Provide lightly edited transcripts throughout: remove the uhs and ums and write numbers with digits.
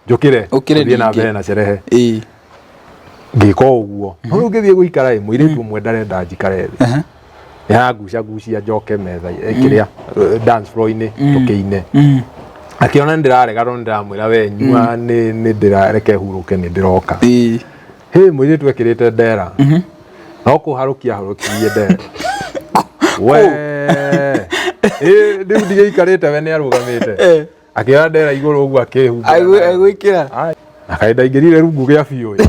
Njũkĩre. Ũkĩre Thiĩ na ningĩ. mbere na cerehe. Ngĩka o ũguo. No rĩu ngĩthiĩ gũikara ĩ, mũirĩtu ũmwe ndarenda njikare thĩ. Nĩ arangucagucia njoke metha kĩrĩa dance floor-inĩ tũkĩine. Akĩona nĩ ndĩrarega no nĩ ndĩramwĩra we nyua nĩ ndĩrareke hurũke nĩ ndĩroka. Hĩ mũirĩtu ekĩrĩte ndera. No kũharũkia harũkirie ndera. We. Ĩ rĩu ndigĩikarĩte we nĩ arũgamĩte. Akĩoya ndera igũrũ ũguo akĩhumbĩra nayo. Agwĩkĩra. Ai, na kaĩ ndaingĩrire rungu gĩa biũ ĩ.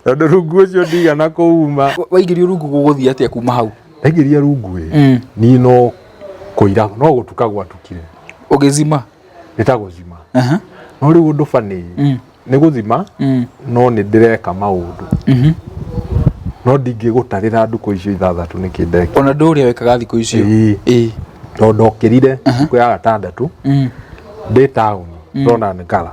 Tondũ rungu ũcio ndigana kũuma. Waingĩrio rungu gũgũthiĩ atĩa kuma hau? Ndaingĩria rungu ĩ, niĩ no kũira no gũtuka gwatukire. Ũgĩzima? Nĩ ta gũzima. No rĩu ũndũ funny nĩ gũthima no nĩ ndĩreka maũndũ. No ndingĩgũtarĩra ndukũ icio ithathatũ nĩkĩ ndekire. Ona ndũ ũrĩa wekaga thikũ icio? Ĩĩ. Tondũ ndokĩrire thikũ ya gatandatũ ndĩ taũni ndona Ngara.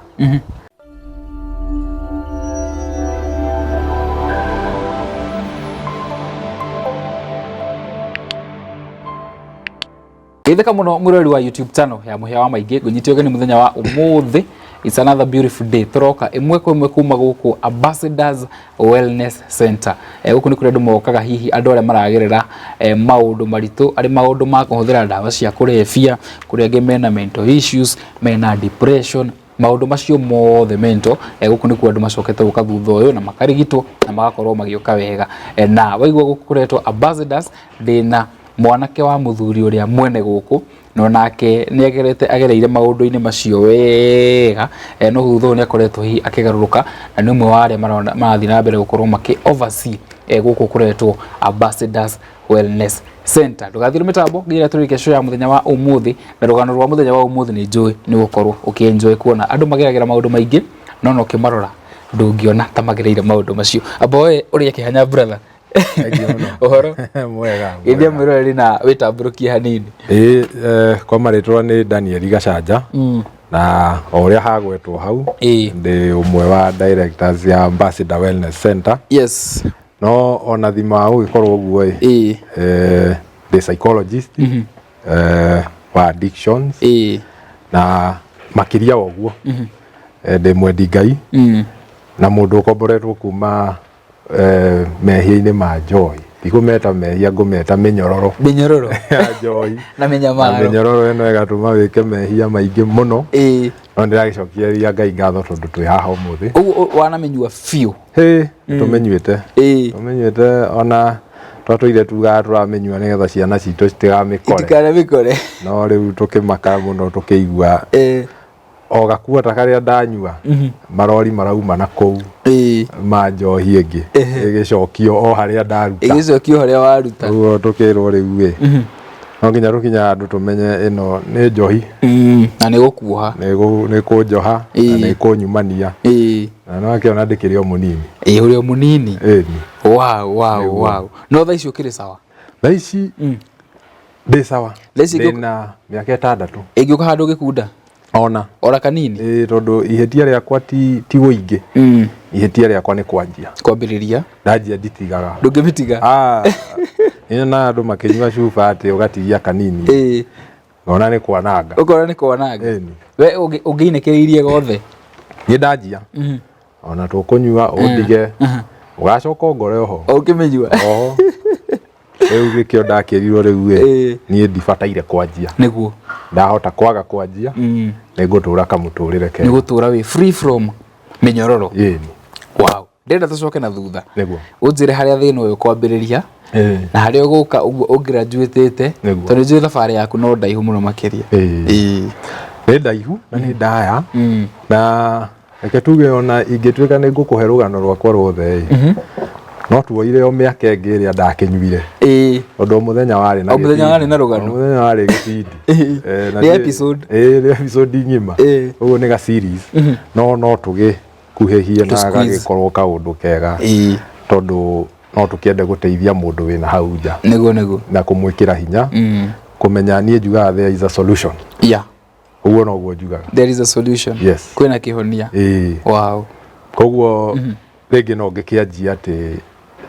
Geithĩka mũno mwĩroreri wa YouTube channel ya Mũhĩa wa Maingĩ, ngũnyite ũgeni mũthenya wa ũmũthĩ. It's another beautiful day. Tũroka ĩmwe kwa ĩmwe kuma gũkũ Ambassadors Wellness Center. Gũkũ nĩ kũrĩa andũ mokaga hihi andũ arĩa maragerera maũndũ maritũ, arĩ maũndũ ma kũhũthĩra ndawa cia kũrebia, kũrĩ angĩ mena mental issues, mena depression, maũndũ macio mothe mental. Gũkũ nĩkuo andũ macokete gũka thutha ũyũ na makarigitwo na magakorwo magĩũka wega. Na waigua gũkũ kũretwo Ambassadors, ndĩna mwanake wa mũthuri ũrĩa mwene gũkũ no nake nĩ agerete agereire maũndũ-inĩ macio wega. No thutha ũyũ nĩ akoretwo hihi akĩgarũrũka na nĩ ũmwe wa arĩa marathiĩ na mbere gũkorwo makĩ oversee gũkũ kũretwo Ambassadors Wellness Center. Ndũgathire mĩtambo nginya tũrĩkie show ya mũthenya wa ũmũthĩ, na rũgano rwa mũthenya wa ũmũthĩ nĩ njũĩ nĩ gũkorwo ũkĩenjoy kuona andũ mageragĩra maũndũ maingĩ no no ũkĩmarora ndũngĩona ta magereire maũndũ macio. Amba we ũrĩa kĩhanya brother. Thengiũ mũno. Ũhoro? Mwega. Geithia mwĩroreri na wĩtambũrũkie hanini. Ĩĩ kwa marĩtwa nĩ Daniel Gacanja na o ũrĩa hagwetwo hau ndĩ ũmwe wa directors ya Ambassador Wellness Center. No ona thima wa gũgĩkorwo ũguo ĩ, ndĩ psychologist wa addictions na makĩria wa ũguo ndĩ mwendi Ngai na mũndũ ũkomboretwo kuma mehia-inĩ ma njohi. Ndigũmeta mehia ngũmeta mĩnyororo. Mĩnyororo. Ya njohi. Na mĩnyamaro. Na mĩnyororo ĩno ĩgatũma wĩke mehia maingĩ mũno. No ndĩragĩcokeria Ngai ngatho tondũ twĩ haha ũmũthĩ. Ũguo wanamĩnyua biũ? Hĩ, tũmĩnyuĩte. Tũmĩnyuĩte ona twatũire tugaga tũramĩnyua nĩgetha ciana citũ citigamĩkore. Itikanamĩkore. No rĩu tũkĩmaka mũno tũkĩigua o gakuota karĩa ndanyua marori marauma na kũu ma njohi ĩngĩ ĩgĩcokio o harĩa ndaruta. Ĩgĩcokio harĩa waruta. Ũguo tũkĩrwo rĩu ĩ no nginya tũkinya handũ tũmenye ĩno nĩ njohi. Na nĩ gũkuoha. Nĩ kũnjoha na nĩ kũnyumania. Na no akĩona ndĩkĩrĩ o mũnini. Ĩĩ ũrĩ o mũnini. Wow, wow, wow. No thaa ici ũkĩrĩ sawa? Thaa ici ndĩ sawa. Thaa ici Ndĩna mĩaka ĩtandatũ. Ĩngĩũka handũ ũgĩkunda? Ona. Ora kanini? Ĩĩ tondũ ihĩtia rĩakwa ti ũingĩ. Ihĩtia rĩakwa nĩ kwanjia. Kwambĩrĩria. Ndanjia nditigaga. Ndũngĩmĩtiga? Nyonaga andũ makĩnyua cuba atĩ ũgatigia kanini. Ngona nĩ kwananga. Ũkona nĩ kwananga. Ĩni. We ũngĩinĩkĩrĩirie gothe? Niĩ ndanjia. Ona tũkũnyua ũndige. Ũgacoka ũngore oho. Ũkĩmĩnyua? Oho. Rĩu gĩkĩo ndakĩrirwo rĩu ĩ, niĩ ndibataire kwanjia. Nĩguo. Ndahota kwaga kwanjia, nĩ ngũtũra kamũtũrĩre kega. Nĩ gũtũra wĩ free from mĩnyororo. Ĩni. Wow. Ndĩrenda tũcoke na thutha. Nĩguo. Ũnjĩre harĩa thĩna ũyũ kwambĩrĩria. Na harĩa ũgũka ũguo ũngraduĩtĩte. Nĩguo. Tondũ njũĩ thabarĩ yaku no ndaihu mũno makĩria. Nĩ ndaihu na nĩ ndaya. Na reke tuge ona ingĩtuĩka nĩ ngũkũhe rũgano rwakwa rwothe ĩ, no tuoire o mĩaka ĩngĩ ĩrĩa ndakĩnyuire. Tondũ o mũthenya warĩ na O mũthenya warĩ na gĩbindi. rũgano. O mũthenya warĩ gĩbindi. Na Nĩ episode. Ĩĩ, nĩ episode ng'ima. Ũguo nĩ ga series. No no tũgĩkuhĩhie na Tũ squeeze. gagĩkorwo kaũndũ kega. Tondũ no tũkĩende gũteithia mũndũ wĩna hau nja. Nĩguo, nĩguo. Na kũmwĩkĩra hinya. Kũmenya niĩ njugaga there is a solution. Ũguo noguo njugaga. There is a solution. Yes. Kwĩna kĩhonia. Ĩĩ. Wow. Koguo rĩngĩ no ngĩkĩanjia atĩ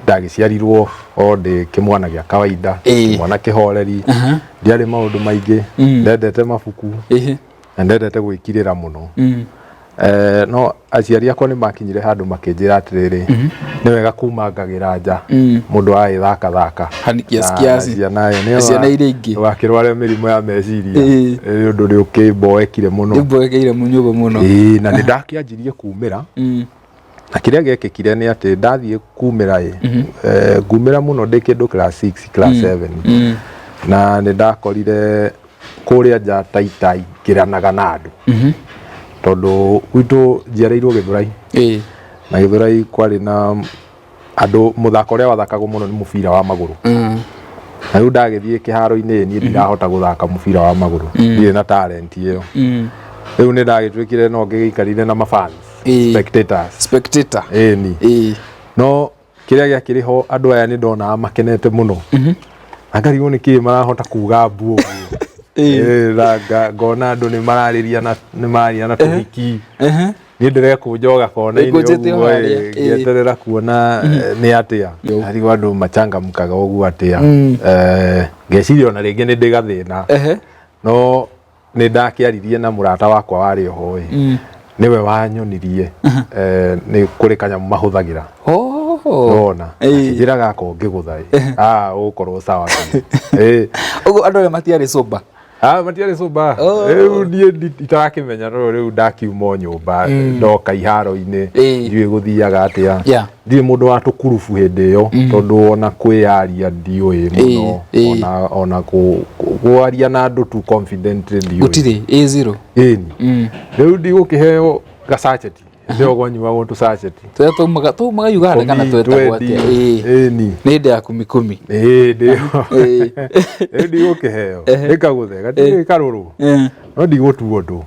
ndagĩciarirwo o ndĩ kĩmwana gĩa kawaida, kĩmwana kĩhoreri, ndiarĩ maũndũ maingĩ, ndendete mabuku. Na ndendete gwĩkirĩra mũno. No aciari akwa nĩ makinyire handũ makĩnjĩra atĩrĩrĩ, nĩ wega kumangagĩra nja mũndũ agĩthaka thaka. Hani kiasi kiasi. Ciana ĩ, Ciana iria ingĩ. Ndũgakĩrware mĩrimũ ya meciria. Nĩ ũndũ nĩ ũkĩmboekire mũno. Nĩmboekeire nyũmba mũno. Ĩĩ, na nĩ ndakĩanjirie kumĩra. Na kĩrĩa gĩekĩkire nĩ atĩ ndathiĩ kumĩra ĩ, ngumĩra mũno ndĩ kĩndũ class 6, class 7. Na nĩ ndakorire kũrĩa nja ta itaingĩranaga na andũ. Tondũ gwitũ njiarĩirwo Gĩthũrai. Na Gĩthũrai kwarĩ na andũ, mũthako ũrĩa wathakagwo mũno nĩ mũbira wa magũrũ. Na rĩu ndagĩthiĩ kĩharo-inĩ niĩ ndirahota gũthaka mũbira wa magũrũ. Ndirĩ na talent ĩyo. Rĩu nĩ ndagĩtuĩkire no ngĩgĩikarire na mafans. Spectators. Spectator. Ĩni. No kĩrĩa gĩakĩrĩ ho andũ aya nĩ ndonaga makenete mũno. Na ngarigwo nĩ kĩĩ marahota kuga mbu ũguo. Na ngona andũ nĩ mararĩria na nĩ mararia na tũhiki. Niĩ ndĩrekũnja o gakona-inĩ Wĩkũnjĩte o ũguo, harĩa, ngĩeterera kuona nĩ atĩa. Ngarigwo andũ machangamkaga ũguo atĩa. Ngeciria ona rĩngĩ nĩ ndĩ gathĩna. No nĩ ndakĩaririe na mũrata wakwa warĩ oho ĩ. Nĩwe wanyonirie, nĩ kũrĩ kanyamũ mahũthagĩra. Ndona. Akĩnjĩra gaka ũngĩgũtha ĩ. Ũgũkorwo sawa biũ. Ũguo andũ arĩa matiarĩ sober. Matiarĩ sober. Rĩu niĩ itarakĩmenya no rĩu ndakiuma o nyũmba, ndoka iharo-inĩ, ndiũĩ gũthiaga atĩa. Ndirĩ mũndũ wa tũkurubu hĩndĩ ĩyo, tondũ ona kwĩyaria ndiũĩ mũno, ona kwaria na andũ tu confidently ndiũĩ. Gũtirĩ, ĩ zero. Ĩni. Rĩu ndigũkĩheo gacacheti. Ndio gwanyuagwo tũcacheti. Tũrĩa tumaga Uganda kana Kũmi, twetagwo twendi. atĩa? Ĩni. Nĩ hĩndĩ ya kumi kumi. Ĩĩ, ndĩyo. Rĩu ndigũkĩheo. Nĩkagũthe, gatirĩ karũrũ. No ndigũtua ũndũ.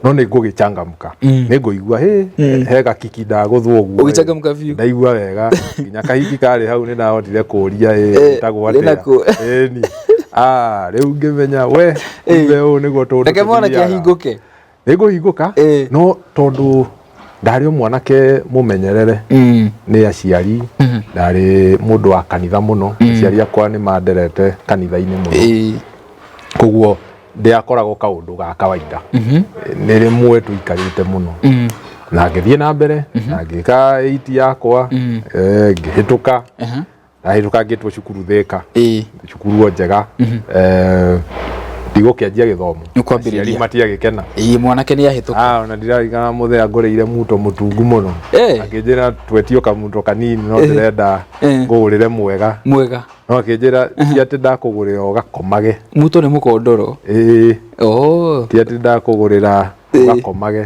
No nĩ ngũgĩchangamka. Nĩ ngũigua, hĩ, he gakiki ndagũthwo ũguo. Ũgĩchangamka biũ. Ndaigua wega. Nginya kahiki karĩ hau nĩ ndahotire kũũria, ĩ, ĩtagwo atĩa? Rĩnakũ? Ĩni. Rĩu ngĩmenya, we, kumbe ũũ nĩguo tũndũ Reke mwanake tũthiaga. ahingũke. Nĩngũhingũka, no tondũ ndarĩ o mwanake mũmenyerere nĩ aciari, ndarĩ mũndũ wa kanitha mũno, aciari akwa nĩ manderete kanitha-inĩ mũno. Koguo ndĩakoragwo kaũndũ ga kawaida. Nĩ rĩmwe tũikarĩte mũno. Na ngĩthiĩ na mbere, na ngĩka 8 yakwa, ngĩhĩtũka. Ndahĩtũka ngĩtwo cukuru Thĩka. Cukuru o njega. Ndigũkĩanjia gĩthomo. Nĩũkwambĩrĩria. Aciari matiagĩkena. Mwanake nĩ ahĩtũka. Ona ndiraririkana mũthenya ngũrĩire muto mũtungu mũno. Akĩnjĩra twetio kamuto kanini no ndĩrenda ngũgũrĩre mwega. Mwega. No akĩnjĩra ti atĩ ndakũgũrĩra ũgakomage. Muto nĩ mũkondoro. Ti atĩ ndakũgũrĩra ũgakomage.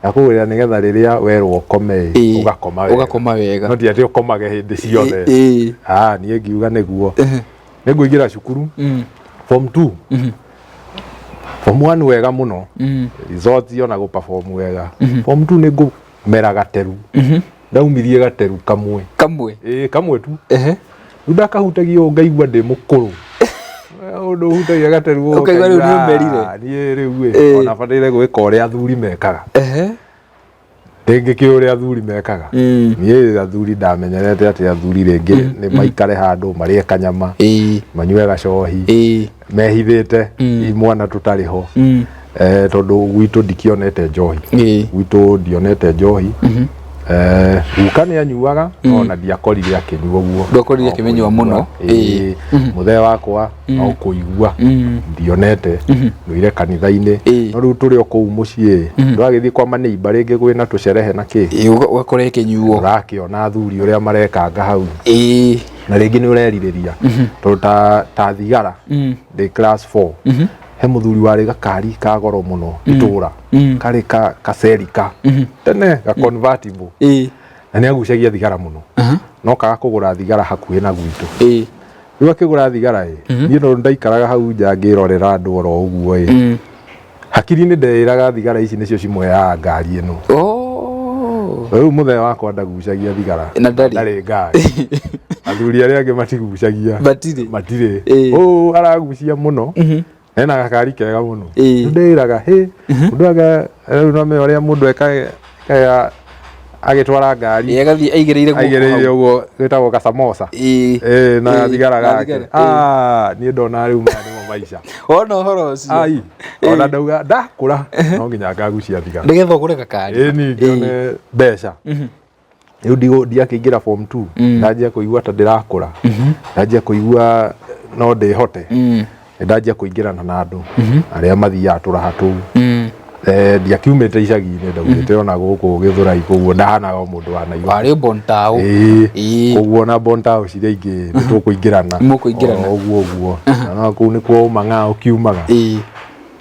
Ndakũgũrĩra nĩgetha rĩrĩa werwo ũkome ũgakoma wega. Ũgakoma wega. No ti atĩ ũkomage hĩndĩ ciothe. Niĩ ngiuga nĩguo. Nĩngũingĩra cukuru. Form 2. Form 1 wega mũno. Results ona gũ perform wega. Form 2 nĩngũmera gateru. Ndaumirie gateru kamwe. Kamwe? Kamwe tu. Rĩu ndakahutagia ũũ ngaigua ndĩ mũkũrũ. Ũndũ ũhutagia gateru ũũ Ũkaigua rĩu nĩ ũkaigua, ũmerire. Niĩ rĩu ĩ, ona bataire gwĩka ũrĩa athuri mekaga. Ndĩngĩkĩũĩ ũrĩa athuri mekaga. Niĩ athuri ndamenyerete atĩ athuri rĩngĩ nĩ maikare handũ marĩe kanyama, manyue gacohi, mehithĩte imwana tũtarĩ ho. Tondũ gwitũ ndikĩonete njohi. Gwitũ ndionete njohi. Guka nĩ anyuaga, no ona ndiakorire akĩnyua ũguo. Ndwakorire akĩmĩnyua mũno. Mũthee wakwa no kũigua ndionete, ndũire kanitha-inĩ. No rĩu tũrĩ o kũu mũciĩ, ndwagĩthiĩ kwa maneiba rĩngĩ kwĩna tũcerehe na kĩ. Ũgakora ĩkĩnyuo. Ũrakĩona athuri ũrĩa marekanga hau. Na rĩngĩ nĩ ũrerirĩria. Tondũ ta thigara, ndĩ class 4. He mũthuri warĩ gakari ka goro mũno itũra. Karĩ kacerika. Tene, ga convertible. Na nĩ agucagia thigara mũno. No kaga kũgũra thigara hakuhĩ na gwitũ. Rĩu akĩgũra thigara ĩ, niĩ no ndaikaraga hau nja ngĩrorera andũ oro ũguo ĩ. Hakiri-inĩ ndeĩraga thigara ici nĩcio cimũheaga ngari ĩno. Rĩu mũthee wakwa ndagucagia thigara. Na ndarĩ. Ndarĩ ngari. Athuri arĩa angĩ matigucagia. Matirĩ. Matirĩ. Ũũ aragucia mũno. Ena gakari kega mũno. Rĩu ndeĩraga, hĩ, mũndũ anga, rĩu no menya ũrĩa mũndũ ekaga agĩtwara ngari. Agathiĩ aigĩrĩire guoko Aigĩrĩire hau. ũguo, gwĩtagwo gasamosa. Na thigara Na gake. thigara, Niĩ ndona rĩu maya nĩmo Maica. Wona ũhoro ũcio. Ai, ona ndauga ndakũra no nginya ngagucia thigara. Nĩgetha ũgũre gakari. Ĩni, ngĩone mbeca. Rĩu ndiakĩingĩra form 2, ndanjia kũigua ta ndĩrakũra, ndanjia kũigua no ndĩhote. Ndanjia kũingĩrana na andũ arĩa mathiaga tũraha tũu. Ndiakiumĩte icagi-inĩ, ndaumĩte ona gũkũ Gĩthũrai, koguo ndahanaga o mũndũ wa Nairobi. Warĩ Bontao. Ĩĩ. Ĩĩ. Koguo ona Bontao ciria ingĩ nĩ tũkũingĩrana. Mũkũingĩrana. O ũguo ũguo. Na no kũu nĩkuo ũmang'a ũkiumaga.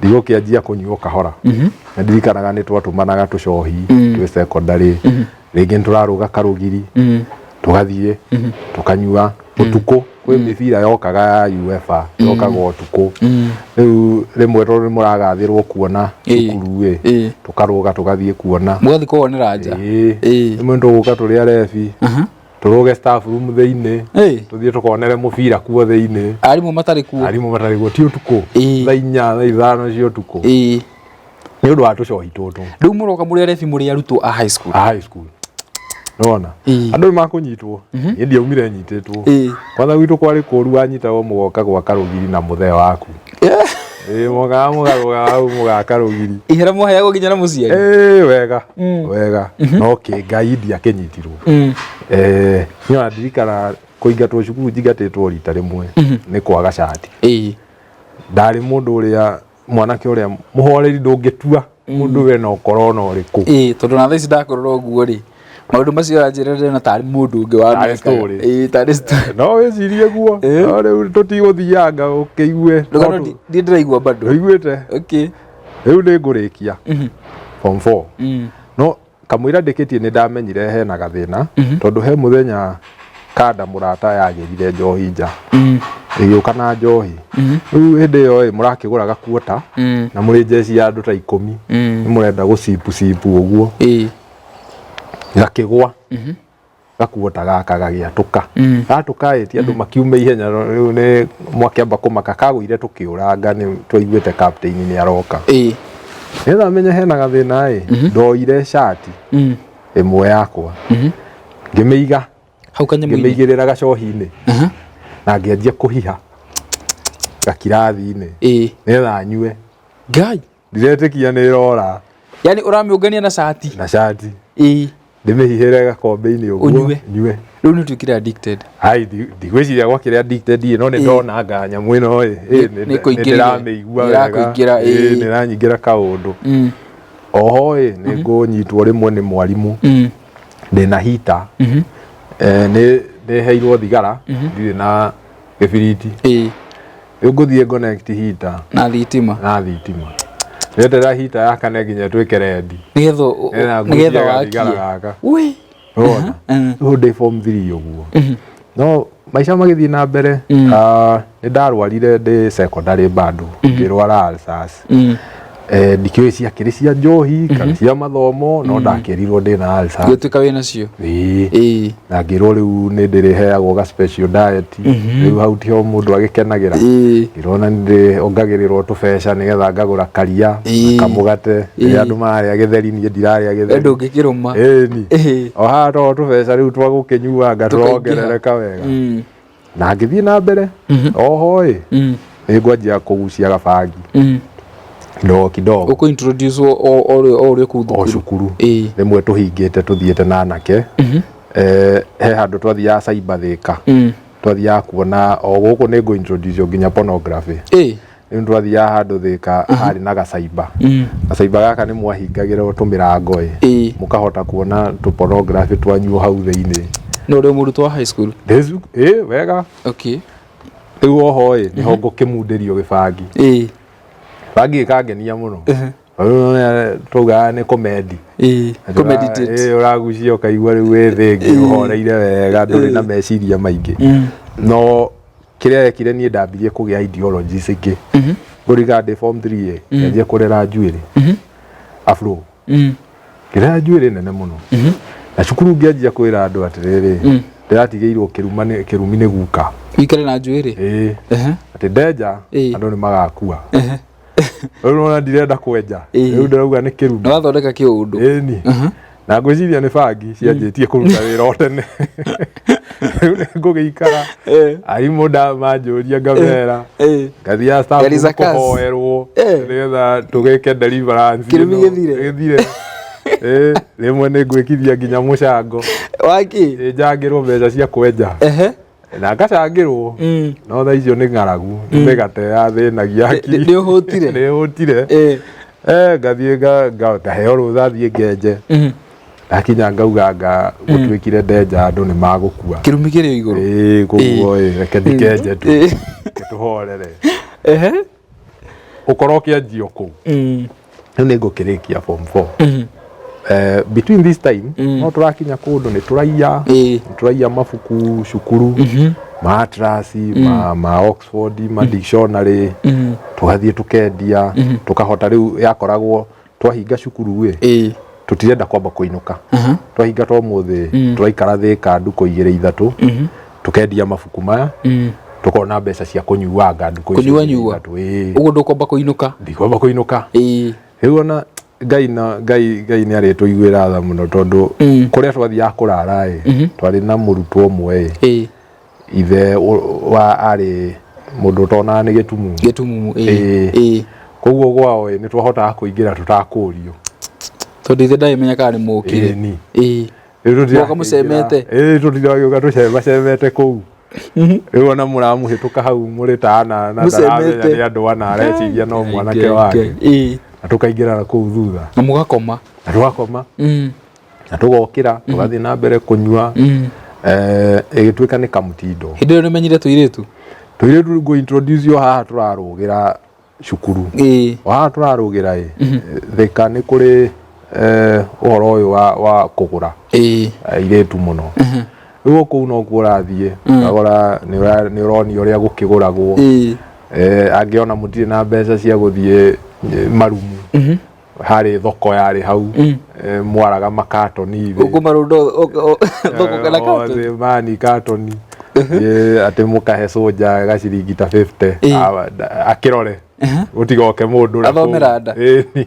Ndigũkĩanjia kũnyua kahora. Nĩ ndirikanaga nĩ twatũmanaga tũcohi twĩ secondary, rĩngĩ nĩ tũrarũga karũgiri, tũgathiĩ tũkanyua ũtukũ. Kwĩ mĩbira yokaga ya UEFA, yokaga ũtukũ. Rĩu rĩmwe tondũ nĩ mũragathĩrwo kuona cukuru ĩ, tũkarũga tũgathiĩ kuona. Mũgathiĩ kũwonera nja. Ĩĩ. Rĩmwe nĩ tũgũka tũrĩ arebi, tũrũge staff room thĩinĩ, tũthiĩ tũkonere mũbira kuo thĩinĩ. Arimũ matarĩ kuo. Arimũ matarĩ kuo, ti ũtukũ, thaa 4, thaa 5 cia ũtukũ, nĩ ũndũ wa tũcohi tũtũ. Rĩu mũroka mũrĩ arebi, mũrĩ arutwo a high school. A high school, nĩwona andũ nĩ makũnyitwo. Niĩ ndiaumire nyitĩtwo. Kwanza gwitũ kwarĩ kũru, wanyitagwo mũgoka gwaka rũgiri na mũthee waku. Ĩĩ, mũkaga mũgarũga hau mũgaka rũgiri. Ihera mwaheagwo nginya na mũciari. Ĩĩ, wega wega, no kĩngai ndiakĩnyitirwo. Niĩ ona ndirikana kũingatwo cukuru, njingatĩtwo rita rĩmwe nĩ kwaga cati. Ndarĩ mũndũ ũrĩa mwanake ũrĩa mũhoreri, ndũngĩtua mũndũ wena ũkorona ũrĩkũ. Ĩĩ, tondũ na thaa ici ndakorora ũguo rĩ, maũndũ macio ũranjĩra ndĩrona tarĩ mũndũ ũngĩ wa Tarĩ story. Ĩĩ, tarĩ story. No wĩcirie guo, no rĩu tũtigũthianga ũkĩigue. Rũgano ndiĩ ndĩraigua bado. Ũiguĩte? Okay. Rĩu nĩ ngũrĩkia form 4, no kamũira ndĩkĩtie nĩ ndamenyire hena gathĩna, tondũ he mũthenya kanda mũrata yagĩrire njohi nja, ĩgĩũka na njohi. Rĩu hĩndĩ ĩyo ĩ mũrakĩgũra gakuota na mũrĩ njeci ya andũ ta 10, nĩ mũrenda gũcipu cipu ũguo. Gakĩgwa gakuota gaka, gagĩatũka. Gatũka ĩ, ti andũ makiuma ihenya, rĩu nĩ mwakĩamba kũmaka kagũire, tũkĩũranga nĩ twaiguĩte captain nĩ aroka. Nĩgetha menye hena gathĩna ĩ, ndoire cati ĩmwe yakwa, ngĩmĩiga, Hau kanyamũ-inĩ. Ngĩmĩigĩrĩra gacohi-inĩ na ngĩanjia kũhiha gakirathi-inĩ nĩgetha nyue. Ngai. Ndiretĩkia nĩ ĩrora. Yani ũramĩũngania na cati. Na cati. Ndĩmĩhihĩre gakombe-inĩ ũguo. Ũnyue. Nyue. Rĩu nĩ ũtuĩkire addicted. Ai, ndigwĩciria gwakĩrĩ addicted ĩ, no nĩ ndonanga nyamũ ĩno ĩ, Nĩ kũingĩrire. ndĩramĩigua wega. Nĩ ĩrakũingĩra, ĩĩ. Nĩ ĩranyingĩra kaũndũ. Oho ĩ, nĩ ngũnyitwo rĩmwe nĩ mwarimũ ndĩna hita. Nĩ nĩheirwo thigara, ndirĩ na gĩbiriti. Rĩu ngũthiĩ connect heater Na thitima. Na thitima, ndeterera heater yakane nginya ĩtuĩke red. Nĩgetha Nĩgetha nĩgetha ngucie wakie. gathigara gaka. Ui. Ũrona rĩu ndĩ form 3 ũguo, no maica magĩthiĩ na mbere. Nĩ ndarwarire ndĩ secondary bado, ngĩrwara ulcers. Ndikĩũĩ ciakĩrĩ cia njohi kana cia mathomo, no ndakĩrirwo ndĩna ulcers. Gũtuĩka wĩ nacio. Ĩĩ. Na ngĩrwo rĩu nĩ ndĩrĩheagwo ga special diet. Rĩu hau tiho mũndũ agĩkenagĩra. Ngĩrwo na nĩ ndĩongagĩrĩrwo tũbeca nĩgetha ngagũra karia na kamũgate. Rĩrĩa andũ mararĩa gĩtheri, niĩ ndirarĩa gĩtheri. Ndũngĩkĩrũma. Ĩni o haha to tũbeca rĩu twa gũkĩnyuanga tũrongerereka wega. Na ngĩthiĩ na mbere. Oho ĩ, nĩ ngwanjia kũgucia gabangi kidogo kidogo. Ũkũ introduce o ũrĩa kũu O thukuru. Cukuru. Rĩmwe tũhingĩte tũthiĩte na anake, he handũ twathiaga cyber Thĩka, twathiaga kuona o gũkũ nĩ ngũ introduce nginya pornography. Rĩu twathiaga handũ Thĩka harĩ na gacaiba. Gacaiba gaka nĩ mwahingagĩrwo tũmĩrango ĩ, mũkahota kuona tũ pornography twanyu hau thĩinĩ. No ũrĩ mũrutwo wa high school. Ĩ wega. Rĩu oho ĩ, nĩho ngũkĩmundĩrio gĩbangi. Bangi gĩkangenia mũno. Rĩu twaugaga nĩ kũmendi. Kũmeditate. Ĩ, ũragucia ũkaigua rĩu wĩ thĩ ĩngĩ, ũhoreire wega, ndũrĩ na meciria maingĩ. No kĩrĩa ekire, niĩ ndambirie kũgĩa ideologies ingĩ. Ngũririkana ndĩ form 3 ĩ, ngĩanjia kũrera njuĩrĩ afro. Ngĩrera njuĩrĩ nene mũno na cukuru ngĩanjia kwĩra andũ atĩrĩrĩ, ndĩratigĩirwo kĩruma kĩrumi nĩ guka. Wikare na njuĩrĩ. Ĩĩ. Atĩ ndenja, andũ nĩ magakua. Rĩu nona ndirenda kwenja. Rĩu ndĩrauga nĩ kĩrumi. Nĩ wathondeka kĩũndũ. Ĩni. Na ngwĩciria nĩ bangi cianjĩtie kũruta wĩra o tene. Rĩu nĩ ngũgĩikara, arimũ ndamanjũria ngamera, ngathiaga staff There is a curse. kũhoerwo nĩgetha tũgĩke deliverance Kĩrumi ĩno. gĩthire. Gĩthire. Rĩmwe nĩ ngwĩkithia nginya mũcango. Waki. Njangĩrwo mbeca cia kwenja. Na ngacangĩrwo. No thaa icio nĩ ng'aragu, nĩ mĩgate yathĩnagia hakiri. Nĩ ũhũtire? Nĩ hũtire. Ngathiĩ ngaheo rũtha thiĩ ngenje. Ndakinya ngauga anga gũtuĩkire ndenja andũ nĩ magũkua. Kĩrumi kĩrĩ o igũrũ. Ĩĩ, koguo ĩ, reke ndikenje tu. Reke tũhorere. Ũkorwo ũkĩanjia o kũu. Rĩu nĩ ngũkĩrĩkia form 4. Between this time no tũrakinya kũndũ nĩ tũraiya, nĩ tũraiya mabuku cukuru, ma atlas, ma Oxford, ma dictionary, tũgathiĩ tũkendia, tũkahota. Rĩu yakoragwo twahinga cukuru ĩ, tũtirenda kwamba kũinũka. Twahinga ta ũmũthĩ, tũraikara Thĩka ndukũ igĩrĩ ithatũ, tũkendia mabuku maya, tũkona mbeca cia kũnyuanga ndukũ icio Kũnyua igĩrĩ nyua. ithatũ. Ĩĩ. Ũguo ndũkwamba kũinũka. Ndikwamba kũinũka. Rĩu ona Ngai na Ngai Ngai nĩ arĩtũiguĩra tha mũno, tondũ kũrĩa twathiaga kũrara ĩ, twarĩ na mũrutwo ũmwe ĩ, ithe wa arĩ mũndũ ũtonaga nĩ gĩtumumu. Gĩtumumu. Ĩĩ. Koguo gwao ĩ, nĩ twahotaga kũingĩra tũtakũrio. Tondũ ithe ndagĩmenya kana nĩ mũkire. Ĩni. Rĩu Mũgoka mũcemete. Ĩĩ, tũtiragĩũka tũcemacemete kũu. Rĩu ona mũramũhĩtũka hau mũrĩ ta ana na ndaramenya Mũcemete. nĩ andũ ana, areciria no mwanake wake. Na tũkaingĩra na kũu thutha. Na mũgakoma. Na tũgakoma. Na tũgokĩra tũgathiĩ na mbere kũnyua. Ĩgĩtuĩka nĩ kamũtindo. Hĩndĩ ĩyo nĩmenyire tũirĩtu. Tũirĩtu ngũ introduce o haha tũrarũgĩra cukuru. O haha tũrarũgĩra ĩ, Thĩka nĩ kũrĩ ũhoro ũyũ wa kũgũra airĩtu mũno. Rĩu kũu nokuo ũrathiĩ ũkagũra, nĩ ũronio ũrĩa gũkĩgũragwo. Angĩ ona mũtirĩ na mbeca cia gũthiĩ marumu, harĩ thoko yarĩ hau, mwaraga makatoni thĩ. Ũkũmarũnda thoko kana katoni. Othe mani katoni. Atĩ mũkahe cũnja gaciringi ta 50 akĩrore gũtigoke mũndũ na kũu. Athome randa. Ĩni.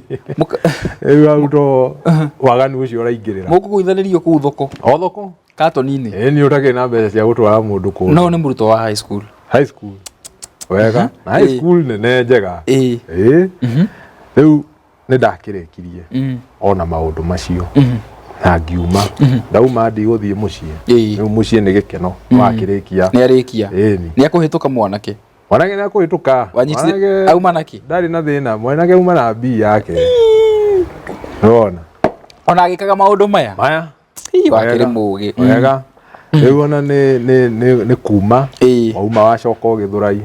Rĩu hau to waganu ũcio ũraingĩrĩra. Mũkũgũithanĩrio kũu thoko. O thoko. Katoni-inĩ. Ĩni, ũtakĩrĩ na mbeca cia gũtwara mũndũ kũndũ. No nĩ mũrutwo wa high school. High school wega, na high school nene njega. Ĩĩ. Rĩu nĩ ndakĩrĩkirie ona maũndũ macio na ngiuma. Ndauma ndigũthiĩ mũciĩ. Rĩu mũciĩ nĩ gĩkeno, wakĩrĩkia. Nĩ arĩkia. Ĩni. Nĩ akũhĩtũka mwanake. Mwanake nĩ akũhĩtũka. Wanyitire Mwanake auma naki. Ndarĩ na thĩna, mwanake auma na mbia yake. Nĩwona? Ona agĩkaga maũndũ maya. Maya. Ii, wakĩrĩ mũgĩ. Wega. Rĩu ona nĩ kuma wauma wacoka o Gĩthũrai.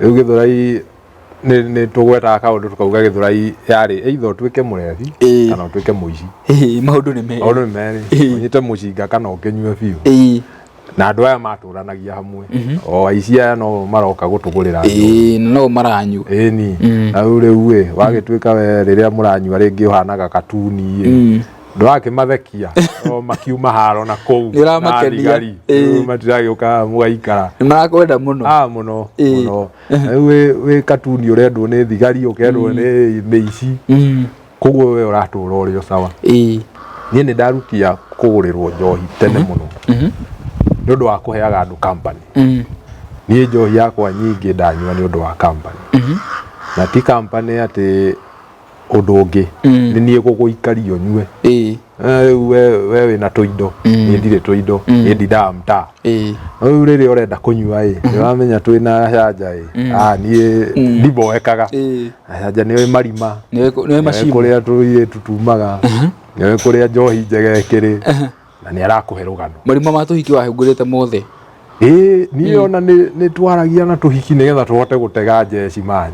Rĩu Gĩthũrai nĩ tũgwetaga kaũndũ tũkauga Gĩthũrai yarĩ either ũtuĩke mũrebi kana ũtuĩke mũici. Maũndũ nĩ merĩ. Maũndũ nĩ merĩ. Ũnyite mũcinga kana ũkĩnyue biũ. Na andũ aya matũranagia hamwe. O aici aya no maroka gũtũgũrĩra njohi. Ĩĩ, na no maranyua. Ĩni. Na rĩu ĩ, wagĩtuĩka we rĩrĩa mũranyua rĩngĩ ũhanaga katuni ĩ. Ndũrakĩmathekia o makiuma haro na kũu. Nĩ ũramakenia. Na thigari. Rĩu matiragĩũka haha mũgaikara. Nĩ marakwenda mũno. Ah, mũno, mũno. Rĩu wĩ katuni ũrendwo nĩ thigari, ũkendwo nĩ mĩici. Koguo we ũratũra ũrĩ o sawa. Niĩ nĩ ndarutia kũgũrĩrwo njohi tene mũno. Nĩ ũndũ wa kũheaga andũ company. Niĩ njohi yakwa nyingĩ ndanyua nĩ ũndũ wa company. Na ti company atĩ ũndũ ũngĩ. Nĩ niĩ gũgũikaria ũnyue. Rĩu we wĩna tũindo, niĩ ndirĩ tũindo, niĩ ndindaga mtaa. Rĩu rĩrĩa ũrenda kũnyua ĩ, nĩ ũramenya twĩna canja ĩ. Ah, niĩ ndimboekaga. Canja nĩ ũĩ marima. Nĩ ũĩ macimbo. Kũrĩa tũirĩtu tumaga. Nĩ ũĩ kũrĩa njohi njega ĩkĩrĩ. Na nĩ arakũhe rũgano. Marima ma tũhiki wahingũrĩte mothe. Ĩĩ, niĩ ona nĩ twaragia na tũhiki nĩgetha tũhote gũtega njeci mani.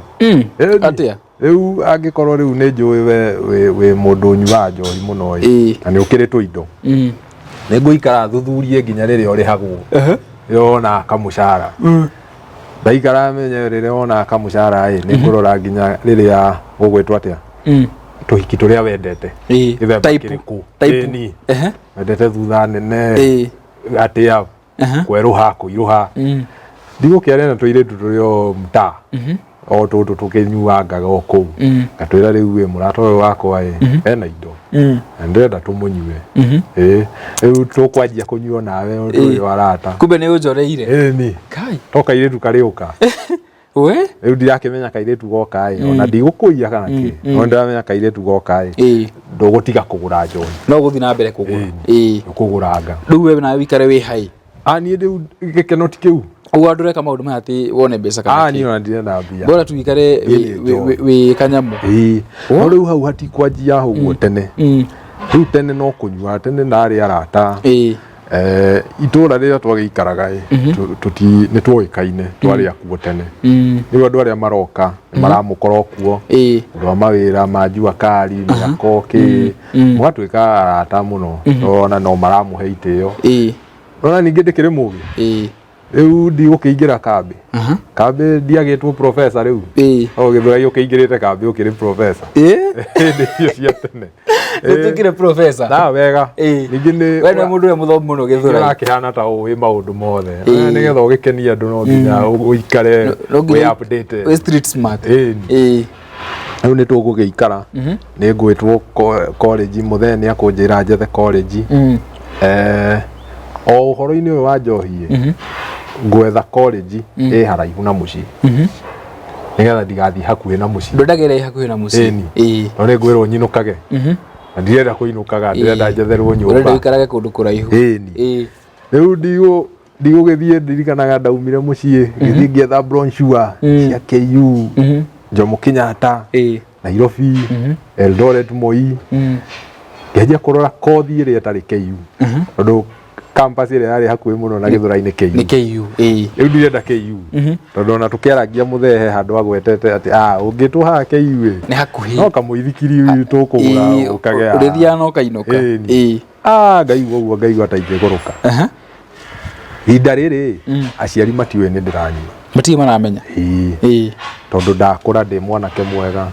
Atĩa? Rĩu angĩkorwo rĩu nĩ njũĩ we wĩ mũndũ ũnyuaga njohi mũno ĩ, na nĩ ũkĩrĩ tũindo. Nĩ ngũikara thuthurie nginya rĩrĩa ũrĩhagwo. Rĩrĩa wonaga kamũcara. Ndaikara menye rĩrĩa wonaga kamũcara ĩ, nĩ ngũrora nginya rĩrĩa gũgwĩtwo atĩa? Tũhiki tũrĩa wendete. Gĩthemba kĩrĩkũ? Ĩni. Wendete thutha nene. Atĩa? Kwerũha, kũirũha. Ndigũkĩaria na tũirĩtu tũrĩ o mtaa. O tũtũ tũkĩnyuangaga o kũu, ngatwĩra rĩu ĩ mũrata ũyũ wakwa ĩ ena indo na ndĩrenda tũmũnyue. Ĩ rĩu tũkwanjia kũnyuo nawe ũndũ ũyũ arata. Kumbe nĩ ũnjoreire. Ĩni. Kai. To kairĩtu karĩũka. We. Rĩu ndirakĩmenya kairĩtu goka ĩ, ona ndigũkũiya kana kĩ, no ndĩramenya kairĩtu goka ĩ, ndũgũtiga kũgũra njohi. No gũthiĩ na mbere kũgũra. Ĩĩ, ũkũgũranga. Rĩu we nawe wĩikare wĩ hai. A niĩ rĩu gĩkeno ti kĩu. Ũguo andũ reka maũndũ maya atĩ wone mbeca kana A niĩ ona ndirenda mbia. Bora tu wĩikare wĩ kanyamũ. Ĩĩ. No rĩu hau hatikwanjia ũguo tene. Rĩu tene no kũnyua, tene ndarĩ arata. Itũra rĩrĩa twagĩikaraga ĩ, nĩ tuoĩkaine, twarĩ akuo tene. Rĩu andũ arĩa maroka nĩ maramũkora o kuo. Andũ a mawĩra ma jua kali, mĩako kĩ, mũgatuĩka arata mũno, ona no maramũhe itĩo. Ona ningĩ ndĩkĩrĩ mũgĩ. Rĩu ndigũkĩingĩra kambĩ. Kambĩ ndiagĩtwo professor rĩu. O Gĩthũrai ũkĩingĩrĩte kambĩ ũkĩrĩ professor. Hĩndĩ icio cia tene. Nĩtuĩkire professor. Na wega. Ningĩ nĩ We nĩwe mũndũ ũrĩa mũthomu mũno Gĩthũrai. Ũrakĩhana ta ũĩ maũndũ mothe. Nĩgetha ũgĩkenie andũ no nginya ũikare wĩ updated. Wĩ street smart. Rĩu nĩ tũgũgĩikara. Nĩ ngwĩtwo college, mũthee nĩ akũnjĩra njethe college. O ũhoro-inĩ ũyũ wa njohi ĩ, ngwetha college ĩ haraihu na mũciĩ. Nĩgetha ndigathiĩ hakuhĩ na mũciĩ. Ndwendaga ĩrĩa ĩ hakuhĩ na mũciĩ. Ĩni. No nĩ ngwĩrwo nyinũkage. Na ndirenda kũinũkaga, ndĩrenda njetherwo nyũmba. Ũrenda ũikarage kũndũ kũraihu. Ĩni. Rĩu ndigũgĩthiĩ, ndirikanaga ndaumire mũciĩ, ngĩthiĩ ngĩetha brochure cia KU, Jomo Kenyatta, Nairobi, Eldoret, Moi. Ngĩanjia kũrora kothi ĩrĩa ĩtarĩ KU. Tondũ campus ĩrĩa yarĩ hakuhĩ mũno na Gĩthũrai nĩ KU. Nĩ KU. Rĩu ndirenda KU. Tondũ ona tũkĩaragia mũthee he handũ agwetete atĩ ũngĩtwo haha KU ĩ, Nĩ hakuhĩ. No kamũithikiri tũkũgũra ũkagĩa. Ũrĩthiaga na ũkainũka. Ngaigua ũguo, ngaigua ta ingĩgũrũka. Ihinda rĩrĩ, aciari matiũĩ nĩ ndĩranyua. Matirĩ maramenya. Tondũ ndakũra ndĩ mwanake mwega.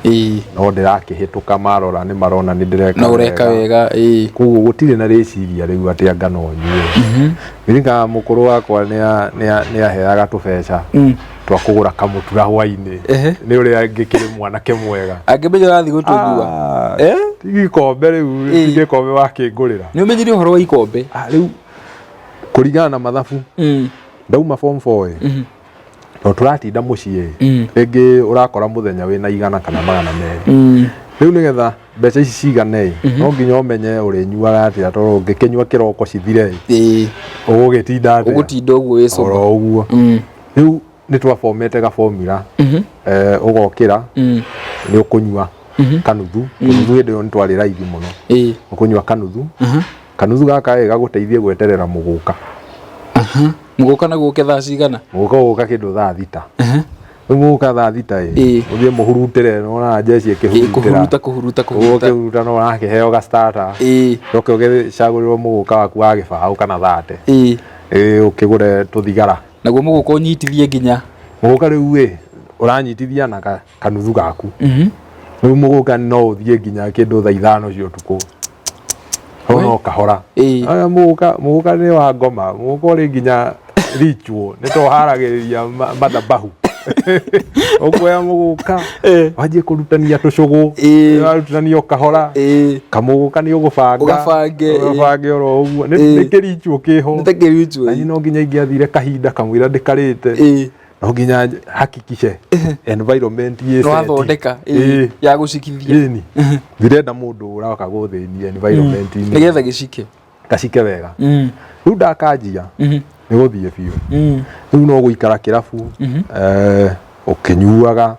No ndĩrakĩhĩtũka marora nĩ marona nĩ ndĩreka No ũreka wega. Koguo gũtirĩ na rĩciria rĩu atĩ anga no nyue. Ndirikanaga mũkũrũ wakwa nĩ aheaga tũbeca twa kũgũra kamũtura hwainĩ. Nĩ ũrĩa ngĩkĩrĩ mwanake mwega. Angĩmenya ũrathiĩ gũtũnyua. Ti gĩkombe rĩu, ti gĩkombe wakĩngũrĩra. Nĩ ũmenyire ũhoro wa ikombe? Rĩu kũringana na mathabu, ndauma form 4 ĩ, no tũratinda mũciĩ ĩ, rĩngĩ ũrakora mũthenya wĩna 100 kana 200. Rĩu nĩgetha mbeca ici cigane ĩ, no nginya ũmenye ũrĩnyuaga atĩa, tondũ ũngĩkĩnyua kĩroko cithire ĩ, ũgũgĩtinda atĩa? Ũgũtinda ũguo wĩ sober. Oro ũguo. Rĩu nĩ twabomete ga formula, ũgokĩra, nĩ ũkũnyua kanuthu. Kanuthu hĩndĩ ĩyo nĩ twarĩ raithi mũno. Ũkũnyua kanuthu. Kanuthu gaka ĩ gagũteithie gweterera mũgũka. Mũgũka naguo ũke thaa cigana? Mũgũka ũgũka kĩndũ thaa 6. Rĩu mũgũka thaa 6 ĩ, ũthiĩ mũhurutĩre, nĩwona jeshi ĩkĩhurutĩra. Kũhuruta, kũhuruta, kũhuruta. Ũkĩhuruta no ũrakĩheo ga starter. Ũcoke ũgĩcagũrĩrwo mũgũka waku wa gĩbaũ kana 30. Ũkĩgũre tũthigara. Naguo mũgũka ũnyitithie nginya? Mũgũka rĩu ĩ, ũranyitithia na kanuthu gaku. Rĩu mũgũka no ũthiĩ nginya kĩndũ thaa 5 cia ũtukũ. No kahora. Mũgũka nĩ wa ngoma, mũgũka ũrĩ nginya ritual, nĩ tũharagĩrĩria mathabahu. Ũkuoya mũgũka, wanjie kũrutania tũcũgũ, warutania o kahora, kamũgũka nĩ ũgũbanga, Ũgabange, ũgabange oro ũguo. Nĩ kĩritual kĩho. Nĩ ta kĩritual. Na niĩ no nginya ingĩathire kahinda kamũira ndĩkarĩte. No nginya hakikishe environment ĩ set. Nĩwathondeka, ya gũcikithia. Ĩni. Ndirenda mũndũ ũroka gũthĩnia environment inĩ. Nĩgetha gĩcike. Gacike wega. Rĩu ndakanjia, nĩ gũthiĩ biũ. Rĩu no gũikara kĩrabu, ũkĩnyuaga,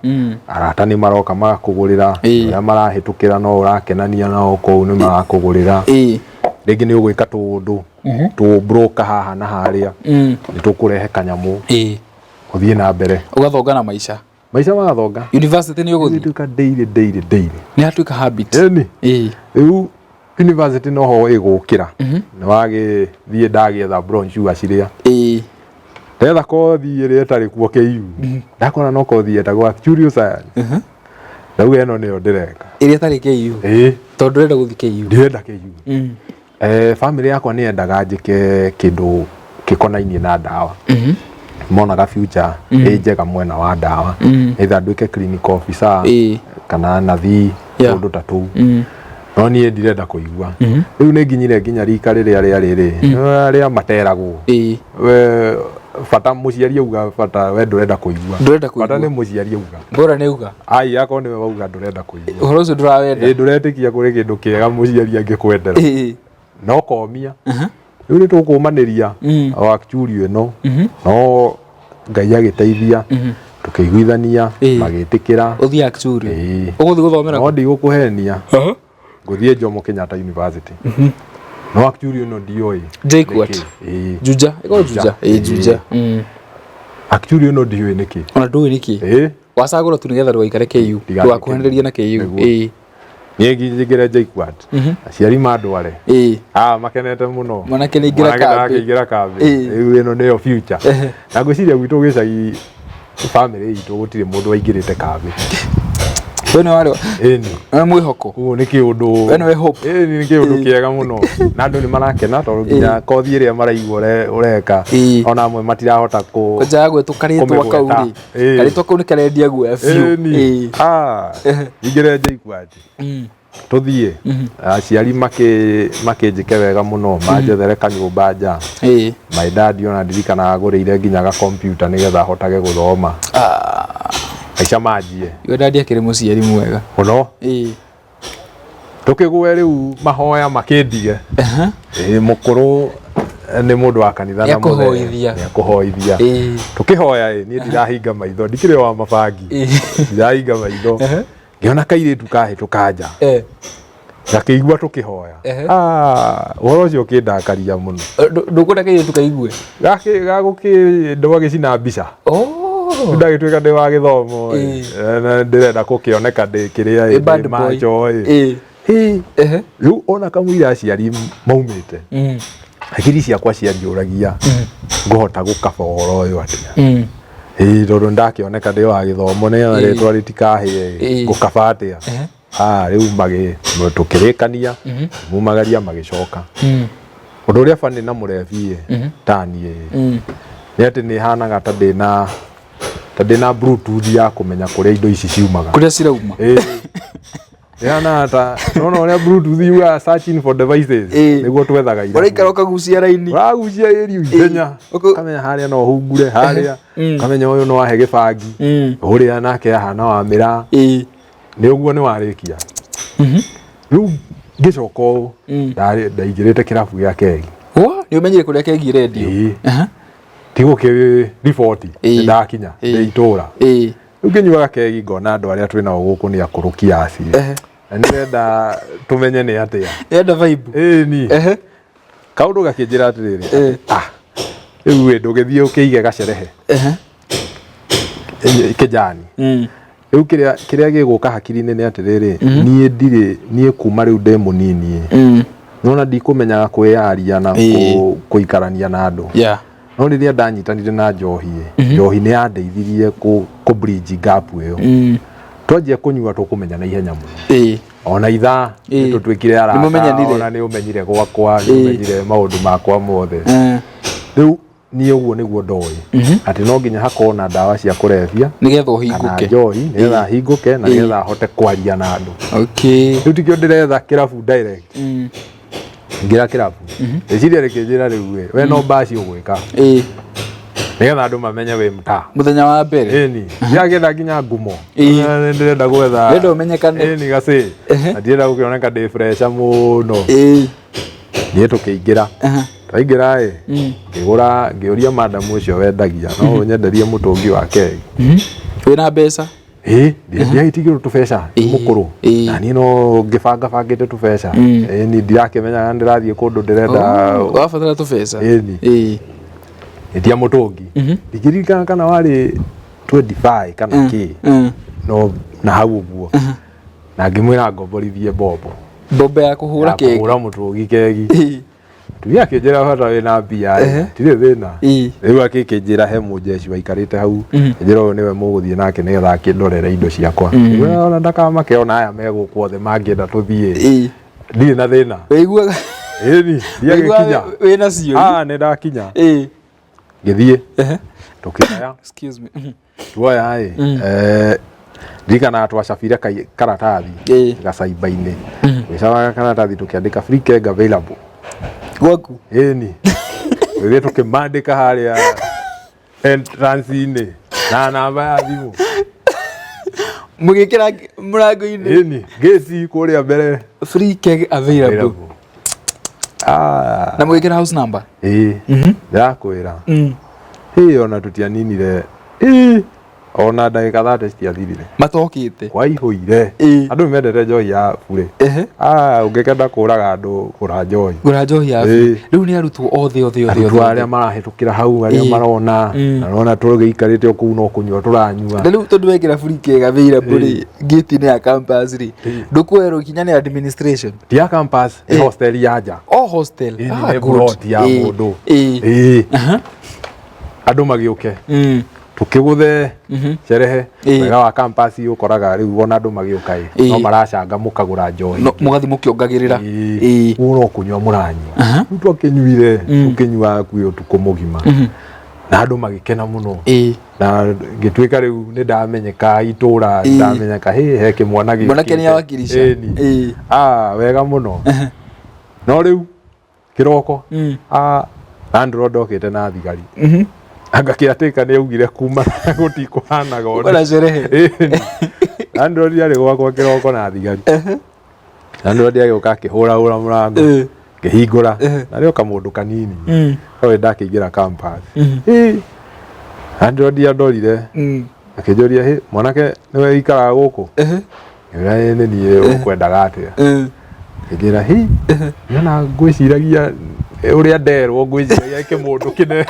arata nĩ maroka magakũgũrĩra, arĩa marahĩtũkĩra no ũrakenania nao kũu nĩ marakũgũrĩra. Rĩngĩ nĩ ũgwĩka tũũndũ, tũbroka haha na harĩa, nĩ tũkũrehe kanyamũ, ũthiĩ na mbere. Ũgathonga na maica. Maica magathonga. University nĩ ũgũthiĩ? Ĩtuĩka daily, daily, daily. Nĩ yatuĩka habit. Ĩni. Rĩu university noho ĩgũkĩra. Nĩ wagĩthiĩ ndagĩetha brochure ciria. Ndetha kothi ĩrĩa ĩtarĩ kuo KU. Ndakora no kothi ĩtagwo actuarial science. Ndauga ĩno nĩyo ndĩreka. Ĩrĩa ĩtarĩ KU? Tondũ ndũrenda gũthiĩ KU? Ndirenda KU. Family yakwa nĩ yendaga njĩke kĩndũ gĩkonainie na ndawa. Monaga future ĩ njega mwena wa ndawa, either nduĩke clinical officer kana nathi, kũndũ ta tũu. No niĩ ndirenda kũigua. Rĩu nĩ nginyire nginya rika rĩrĩa rĩa rĩrĩ rĩa materagwo. We bata mũciari auga, bata we ndũrenda kũigua. Ndũrenda Bata kũigua. nĩ mũciari auga. Bora nĩ uga. Ai, akorwo nĩwe wauga, ndũrenda kũigua. Ũhoro ũcio ndũrawenda. Ĩ, ndũretĩkia kũrĩ kĩndũ kĩega mũciari angĩkwendera. No komia rĩu nĩ tũkũmanĩria o actually ĩno, no Ngai agĩteithia, tũkĩiguithania, magĩtĩkĩra. Ũthiĩ actually. Ĩĩ. Ũgũthiĩ gũthomera No kũ? Ndigũkũhenia, ngũthiĩ Jomo Kenyatta University, no actually ĩno ndioĩ. JKUAT. Nĩkĩ. Ĩĩ. Juja, ĩkorwo Juja. Ĩĩ, Juja. Actually ĩno ndioĩ nĩkĩ. Ona ndũĩ nĩkĩ. Ĩĩ. Wacagũra tu nĩgetha ndũgaikare KU. Ndigathiĩ. Ndũgakuhanĩrĩrie na KU. Nĩguo. Ĩĩ. Niĩ njingĩre JKUAT, aciari mandware. Ah, makenete mũno. Mwanake nĩ aingĩra Mwanake kambĩ. nĩarakĩingĩra kambĩ. Rĩu ĩno nĩyo future. Na ngwĩciria gwitũ gĩcagi, family itũ, gũtirĩ mũndũ waingĩrĩte kambĩ. We nĩ warĩ Ĩni. we mwĩhoko. Ũguo nĩ kĩũndũ. We nĩwe hope. Ĩni, nĩ kĩũndũ kĩega mũno na andũ nĩ marakena tondũ nginya kothi ĩrĩa maraigua ũreka, ona amwe matirahota kũ Kwanjaga gwĩtwo karĩtwa kau kũmĩgweta. rĩ. Ĩĩ. Karĩtwa kau nĩ karendia guoya biũ. Ĩni. Ah, ingĩre JKUAT, tũthiĩ, aciari makĩnjĩke wega mũno, manjethere kanyũmba nja. My dad, ona ndirikanaga agũrĩire nginya ga computer nĩgetha hotage gũthoma. Maica manjie. Iwe dadi akĩrĩ mũciari mwega. Mũno. Tũkĩgwe rĩu mahoya makĩndige. Ĩĩ, mũkũrũ nĩ mũndũ wa kanitha na mũthee. Nĩakũhoithia. Nĩakũhoithia. Tũkĩhoya ĩ, niĩ ndirahinga maitho, ndikĩrĩ wa mabangi. Ndirahinga maitho, ngĩona kairĩtu kahĩtũka nja, gakĩigua tũkĩhoya. Ah, ũhoro ũcio ũkĩndakaria mũno. Ndũkwenda kairĩtu kaigue. Gagũkĩndwo gĩcina mbica. Ndagĩtuĩka ndĩ wa gĩthomo ĩ. Na ndĩrenda gũkĩoneka ndĩ kĩrĩa ĩ, Ĩ, bad ndĩ boy. macho ĩ. Hĩ, rĩu ona kamũira aciari maumĩte, hakiri ciakwa cianjũragia ngũhota gũkaba ũhoro ũyũ atĩa. Ĩĩ, tondũ ndakĩoneka ndĩ wa gĩthomo, nĩgetha rĩtwa rĩtikahĩe ĩ, ngũkaba atĩa? Ah, rĩu magĩ tũkĩrĩkania, mumagaria, magĩcoka. Ũndũ ũrĩa bani na mũrebi ĩ ta niĩ ĩ, nĩ atĩ nĩ hanaga ta ndĩna bluetooth ya kũmenya kũrĩa indo ici ciumaga. Kũrĩa cirauma. Ĩĩ. Ĩhanaga ta nona ũrĩa bluetooth yugaga "searching for devices". Nĩguo twethaga irabu. Ũraikara ũkagucia raini. Ũragucia ĩriu ihenya. Ũkamenya harĩa no hungure harĩa, ũkamenya ũyũ no ahe gĩbangi, ũrĩa nake ahana wa mĩraa. Nĩ ũguo nĩ warĩkia. Rĩu ngĩcoka ũũ, ndaingĩrĩte kĩrabu gĩa kegi. Wa, nĩ ũmenyire kũrĩa kegi ĩrendio. Ĩĩ. Ti gũkĩ riboti ndakinya ndĩ itũra. Rĩu ngĩnyuaga kegi, ngona andũ arĩa twĩ nao gũkũ nĩ akũrũ kiasi, na nĩrenda tũmenye nĩ atĩa. Enda vibe. Ĩni. Kaũndũ gakĩnjĩra atĩrĩrĩ, ah, rĩu ĩ, ndũgĩthiĩ ũkĩige gacerehe kĩjani. Rĩu kĩrĩa gĩgũka hakiri-inĩ nĩ atĩrĩrĩ, niĩ ndirĩ, niĩ kuma rĩu ndĩ mũnini ĩ, nona ndikũmenyaga kwĩyaria na kũikarania na andũ. No rĩrĩa ndanyitanire na njohi ĩ, njohi nĩ yandeithirie kũ bridge gap ĩyo. Twanjia kũnyua tũkũmenya na ihenya mũno. Ona ithaa nĩ tũtuĩkire arata. Nĩmũmenyanire. Ona nĩ ũmenyire gwakwa, nĩ ũmenyire maũndũ makwa mothe. Rĩu niĩ ũguo nĩguo ndoĩ atĩ no nginya hakorwo na ndawa cia kũrebia Nĩgetha kana ũhingũke. njohi, nĩgetha hingũke na nĩgetha hote kwaria na andũ. Rĩu tikĩo ndĩretha kĩrabu direct. Ngĩra kĩrabu, rĩciria rĩkĩnjĩra, rĩu ĩ, we no mbaci ũgwĩka nĩgetha andũ mamenye wĩ mtaa. Mũthenya wa mbere. Ĩni, ndirakĩenda nginya ngumo. Ĩĩ. Ndĩrenda gwetha. Ndĩrenda ũmenyekane. Ĩni gacĩ. Na ndirenda gũkĩoneka ndĩ fresh mũno. Niĩ tũkĩingĩra. Twaingĩra ĩ, ngĩgũra, ngĩũria madam ũcio wendagia, no ũnyenderie mũtũngi wa kegi? Wĩna mbeca. Ĩ, ndiagĩtigĩrwo tũbeca mũkũrũ. Na niĩ no ngĩbanga bangĩte tũbeca. Ĩni, ndirakĩmenyaga ndĩrathiĩ kũndũ ndĩrenda. Oh, wabatara tũbeca. Ĩni. Ĩtia mũtũngi, ndingĩririkana kana warĩ 25 kana kĩ, no na hau ũguo, na ngĩmwĩra ngomborithie mbombo. Mbombo ya kũhũra ya keki. Kũhũra mũtũngi kegi. Tumia akĩnjĩra bata wĩna mbia ĩ, tirĩ thĩna. Rĩu akĩkĩnjĩra he mũjeshi waikarĩte hau, njĩra ũyũ nĩwe mũgũthiĩ nake nĩgetha akĩndorere indo ciakwa. Ngĩmwĩra ona ndakamake, ona aya me gũkũ othe mangĩenda tũthiĩ, ndirĩ na thĩna. Wĩiguaga Ĩni, wĩiguaga ndiagĩkinya. wĩna cio. Ah, nĩ ndakinya. Ngĩthiĩ. Tũkĩoya. Excuse me. Tuoya ĩ, ndirikanaga twacabire karatathi gacaiba-inĩ, tũgĩcabaga karatathi tũkĩandĩka "free keg available". Gwaku? Ĩni, tũgĩthiĩ tũkĩmandĩka harĩa entrance-inĩ na namba ya thimũ. Mũgĩkĩra mũrango-inĩ? Ĩni, gate kũrĩa mbere. "Free keg available". Available. Ah. Na mũgĩkĩra house number? Ĩĩ, ndĩrakwĩra, ĩ ona tũtianinire, ĩ ona ndagĩka 30 citiathirire matokĩte. Kwaihũire. Andũ nĩ mendete njohi ya bure. Ah, ũngĩkenda kũraga andũ, gũra njohi. Gũra njohi ya bure. Rĩu nĩ arutwo othe othe othe? Arutwo Othe. arĩa marahĩtũkĩra hau, arĩa marona marona tũgĩikarĩte o kũu no kũnyua tũranyua. Na rĩu tondũ wekĩra "free keg available" rĩ, gate-inĩ ya campus rĩ, ndũkuoerwo ikinya nĩ administration? Ti ya campus, nĩ hostel ya nja. O hostel? Ĩĩ, Ah, nĩ good. plot ya mũndũ. Ĩĩ. Andũ magĩũke, tũkĩgũthe cerehe. Wega wa campus ũkoraga rĩu ona andũ magĩũka ĩ, no maracanga mũkagũra njohi. No, mũgathiĩ mũkĩongagĩrĩra. Ũguo no kũnyua mũranyua. Rĩu twakĩnyuire, tũkĩnyua hakuhĩ ũtukũ mũgima na andũ magĩkena mũno, na ngĩtuĩka rĩu nĩ ndamenyeka itũra, ndamenyeka hĩ he kĩmwana gĩũkĩte. Mwanake nĩ awakilisha. Ĩni. Ah, wega mũno. No rĩu kĩroko, ah, landlord okĩte na thigari. Anga kĩatĩka nĩ augire kuma gũtikũhanaga ũndũ. Ona sherehe. Ĩni. Landlord arĩ gwakwa kĩroko na thigari. Landlord agĩũka akĩhũrahũra mũrango, ngĩhingũra, na rĩo kamũndũ kanini no ndakĩingĩra campus. Ĩ, landlord andorire, akĩnjũria, "Hĩ, mwanake, nĩwe ũikaraga gũkũ?" Ngĩmwĩra, "Ĩ, nĩ niĩ, ũkwendaga atĩa?" Akĩnjĩra, "Hĩ, niona ngwĩciragia ũrĩa nderwo, ngwĩciragia kĩmũndũ kĩnene,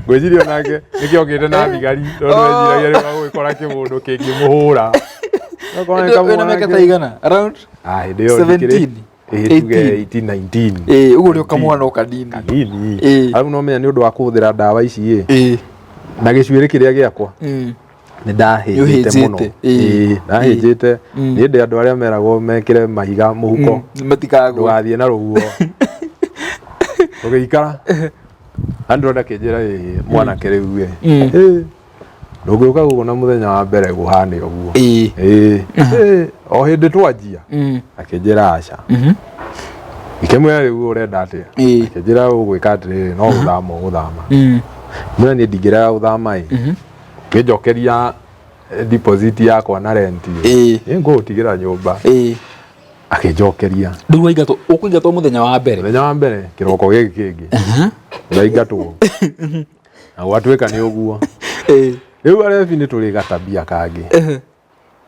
ngwĩciria onake nĩkĩo okĩte na thigari, tondũ eciragia rĩu agũgĩkora kĩmũndũ kĩngĩmũhũra." Okorwo nĩ Wĩna kamwana mĩaka ta igana around? Ah, hĩndĩ ĩyo ndikĩrĩ 17? Ĩĩ, tuge 18, 19. Ĩĩ, ũguo nĩ kamwana o kanini. Kanini. Arabu no menya nĩ ũndũ wa kũhũthĩra ndawa ici ĩ, na gĩcuĩrĩ kĩrĩa gĩakwa nĩ ndahĩnjĩte mũno. Nĩũhĩnjĩte, Ĩĩ, ndahĩnjĩte. Niĩ ndĩ andũ arĩa meragwo mekĩre mahiga mũhuko Matikagwe. Ndũgathiĩ na rũhuho. Tũgĩikara, andũ akĩnjĩra, "Ĩ, mwanake, rĩu ĩ, ĩ, ndũngĩũka gũkũ na mũthenya wa mbere gũhane ũguo." Ĩĩ. Ĩĩ, o hĩndĩ twanjia. Akĩnjĩra aca. Ngĩkĩmwĩra, "Rĩu ũrenda atĩa?" Akĩnjĩra, "Ũgwĩka atĩrĩrĩ, no gũthama ũgũthama." Mwĩra, "Niĩ ndingĩrega gũthama ĩ, ngĩnjokeria deposit yakwa na rent ĩ, nĩ ngũgũtigĩra nyũmba." Akĩnjokeria. Rĩu waingatwo, ũkũingatwo mũthenya wa mbere? Mũthenya wa mbere kĩroko gĩkĩ kĩngĩ ndaingatwo, na gwatuĩka nĩ ũguo. Rĩu arebi nĩ tũrĩ gatabia kangĩ.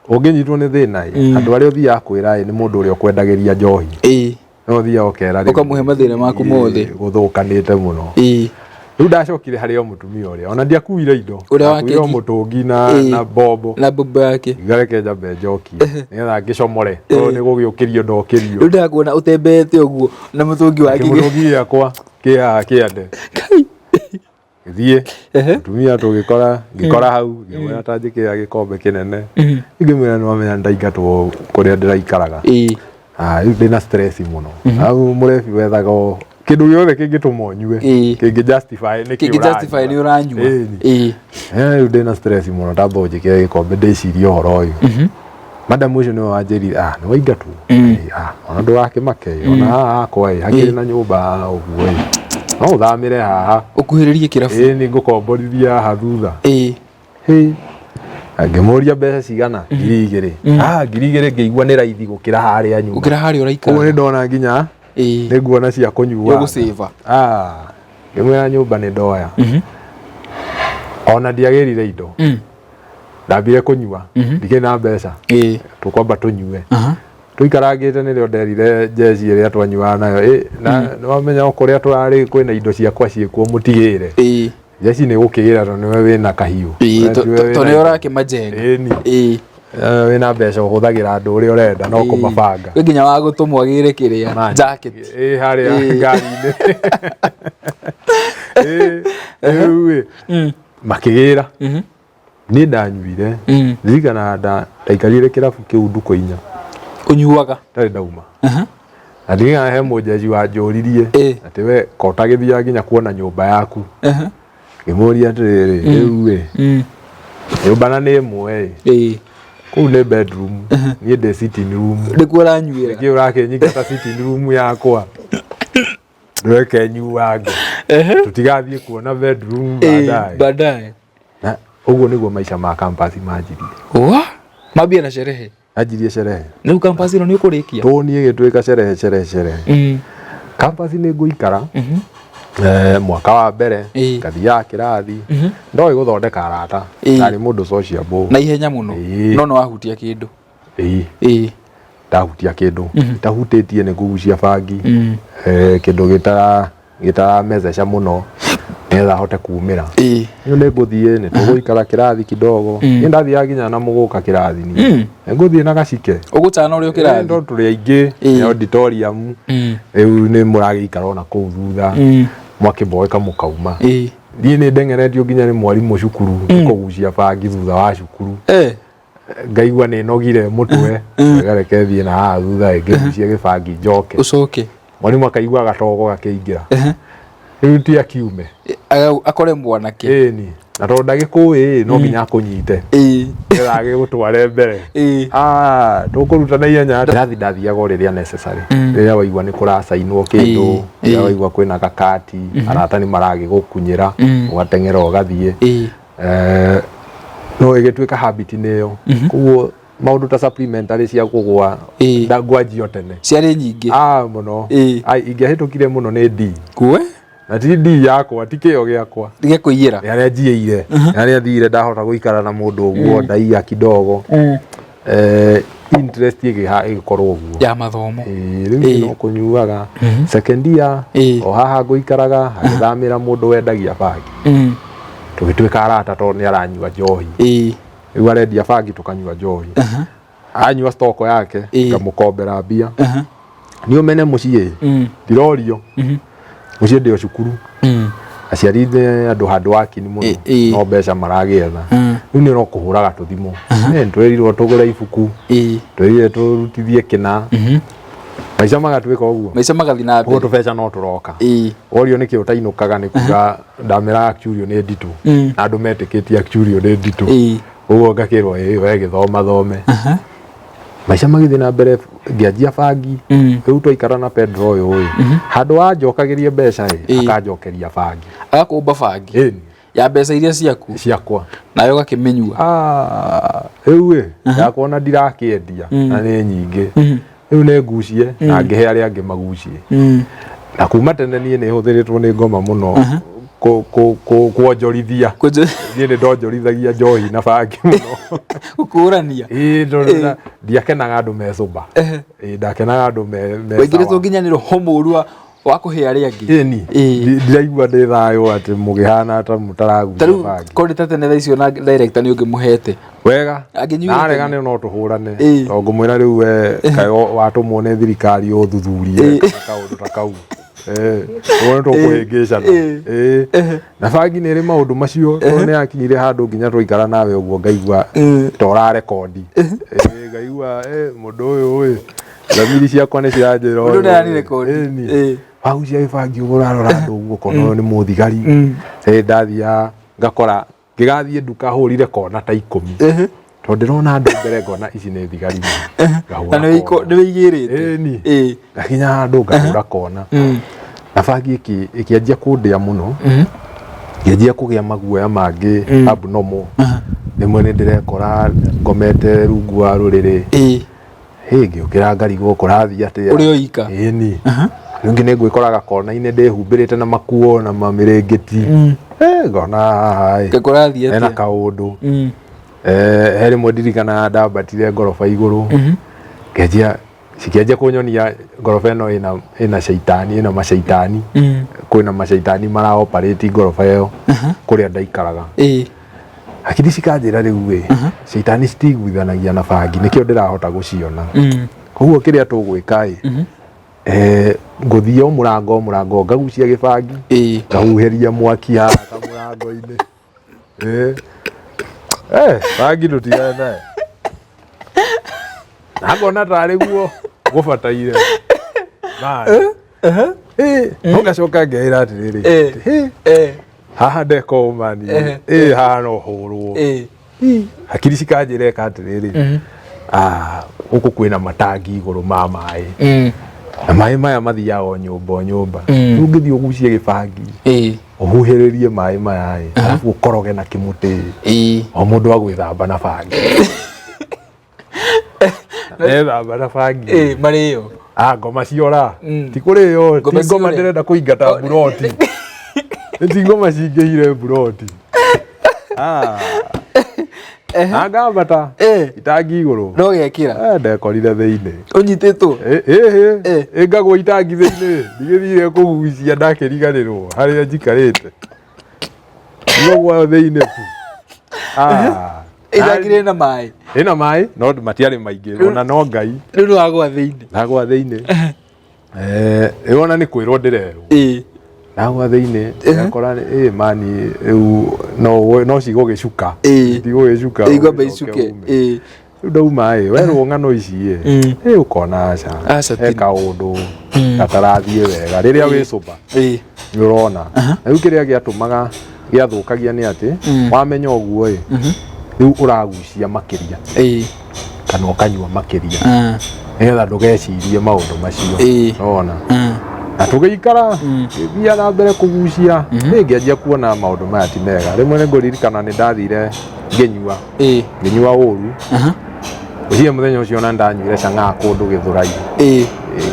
Ũngĩnyitwo nĩ thĩna ĩ, andũ arĩa ũthiaga kwĩra ĩ, nĩ mũndũ ũrĩa ũkwendagĩria njohi. No ũthiaga ũkera rĩu Ũkamũhe mathĩna maku mothe. Gũthũkanĩte mũno. Rĩu ndacokire harĩ o mũtumia ũrĩa ona ndiakuire indo. Ũrĩa wa Ndakuire o keki. mũtũngi na, na bombo. Na mbombo yake. Ngareke njambe njokie nĩgetha ngĩcomore, tondũ nĩ gũgĩũkĩrio ndokĩrio. Rĩu ndakuona ũtembeete ũguo na mũtũngi wa kĩgĩ. Kĩmũtũngi gĩakwa kĩ haha kĩande. Gĩthiĩ mũtumia tũgĩkora, ngĩkora hau, ngĩmwĩra ta njĩkĩra gĩkombe kĩnene. Ngĩmwĩra, "Nĩwamenya ndaingatwo kũrĩa ndĩraikaraga. Ah, rĩu ndĩna stress mũno." Hau mũrebi wethaga o kĩndũ gĩothe kĩngĩtũma ũnyue, kĩngĩ justify nĩkĩ. Kĩngĩ justify nĩ ũranyua. Ĩni. "Rĩu ndĩna stress mũno, tamba ũnjĩkĩre gĩkombe ndĩcirie ũhoro ũyũ." Madam ũcio nĩwe wanjĩrire, "Ah, nĩ waingatwo? Ah, ona ndũgakĩmake, ona haha hakwa ĩ, hakĩrĩ na nyũmba haha ũguo ĩ, no ũthamĩre haha." Ũkuhĩrĩrie kĩrabu. "Ĩ, nĩ ngũkomborithia haha thutha." Hĩ, ngĩmũria mbeca cigana. 2000. Ah, 2000 ngĩigua nĩ raithi gũkĩra harĩa nyuma. Gũkĩra harĩa Koguo ũraikara. nĩ ndona nginya nĩ nguona cia kũnyua. Ũgũcĩva. Ah, ngĩmwĩra nyũmba nĩ ndoya. Ona ndiagĩrire indo. Ndambire kũnyua, ndikĩrĩ na mbeca. Tũkwamba tũnyue. Tũikarangĩte nĩrĩo nderire njeci ĩrĩa twanyuaga nayo, "Ĩ, na nĩwamenya o kũrĩa tũrarĩ kwĩna indo ciakwa ciĩkuo, mũtigĩre." Njeci nĩ gũkĩgĩra tondũ nĩwe wĩna kahiũ. We tiwe wĩna To nĩ indo. ũrakĩmajenga. Ĩni. Wĩna mbeca, ũhũthagĩra andũ ũrĩa ũrenda no kũmabanga. Kwĩ nginya wa gũtũmwo agĩre kĩrĩa jacket. Ĩ, harĩa ngari-inĩ. Ĩ, rĩu ĩ, makĩgĩra. Niĩ ndanyuire, ndirikanaga ndaikarire kĩrabu kĩu ndukũ 4. Ũnyuaga? Ndarĩ ndauma. Na ndirikana he mũnjeci wanjũririe atĩ, "We ko ũtagĩthiaga nginya kuona nyũmba yaku?" Ngĩmũria atĩrĩrĩ, rĩu ĩ, nyũmba na nĩ ĩmwe ĩ, kũu nĩ bedroom, niĩ ndĩ sitting room. Nĩkuo ũranyuĩra. Nĩkĩ ũrakĩnyingata sitting room yakwa? Ndweke nyuange. Tũtigathiĩ kuona bedroom baadaye. Baadaye. Na ũguo nĩguo maica ma campus manjirie. Wa? Mambia na sherehe. Anjirie sherehe. Rĩu campus ĩno nĩ ũkũrĩkia? Tũni ĩgĩtuĩka sherehe sherehe sherehe. Campus nĩ ngũikara mwaka wa mbere ngathiaga kĩrathi ndoĩ gũthondeka arata, ndarĩ mũndũ sociable na ihenya mũno, no nĩ wahutia kĩndũ. Ĩĩ, ndahutia kĩndũ itahutĩtie nĩ kũgucia bangi, kĩndũ gĩtaramececa mũno nĩgetha hote kumĩra. Rĩu nĩ ngũthiĩ, nĩ tũgũikara kĩrathi kidogo. Niĩ ndathiaga nginya na mũgũka kĩrathi niĩ. Nĩ ngũthiĩ na gacike. Ũgũtana ũrĩ o kĩrathi? No tũrĩ aingĩ, nĩ auditorium. Rĩu nĩ mũragĩikara ona kũu thutha, mwakĩmboeka mũkauma. Niĩ nĩ ndeng'eretio nginya nĩ mwarimũ cukuru nĩ kũgucia bangi thutha wa cukuru. Ngaigua nĩ nogire mũtwe, reke thiĩ na haha thutha ngĩgucie gĩbangi njoke. Ũcoke. Mwarimũ akaigua gatogo gakĩingĩra. Rĩu ti akiume. Akore mwanake. Ĩni. Na tondũ ndagĩkũĩ no nginya akũnyite. Nĩgetha agĩgũtware mbere. Tũkũruta na ihenya. Kĩrathi ndathiaga o rĩrĩa necessary. Rĩrĩa waigua nĩ kũracainwo kĩndũ, rĩrĩa waigua kwĩna gakati, arata nĩ maragĩgũkunyĩra, ũgateng'era ũgathiĩ. No ĩgĩtuĩka habit nĩ ĩyo. Koguo maũndũ ta supplementary cia kũgũa ngwanjio tene. Ciarĩ nyingĩ. Mũno. Ingĩahĩtũkire mũno nĩ D. Kue? Na ti D yakwa, ti kĩo gĩakwa. Gĩa kũiyĩra. Nĩ harĩa njiĩire. Nĩ harĩa thire ndahota gũikara na mũndũ ũguo, ndaiya kidogo. Interest ĩgĩkorwo ũguo. Ya mathomo. Rĩu no kũnyuaga. Second year, o haha ngũikaraga, hagĩthamĩra mũndũ wendagia bangi. Tũgĩtuĩka arata tondũ nĩ aranyua njohi. Rĩu arendia bangi tũkanyua njohi. Anyua stock yake, ngamũkombera mbia. Nĩ ũmene mũciĩ, ndirorio. Mũciĩ ndĩ o cukuru. Aciari nĩ andũ handũ wakini mũno, no mbeca maragĩetha. Rĩu nĩ no kũhũraga tũthimũ. Twĩrirwo tũgũre ibuku, twĩrirwo tũrutithie kĩna. Maica magatuĩka ũguo. Maica magathiĩ na mbere. Ũguo tũbeca no tũroka. Worio nĩkĩ ũtainũkaga nĩ kuga ndamĩraga actually nĩ nditũ. Na andũ metĩkĩtie actually nĩ nditũ. Ũguo ngakĩrwo ĩĩ we gĩthoma thome. Maica magĩthiĩ na mbere ngĩanjia bangi. Rĩu twaikara na Pedro ũyũ ĩ. Handũ wa njokagĩrie mbeca ĩ, akanjokeria bangi. Agakũmba bangi. Ya mbeca iria ciaku. Ciakwa. Nawe ũgakĩmĩnyua. Rĩu ĩ, yakwa ona ndirakĩendia na nĩ nyingĩ. Rĩu nĩ ngucie na ngĩhe arĩa angĩ magucie. Na kuma tene niĩ nĩ hũthĩrĩtwo nĩ ngoma mũno kuonjorithia. Niĩ nĩ ndonjorithagia njohi na bangi mũno. Gũkũrania. Ĩĩ, tondũ ndiakenaga andũ me sober. Ndakenaga andũ me sawa. Waingĩrĩtwo nginya nĩ roho mũru wa kũhe arĩa angĩ. Ĩni. Ndiraigua ndĩ thayũ atĩ mũgĩhana ta mũtaragucia bangi. Tarĩu korwo nĩ ta tene thaa icio na director nĩ ũngĩmũhete. Wega. Narega nĩ no tũhũrane. Tondũ ngũmwĩra rĩu we kaĩ watũmwo nĩ thirikari ũthuthurie kana kaũndũ ta kau. Ũguo nĩ tũkũhĩngĩcana. Na bangi nĩ ĩrĩ maũndũ macio, tondũ nĩ yakinyire handũ nginya twaikara nawe ũguo ngaigua ta ũrarekondi. Ngaigua mũndũ ũyũ ĩ, thamiri ciakwa nĩ ciranjĩra ũyũ. Mũndũ ndaranirekondi. Wagucia gĩbangi ũguo ũrarora andũ ũguo ũkona ũyũ nĩ mũthigari. Ndathiaga ngakora ngĩgathiĩ nduka hũrire kona ta 10. Tondũ ndĩrona andũ mbere ngona ici nĩ thigari. Na nĩ wĩigĩrĩte. Ĩni. Ngakinya handũ ngahũra kona. Na bangi ĩkĩanjia kũndĩa mũno. Ngĩanjia kũgĩa maguoya mangĩ abnormal. Rĩmwe nĩ ndĩrekora ngomete rungu wa rũrĩrĩ. Ngĩũkĩra ngarigwo kũrathiĩ atĩa. Ũrĩ oika. Ĩni. Rĩngĩ nĩ ngwĩkoraga kona-inĩ ndĩhumbĩrĩte na makuo na mamĩrĩngĩti. Ngona haha ĩ. Kũrathiĩ atĩa. Hena kaũndũ. He rĩmwe ndirikanaga ndambatire ngoroba igũrũ. Ngĩanjia cikĩanjia kũnyonia ngoroba ĩno ĩna caitani, ĩna macaitani. Kwĩna macaitani mara operate ngoroba ĩyo kũrĩa ndaikaraga. Hakiri cikanjĩra rĩu ĩ, caitani citiguithanagia na bangi nĩkĩo ndĩrahota gũciona. Koguo kĩrĩa tũgwĩka ĩ, ngũthiĩ o mũrango mũrango ngagucia gĩbangi, ngahuhĩria mwaki haha kamũrango-inĩ. Bangi ndũtigane nayo. Na ngona tarĩ guo gũbataire. No ngacoka ngeĩra atĩrĩrĩ, Haha ndeka ũũ mani, ĩ haha no hũrwo. Hakiri cikanjĩra ĩka atĩrĩrĩ, ah, gũkũ kwĩna matangi igũrũ ma maĩ, na maĩ maya mathiaga o nyũmba o nyũmba. Rĩu ũngĩthiĩ ũgucie gĩbangi, ũhuhĩrĩrie maĩ maya ĩ, arabu ũkoroge na kĩmũtĩ, o mũndũ agwĩthamba na bangi. Ethamba na bangi. Marĩo. Ah, ngoma ciora. Ti kũrĩo, ti Ngoma ngoma ciore. ndĩrenda kũingata mburoti. Ti ngoma cingĩhire mburoti. Ah. Na ngambata itangi igũrũ. No gekĩra. Eh, ndekorire thĩinĩ. Ũnyitĩtwo. Ĩ ĩ ngagwo itangi thĩinĩ. Ndigĩthire kũgucia ndakĩriganĩrwo harĩa njikarĩte. Ngagwo thĩinĩ tu. Ah. Itangi rĩna maĩ. Ĩna maĩ no matiarĩ maingĩ, ona no Ngai. Rĩu nĩ wagwa thĩinĩ. Ndagwa thĩinĩ. Rĩu ona nĩ kwĩrwo ndĩrerwo. Ndagwa thĩinĩ ndakora ĩ mani rĩu no cigũgĩcuka. Cigũgĩcuka. Igombe icuke. Rĩu ndauma ĩ werwo ng'ano ici ĩ ĩ ũkona aca. Aca He ti. kaũndũ gatarathiĩ wega rĩrĩa wĩ sober nĩ ũrona. Na rĩu kĩrĩa gĩatũmaga gĩathũkagia nĩ atĩ wamenya ũguo ĩ rĩu ũragucia makĩria kana ũkanyua makĩria nĩgetha ndũgecirie maũndũ macio. Ũrona? Na tũgĩikara ngĩthiĩ na mbere kũgucia, nĩ ngĩanjia kuona maũndũ maya ti mega. Rĩmwe nĩ ngũririkana nĩ ndathire ngĩnyua, ngĩnyua ũru. Ngwĩciria mũthenya ũcio ona ndanyuire chang'aa kũndũ Gĩthũrai.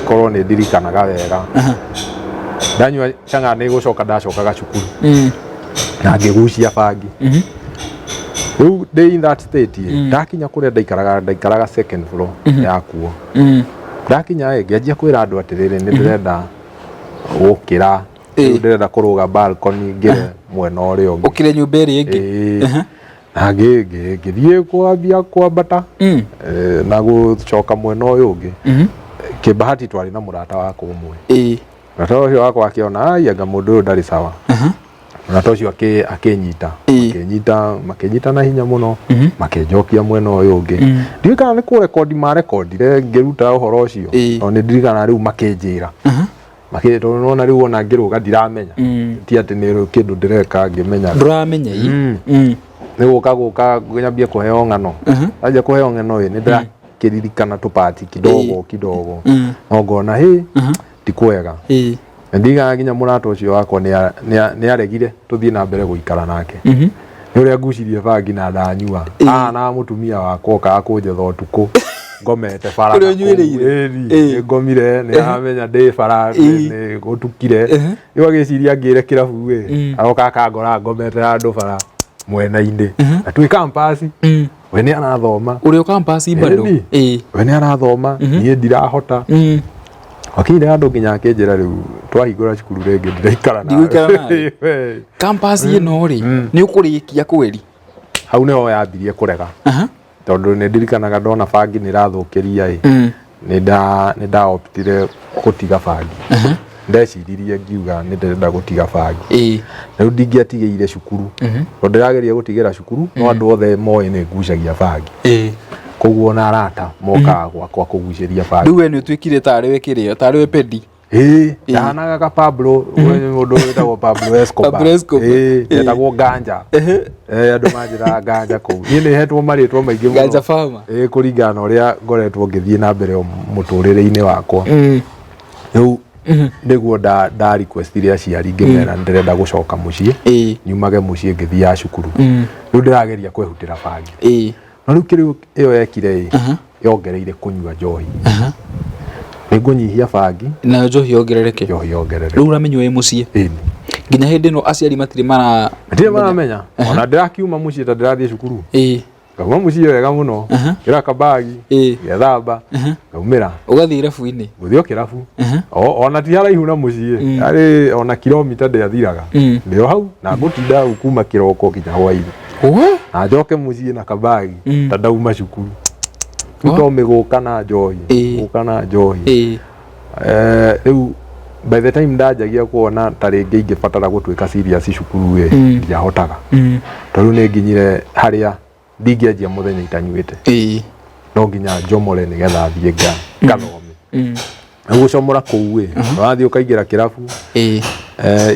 Korwo nĩ ndirikanaga wega. Ndanyua chang'aa nĩ gũcoka ndacokaga cukuru. Na ngĩgucia bangi. Rĩu ndĩ in that state ĩ, ndakinya kũrĩa ndaikaraga, ndaikaraga second floor yakuo. Ndakinya ĩ, ngĩanjia kwĩra andũ atĩrĩrĩ, nĩ ndĩrenda gũkĩra, rĩu ndĩrenda kũrũga balcony ngĩre mwena ũrĩa ũngĩ. Ũkĩre nyũmba ĩrĩa ĩngĩ. Na ngĩthiĩ kwambia kwambata na gũcoka mwena ũyũ ũngĩ. Kĩbahati twarĩ na mũrata wakwa ũmwe. Mũrata ũcio wakwa akĩona, ai anga mũndũ ũyũ ndarĩ sawa. Mũrata ũcio akĩnyita, makĩnyita, makĩnyita na hinya mũno, makĩnjokia mwena ũyũ ũngĩ. Ndiũĩ kana nĩ kũrekondi marekondire ngĩruta ũhoro ũcio, tondũ nĩ ndirikanaga rĩu makĩnjĩra. Tondũ nĩwona rĩu ona ngĩrũga ndiramenya. Ti atĩ nĩ kĩndũ ndĩreka ngĩmenyaga. Ndũramenya ĩ. Nĩ gũka gũka nyambie kũheo ng'ano. Anjia kũheo ng'ano ĩ, nĩ ndĩrakĩririkana tũpati kidogo kidogo. No ngona hĩ, ti kwega. Ndigana nginya mũrata ũcio wakwa nĩ aregire tũthiĩ na mbere gũikara nake. Nĩ ũrĩa ngucirie bangi na ndanyua. Na mũtumia wakwa okaga kũnjetha ũtukũ. Ngomete bara. Kũrĩa ũnyuĩrĩire. Nĩ ngomire, nĩ aramenya ndĩ bara, nĩ gũtukire. Rĩu agĩciria ngĩre kĩrabu ĩ, aroka akangora ngomete handũ bara mwena-inĩ. Na twĩ campus, we nĩ arathoma. Ũrĩ o campus bado? We nĩ arathoma, niĩ ndirahota. Wakinyire handũ nginya akĩnjĩra rĩu twahingũra cukuru rĩngĩ ndiraikara nawe. Ndigũikara nawe. Campus ĩno rĩ, nĩ ũkũrĩkia kweri? Hau nĩho yambirie kũrega. Tondũ nĩ ndirikanaga ndona bangi nĩ ĩrathũkĩria ĩ, nĩ ndaoptire gũtiga bangi. Ndeciririe ngiuga nĩ ndĩrenda gũtiga bangi. Rĩu ndingĩatigĩire cukuru. Tondũ ndĩrageria gũtigĩra cukuru, no andũ othe moĩ nĩ ngucagia bangi. Koguo ona arata mokaga gwakwa kũgucĩria bangi. Rĩu we nĩ ũtuĩkire tarĩ we kĩrĩa, tarĩ we pendi. Ndahanaga ka Pablo, mũndũ wĩtagwo Pablo Escobar. Pablo Escobar. Etagwo Ganja. Andũ manjĩraga Ganja kũu. Niĩ nĩ hetwo marĩtwa maingĩ mũno. Ganja farmer. Kũringana na ũrĩa ngoretwo ngĩthiĩ na mbere mũtũrĩre-inĩ wakwa. Rĩu nĩguo nda requestire aciari ngĩmera ndĩrenda gũcoka mũciĩ, nyumage mũciĩ ngĩthiaga cukuru. Rĩu ndĩrageria kwĩhutĩra bangi. No rĩu kĩrĩa ĩyo yekire ĩ, yongereire kũnyua njohi. Nĩ ngũnyihia bangi. Nayo njohi yongerereke. Njohi yongerereke. Rĩu ũramĩnyua wĩ mũciĩ. Nginya hĩndĩ ĩno aciari matirĩ mara Matirĩ maramenya. Ona ndĩrakiuma mũciĩ ta ndĩrathiĩ cukuru. Ngauma mũciĩ wega mũno. Ngĩra kabagi. Ngethamba. Ngaumĩra. Ũgathiĩ irabu-inĩ. Gũthiĩ o kĩrabu. Ona ti haraihu na mũciĩ. Yarĩ ona kilomita ndĩathiraga. Ndĩ o hau na ngũtinda hau kuma kĩroko nginya hwainĩ. Na njoke mũciĩ na kabagi ta ndauma cukuru. Rĩu to mĩgũka na njohi. Gũka na njohi. Rĩu by the time ndanjagia kuona ta rĩngĩ ingĩbatara gũtuĩka serious cukuru ĩ, ndiahotaga. Tondũ nĩ nginyire harĩa ndingĩanjia mũthenya itanyuĩte. No nginya njomore nĩgetha thiĩ ngathome. Rĩu gũcomora kũu ĩ, ũrathiĩ ũkaingĩra kĩrabu.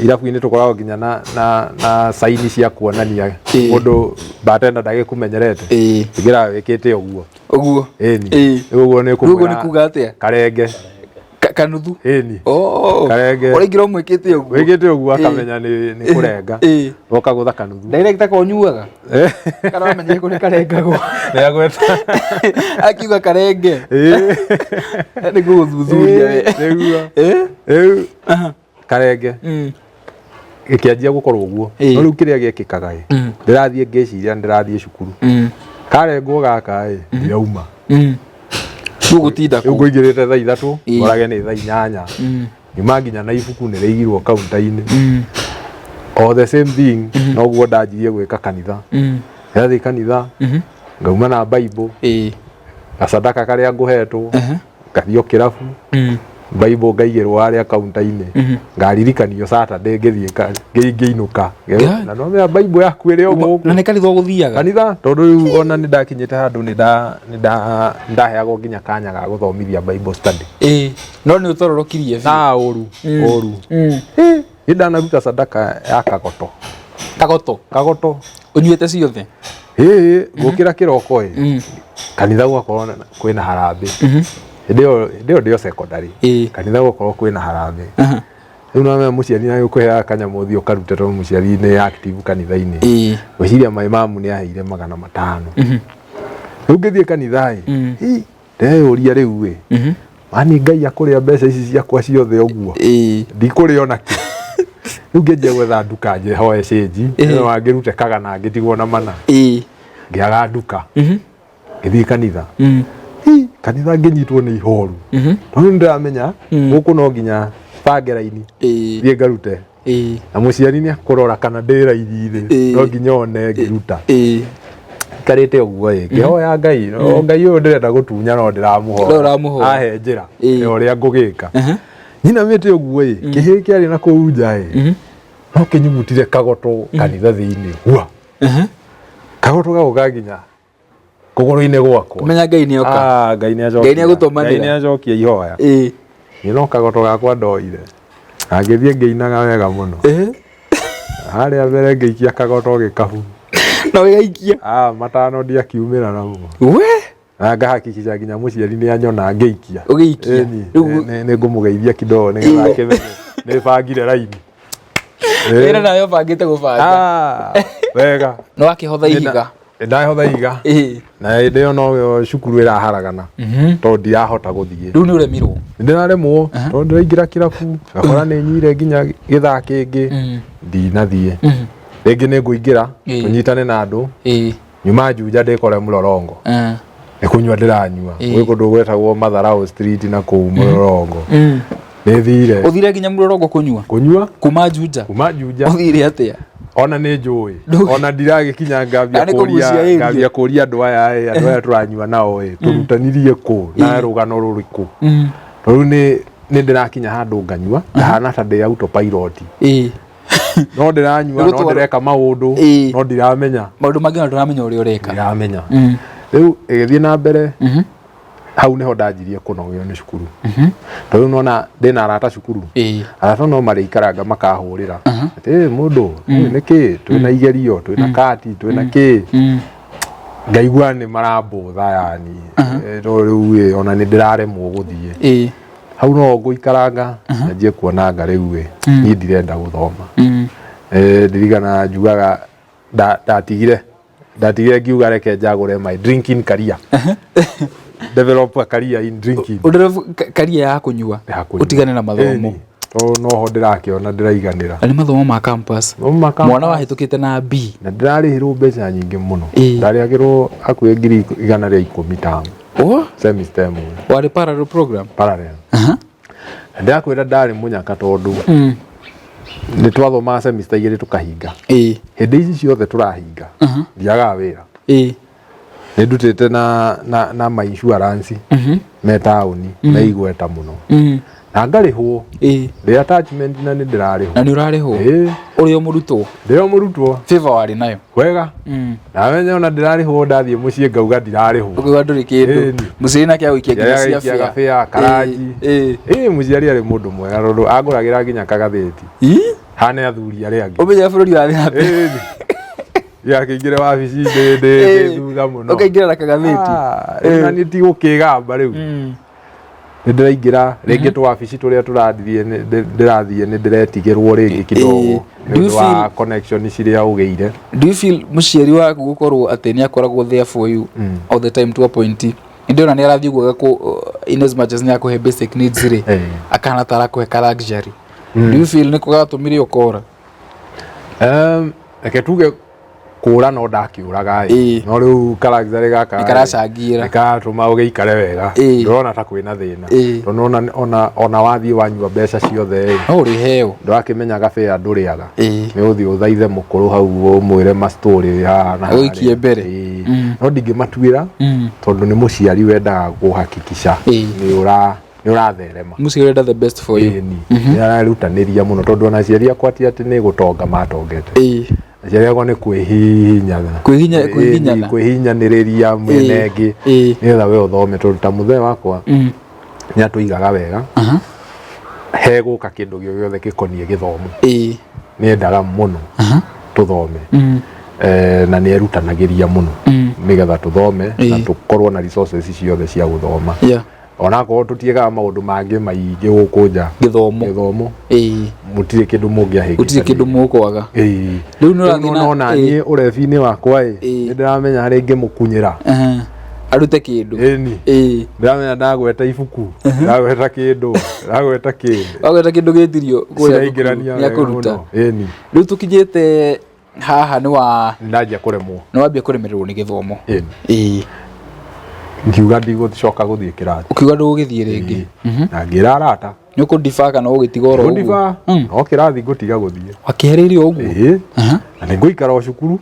Irabu-inĩ tũkoragwo nginya na saini cia kuonania mũndũ bartender ndagĩkũmenyerete. Ingĩra wĩkĩte ũguo. Ũguo. Ĩni. Ĩĩ. Rĩu ũguo nĩ Rĩu ũguo nĩ kũmwĩra kuga atĩa? Karenge. Kanuthu. Ĩni. Oh. Karenge. Ũraingĩra ũmwĩkĩte ũguo. Wĩkĩte ũguo akamenya nĩ kũrenga. Ũkagũtha kanuthu. Director ko ũnyuaga? Kana wamenyire kũrĩa karengagwo? Nĩ agweta. Akiuga karenge. Ĩĩ. Nĩ gũgũthuthuria we. Nĩguo. Eh? Rĩu karenge gĩkĩanjia gũkorwo ũguo. No rĩu kĩrĩa gĩekĩkaga ĩ, ndĩrathiĩ ngĩciria ndĩrathiĩ cukuru. Karengwo gaka ĩ, ndirauma. Rĩu gũtinda Rĩu kũu. ngũingĩrĩte thaa 3, ngorage nĩ thaa 8. Nyuma nginya na ibuku nĩ rĩigirwo kaunta-inĩ. O the same thing, noguo ndanjirie gwĩka kanitha. Ndĩrathiĩ kanitha, ngauma na Bible, gasadaka karĩa ngũhetwo, ngathiĩ o kĩrabu, Bible ngaigĩrwo harĩa kaunta-inĩ, ngaririkanio Saturday ngĩthiĩ ngĩinũka. Na no menya Bible yaku ĩrĩ o gũkũ. Na nĩ kanitha ũgũthiaga? Kanitha, tondũ rĩu ona nĩ ndakinyĩte handũ nĩ ndaheagwo nginya kanya ga gũthomithia Bible study. No nĩ ũtororokirie biũ. Na ũru, ũru. Nĩ ndanaruta sadaka ya kagoto. Kagoto? Kagoto. Ũnyuĩte ciothe? Ĩĩ, gũkĩra kĩroko ĩ. Kanitha gũgakorwo kwĩna harambĩ. Hĩndĩ ĩyo ndĩ o secondary. Kanitha gũgakorwo kwĩna harambĩ. Rĩu no wamenya mũciari nĩ agĩkũheaga kanyamũ ũthiĩ ũkarute tondũ mũciari nĩ active kanitha-inĩ. Ngwĩciria my mom nĩ aheire 500. Rĩu ngĩthiĩ kanitha ĩ, ndeyũria rĩu ĩ, mani Ngai akũrĩa mbeca ici ciakwa ciothe ũguo? Ndikũrĩa ona kĩ. Rĩu ngĩanjia gwetha nduka njehoe cĩnji, nĩgetha wangĩrute kagana ngĩtigwo na mana. Ngĩaga nduka. Ngĩthiĩ kanitha. Kanitha ngĩnyitwo nĩ ihoru. Tondũ nĩ ndĩramenya gũkũ no nginya bange raini. Thiĩ ngarute. Na mũciari nĩ akũrora kana ndĩ raini-inĩ. No nginya one ngĩruta. Njikarĩte ũguo ĩ, ngĩhoya Ngai, o Ngai ũyũ ndĩrenda gũtunya no ndĩramũhoya. No ũramũhoya. Ahe njĩra ya ũrĩa ngũgĩka. Nyinamĩte ũguo ĩ, kĩhĩĩ kĩarĩ na kũu nja ĩ, no kĩnyugutire kagoto kanitha thĩinĩ. Hua. Kagoto gagoka nginya kũgũrũ-inĩ gwakwa. Menya Ngai nĩ oka. Ngai nĩ acokia. Ngai nĩ agũtũmanĩra. Ngai nĩ acokia ihoya. Niĩ no kagoto gakwa ndoire. Na ngĩthiĩ ngĩinaga wega mũno. Harĩa mbere ngĩikia kagoto gĩkabu. Na ũgĩgaikia? 5 ndiakiumĩra namo. We? Na ngahakikisha nginya mũciari nĩ anyona ngĩikia. Ũgĩikia? Ĩni, Rĩu nĩ ngũmũgeithia kidogo nĩgetha akĩmenye nĩ bangire raini. Wĩra nawe ũbangĩte gũbanga. Wega. Nĩ wakĩhotha ihiga. Ndahotha ihiga. Na hĩndĩ ĩyo no cukuru ĩraharagana. Tondũ ndirahota gũthiĩ. Rĩu nĩ ũremirwo? Ndĩraremwo, tondũ ndĩraingĩra kĩrabu, ngakora nĩ nyuire nginya gĩthaa kĩngĩ, ndinathiĩ. Rĩngĩ nĩ ngũingĩra, tũnyitane na andũ, nyuma Juja ndĩkore Mlolongo. Nĩ kũnyua ndĩranyua. Gwĩ kũndũ gwetagwo Matharau Street na kũu Mlolongo. Nĩ thire. Ũthire nginya Mlolongo kũnyua? Kũnyua. Kuma Juja? Kuma Juja. Ũthire atĩa? Ona nĩ njũĩ. Ona ndiragĩkinya ngambia Kana nĩ kũgucia area. ngambia kũria andũ aya ĩ, andũ aya tũranyua nao ĩ, tũrutanirie kũ na rũgano rũrĩkũ. Rĩu nĩ ndĩrakinya handũ nganyua, ngahana ta ndĩ autopilot. No ndĩranyua, no Nĩgũtwarwo. ndĩreka maũndũ, no ndiramenya. Maũndũ mangĩ ona ndũramenya ũrĩa ũreka. Ndiramenya. Rĩu ĩgĩthiĩ na mbere, hau nĩho ndanjirie kũnogio nĩ cukuru. Tondũ rĩu nona ndĩna arata cukuru. Arata no marĩikaranga makahũrĩra. Atĩ, mũndũ, nĩ kĩ? Twĩna igerio, twĩna kati, twĩna kĩ? Ngaigua nĩ marambũtha yani. No rĩu ĩ, ona nĩ ndĩraremwo gũthiĩ. Hau no ngũikaranga, nyanjie kuona anga rĩu ĩ, niĩ ndirenda gũthoma. Ndirikana njugaga, ndatigire ngiuga reke njagũre my drinking career. Develop a career in drinking. Ũdevelop career ya kũnyua. Ya kũnyua. Ũtigane na mathomo. Ĩni. Tondũ noho ndĩrakĩona ndĩraiganĩra. Na nĩ mathomo ma campus. Mathomo ma campus. Mwana wahĩtũkĩte na B. Na ndĩrarĩhĩrwo mbeca nyingĩ mũno. Ndarĩhagĩrwo hakuhĩ 110,000 term. Semester ĩmwe. Warĩ parallel program? Parallel. Na ndĩrakwĩra ndarĩ mũnyaka tondũ nĩ twathomaga semester igĩrĩ tũkahinga. Hĩndĩ ici ciothe tũrahinga, ndiagaga wĩra. Nĩ ndutĩte na ma insurance. Me taũni, me igweta mũno. Na ngarĩhwo. Ndĩ attachment na nĩ ndĩrarĩhwo. Na nĩ ũrarĩhwo? Ĩĩ. Ũrĩ o mũrutwo? Ndĩ o mũrutwo. Favor warĩ nayo? Wega. Na menya ona ndĩrarĩhwo, ndathiĩ mũciĩ ngauga ndirarĩhwo. Ũkiuga ndũrĩ kĩndũ. Ĩni. Mũciari nake agũikia nginya cia Agaikia fare. gabĩa, karanji. Ĩĩ, mũciari arĩ mũndũ mwega tondũ angũragĩra nginya kagathĩti. Hane athuri arĩa angĩ. Ũmenye bũrũri wathiĩ na mbere. Ĩni. Yakĩingĩre wabici ndĩ thutha mũno. Ũkaingĩra na kagathĩti. Ah, rĩu na niĩ ti gũkĩgamba rĩu. Nĩ ndĩraingĩra rĩngĩ tũwabici tũrĩa tũrathiĩ ndĩrathiĩ nĩ ndĩretigĩrwo rĩngĩ kidogo nĩ Do you ũndũ wa connection ciria ũgĩire. Do you feel mũciari waku gũkorwo atĩ nĩ akoragwo there for you all the time to a point, ndĩrona nĩ arathiĩ ũguo in as much as nĩ akũhe basic needs rĩ, akahana ta arakũhe ka luxury, do you feel nĩko gatũmire ũkora? Reke tuge kũra no ndakĩũraga ĩ. No rĩu ka-luxury gaka Nĩ karacangĩra. Nĩ karatũma ũgĩikare wega. Ndũrona ta kwĩna thĩna. Tondũ ona wathiĩ wanyua mbeca ciothe ĩ, no ũrĩheo. Ndũrakĩmenya gabĩa ndũrĩaga. Nĩ ũthiĩ ũthaithe mũkũrũ hau ũmwĩre ma story haha na harĩa. Ũikie mbere. No ndingĩmatuĩra tondũ nĩ mũciari wendaga kũhakikisha nĩ ũratherema. Mũciari ũrenda the best for you. Ĩni, nĩ arerutanĩria mũno tondũ ona aciari akwa ti atĩ nĩ gũtonga matongete. Aciari akwa nĩ kwĩhihinyana. Kwĩhihinyana. Kwĩhinyanĩrĩria mĩena ĩngĩ nĩgetha we ũthome, tondũ ta mũthee wakwa nĩ atũigaga wega. Hegũka kĩndũ gĩogĩothe gĩkoniĩ gĩthomo, nĩ endaga mũno tũthome. Na nĩ erutanagĩria mũno nĩgetha tũthome na tũkorwo na resources ciothe cia gũthoma, onakorwo tũtiĩkaga maũndũ mangĩ maingĩ gũkũ nja. Gĩthomo. Gĩthomo mũtirĩ kĩndũ mũngĩahĩngĩcania. Gũtirĩ kĩndũ mũkwaga. Rĩu nĩ ũrathiĩ Rĩu nona niĩ ũrebi-inĩ wakwa ĩ, nĩ ndĩramenya harĩa ingĩmũkunyĩra. Arute kĩndũ. Ĩni. Ndĩramenya ndagweta ibuku, ndagweta kĩndũ, ndagweta kĩ, wagweta kĩndũ gĩtirio kũrĩa ciraingĩrania nĩ wega akũruta. mũno. Ĩni. Rĩu tũkinyĩte haha nĩ wa Ndanjia kũremwo. Nĩ wambia kũremererwo nĩ gĩthomo. Ĩni. Ngiuga ndigũcoka gũthiĩ kĩrathi. Ũkiuga ndũgũgĩthiĩ rĩngĩ. Na ngĩra arata. Nĩ ũkũndiba kana ũgĩtiga oro ũguo? Ngũndiba, no kĩrathi ngũtiga gũthiĩ. Wakĩehereirio ũguo? Ĩĩ. Na nĩ ngũikara o cukuru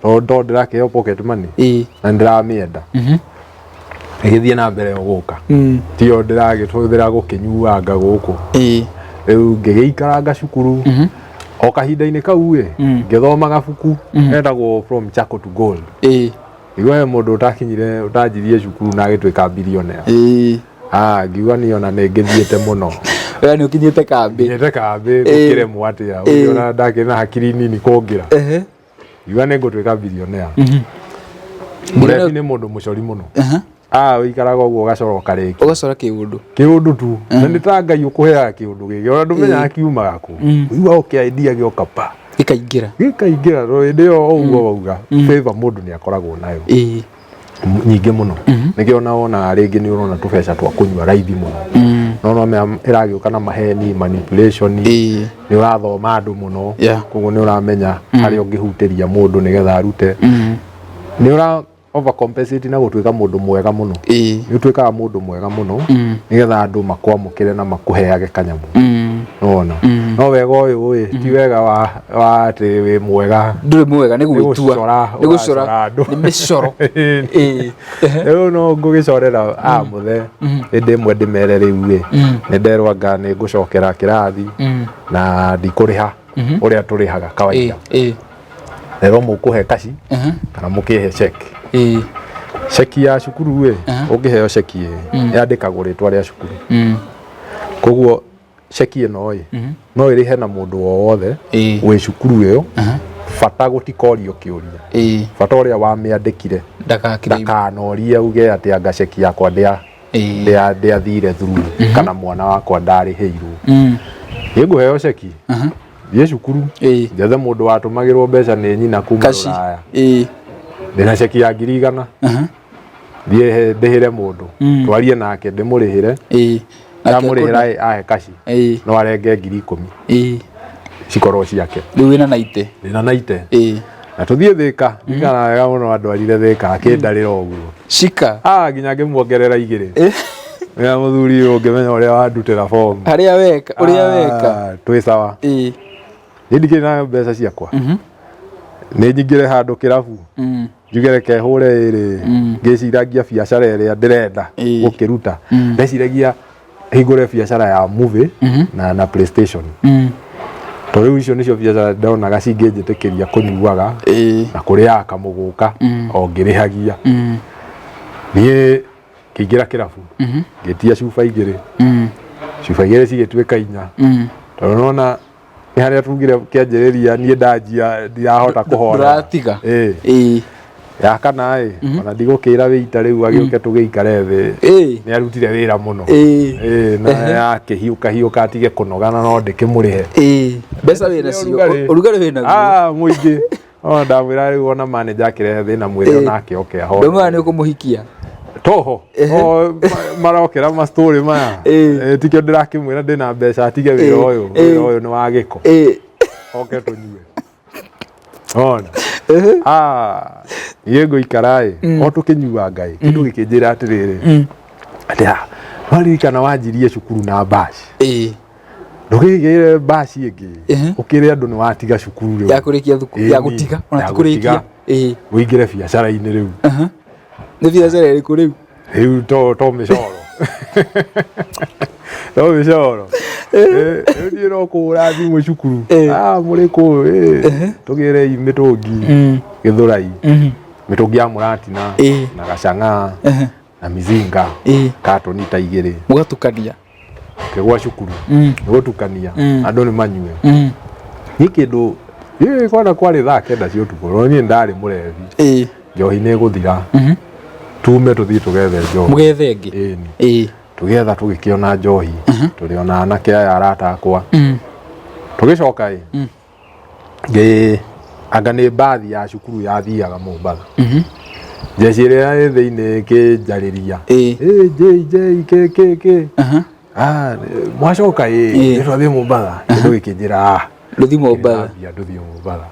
tondũ ndĩrakĩheo pocket money na nĩ ndĩramĩenda ĩgĩthiĩ na mbere o gũka, tiyo ndĩragĩtũthĩra gũkĩnyuanga gũkũ. Rĩu ngĩgĩikaranga cukuru o kahinda-inĩ kau ĩ, ngĩthoma gabuku getagwo From Charcoal to Gold. Igua he mũndũ ũtakinyire, ũtanjirie cukuru na agĩtuĩka billionaire. Ah, ngiuga niĩ ona nĩ ngĩthiĩte mũno. We nĩ ũkinyĩte kambĩ. Nginyĩte kambĩ, ngũkĩremwo atĩa ũngĩona ndakĩrĩ na hakiri nini kũngĩra? Ngiuga nĩ ngũtuĩka billionaire. Mũrebi nĩ mũndũ mũcori mũno. Ah, ũikaraga ũguo ũgacora ũkarĩkia. Ũgacora kĩũndũ. Kĩũndũ tu, na nĩ ta Ngai ũkũheaga kĩũndũ gĩkĩ, ona ndũmenyaga kiumaga kũ. Ũigua ũkĩa idea gĩoka pa. Gĩkaingĩra. Gĩkaingĩra, tondũ hĩndĩ ĩyo o ũguo wauga, favor mũndũ nĩ akoragwo nayo nyingĩ mũno. Nĩkĩo ona wonaga rĩngĩ nĩ ũrona tũbeca twa kũnyua raithi mũno, no no ĩragĩũka na maheni, manipulation. Nĩ ũrathoma andũ mũno, koguo nĩ ũramenya harĩa ũngĩhutĩria mũndũ nĩgetha arute. Nĩ ũra overcompensate na gũtuĩka mũndũ mwega mũno. Nĩ ũtuĩkaga mũndũ mwega mũno nĩgetha andũ makwamũkĩre na makũheage kanyamũ. Nĩwona no wega ũyũ ĩ, ti wega wa atĩ wĩ mwega. Ndũrĩ mwega, nĩ gwĩtua. Gũcora. Nĩ gũcora. Ũracora andũ. Nĩ mĩcoro. Rĩu no ngũgĩcorera a mũthe hĩndĩ ĩmwe ndĩmere rĩu ĩ, nĩ nderwo anga nĩ ngũcokera kĩrathi na ndikũrĩha ũrĩa tũrĩhaga kawaida. Rero mũkũhe kaci kana mũkĩhe ceki. Ceki ya cukuru ĩ, ũngĩheo ceki ĩ, yandĩkagwo rĩtwa rĩa cukuru. Koguo ceki ĩno ĩ, no ĩrĩhe na mũndũ o wothe wĩ cukuru ĩyo, bata gũtikorio kĩũria. Bata ũrĩa wamĩandĩkire ndagakire. Ndakanorie uge atĩ anga ceki yakwa ndĩa ndĩathire through kana mwana wakwa ndarĩhĩirwo. Niĩ ngũheo ceki, thiĩ cukuru, njethe mũndũ watũmagĩrwo mbeca nĩ nyina kuma kaci Rũraya, ndĩna ceki ya 100,000, thiĩ ndĩhĩre mũndũ, twarie nake, ndĩmũrĩhĩre. Ndamũrĩhĩra ĩ, ahe kaci, no arenge 10,000 cikorwo ciake. Rĩu wĩna naite. Ndĩna naite. Na tũthiĩ Thĩka, ndirikana wega mũno andwarire Thĩka akĩndarĩra ũguo. Shika. Ah, nginya ngĩmuongerera 2. Wĩra mũthuri ũyũ ũngĩmenya ũrĩa wandutĩra bomu. Harĩa weka, ũrĩa weka. Ah, twĩ sawa. Niĩ ndikĩrĩ na mbeca ciakwa, nĩ nyingĩre handũ kĩrabu. Njuge reke hũre ĩrĩ, ngĩciragia biacara ĩrĩa ndĩrenda gũkĩruta. Ndeciragia hingũre biacara ya movie na PlayStation. Tondũ rĩu icio nĩcio biacara ndonaga cingĩnjĩtĩkĩria kũnyuaga na kũrĩaga kamũgũka o ngĩrĩhagia. Niĩ ngĩingĩra kĩrabu, ngĩtia cuba igĩrĩ, cuba igĩrĩ cigĩtuĩka inya, tondũ nona nĩ harĩa tugire kĩanjĩrĩria niĩ ndanjia ndirahota kũhorera. Ndũratiga. Ĩĩ. Ya kana ĩ, ona ndigũkĩra wĩita rĩu agĩũke tũgĩikare thĩ. Nĩ arutire wĩra mũno. Ĩĩ, na akĩhiũka hiũka atige kũnoga na no ndĩkĩmũrĩhe. Mbeca wĩ nacio. Ũrugarĩ. Ũrugarĩ wĩ naguo. Ah, mũingĩ. Ona ndamwĩra rĩu ona manager akĩrehe thĩna mwĩre onake oke ahore. Ndaumaga nĩ ũkũmũhikia. Toho. O marokera ma story maya. Tikĩo ndĩrakĩmwĩra ndĩna mbeca atige wĩra ũyũ. Wĩra ũyũ nĩ wa gĩko. Oke tũnyue. Ona. Ah, niĩ ngũikara ĩ, o tũkĩnyuanga ĩ, kĩndũ gĩkĩnjĩra atĩrĩrĩ, atĩ ah, waririkana wanjirie cukuru na mbaci. Ndũkĩgĩre mbaci ĩngĩ, ũkĩre andũ nĩ watiga cukuru rĩu. Ya kũrĩkia thukuru, ya gũtiga, ona ti kũrĩkia. Ũingĩre biacara-inĩ rĩu. Nĩ biacara ĩrĩkũ rĩu? Rĩu to mĩcoro. To mĩcoro. Rĩu niĩ no kũhũra thimũ cukuru. Ah, mũrĩ kũ? Tũgĩrei mĩtũngi Gĩthũrai. Mĩtũngi ya mũratina na gacang'aa na mizinga katoni ta igĩrĩ. Mũgatukania. Kĩgwa cukuru. Nĩ gũtukania. Andũ nĩ manyue. Niĩ kĩndũ niĩ kwana kwarĩ thaa kenda cia ũtukũ, no niĩ ndarĩ mũrebi. Njohi nĩ ĩgũthira. Tume tũthiĩ tũgethe njohi. Mũgethe ĩngĩ. Ĩni. Tũgĩetha tũgĩkĩona njohi. Tũrĩ ona anake aya arata akwa. Tũgĩcoka ĩ, anga nĩ mbathi ya cukuru yathiaga Mombatha. Jeshi ĩrĩa ĩ thĩinĩ ĩkĩnjarĩria. Ĩ, J, J, K, K, K. Ah, mwacoka ĩ, nĩ twathiĩ Mombatha. Kĩndũ gĩkĩnjĩra, ah, Ndũthiĩ Mombatha. Ndũthiĩ Mombatha.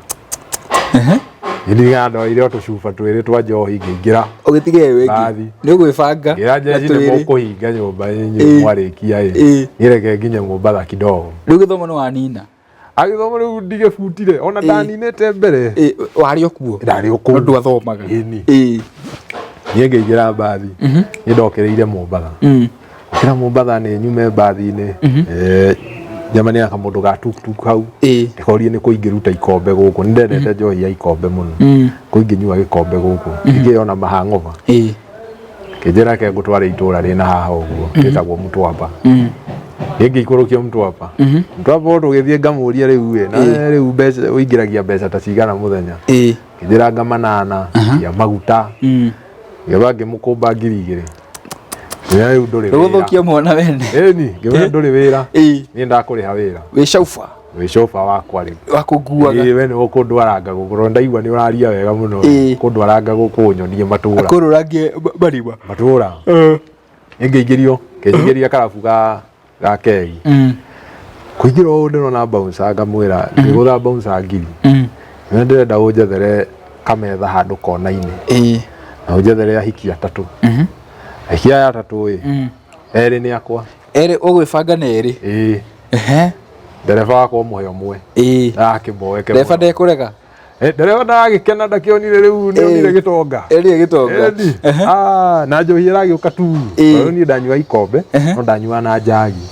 Ndirikana ndoire o tũcuba twĩrĩ twa njohi ngĩingĩra. Ũgĩtiga ĩyo ĩngĩ. Nĩ ũgwĩbanga. Ngĩra jeshi nĩ mũkũhinga nyũmba inyuĩ mwarĩkia ĩ. Niĩ reke nginye Mombatha kidogo. Rĩu gĩthomo nĩ wanina. Agĩthomo rĩu ndigĩbutire ona ndaninĩte mbere. Warĩ o kuo. Ndarĩ o kũu. No ndwathomaga. Ĩni. Niĩ ngĩingĩra mbathi. Niĩ ndokereire Mombatha. Gũkĩra Mombatha nĩ nyume mbathi-inĩ. Njemanie na kamũndũ ga tuktuk hau. Ndĩkorie nĩ kũ ingĩruta ikombe gũkũ. Nĩ ndendete njohi ya ikombe mũno. Kũ ingĩnyua gĩkombe gũkũ. Ingĩona mahang'ova. Kĩnjĩra reke ngũtware itũra rĩna haha ũguo. Rĩtagwo Mtwapa. Niĩ ngĩikũrũkio Mtwapa. Mtwapa o tũgĩthiĩ ngamũria rĩu ĩ, na rĩu mbeca ũingĩragia mbeca ta cigana mũthenya. Ngĩnjĩra nga manana ya maguta. Ngĩamba ngĩmũkũmba 2,000. Ngĩmwĩra rĩu ndũrĩ wĩra. Ndũgũthũkia mwana wene. Ĩni, ngĩmwĩra ndũrĩ wĩra. Niĩ ndakũrĩha wĩra. Wĩ chauffeur. Wĩ chauffeur wakwa rĩu. Wa kũnguaga. Ĩĩ, we nĩwe ũkũndwaranga gũkũ. Tondũ ndaigua nĩ ũraria wega mũno. Ũkũndwaranga gũkũ ũnyonie matũra. Akũrũrangie marima. Matũra. Niĩ ngĩingĩrio, ngĩingĩria karabu ga kegi. Kũingĩra ũũ ndĩrona bouncer ngamwĩra, ngĩgũtha bouncer ngiri. Nĩ ndĩrenda ũnjethere kametha handũ kona-inĩ. Na ũnjethere ahiki atatũ. Ahiki aya atatũ ĩ, erĩ nĩ akwa. Erĩ ũgwĩbanga na erĩ? Ĩĩ. Ndereba wakwa ũmũhe ũmwe. Arakĩmboeke Ndereba ndekũrega? Ndereba ndagĩkena ndakĩonire rĩu nĩ onire gĩtonga. Erire gĩtonga. Ĩni. Ah, na njohi ĩragĩũka tu. Tondũ niĩ ndanyua ikombe, no ndanyua na njagi.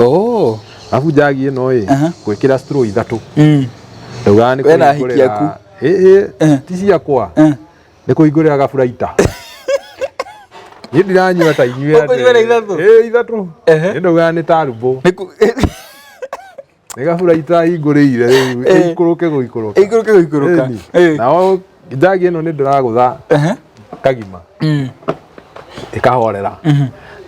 Alafu njagi ĩno ĩ, ngwĩkĩra straw ithatũ. Ndaugaga nĩ We na ahiki kũhingũrĩra- aku? Ĩ, ti ciakwa. Nĩ kũhingũrĩra gaburaita. Niĩ ndiranyua ta inyuĩ atĩ. Ũkũnyua na ithatũ? Ĩ, ithatũ. Niĩ ndaugaga nĩ ta rubũ. Nĩ gaburaita hingũrĩire rĩu, ĩikũrũke gũikũrũka. Ĩikũrũke gũikũrũka. Ĩni. Nao njagi ĩno nĩ ndĩragũtha kagima. Ĩkahorera.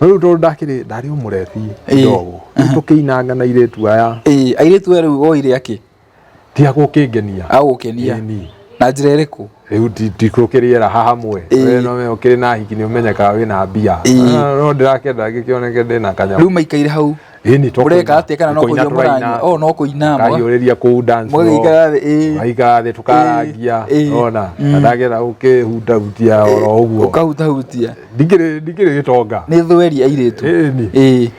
No rĩu tondũ ndakĩrĩ ndarĩ o mũrebi kidogo. Rĩu tũkĩinanga na airĩtu aya. Airĩtu aya rĩu woire akĩ? Ti a gũkĩngenia. A gũkenia. Ĩni. Na njĩra ĩrĩkũ? Rĩu ti gũkĩrĩera haha hamwe. We no we ũkĩrĩ na hiki nĩ ũmenyekaga wĩna mbia. No ndĩrakĩenda ngĩkĩoneke ndĩna kanyamũ. Rĩu maikaire hau. Ĩni to Mũreka atĩa kana no kũina kũnyua mũranyua? tũraina. Oh, no kũina. Kahiũrĩria kũu dance floor. Mũgaikara thĩ, ĩĩ. Tũgaikara thĩ tũkarangia. Ona. Na ndakĩenda gũkĩhutahutia oro ũguo. Ũkahutahutia. Ndikĩrĩ gĩtonga. Nĩ thweri airĩtu. Ĩni.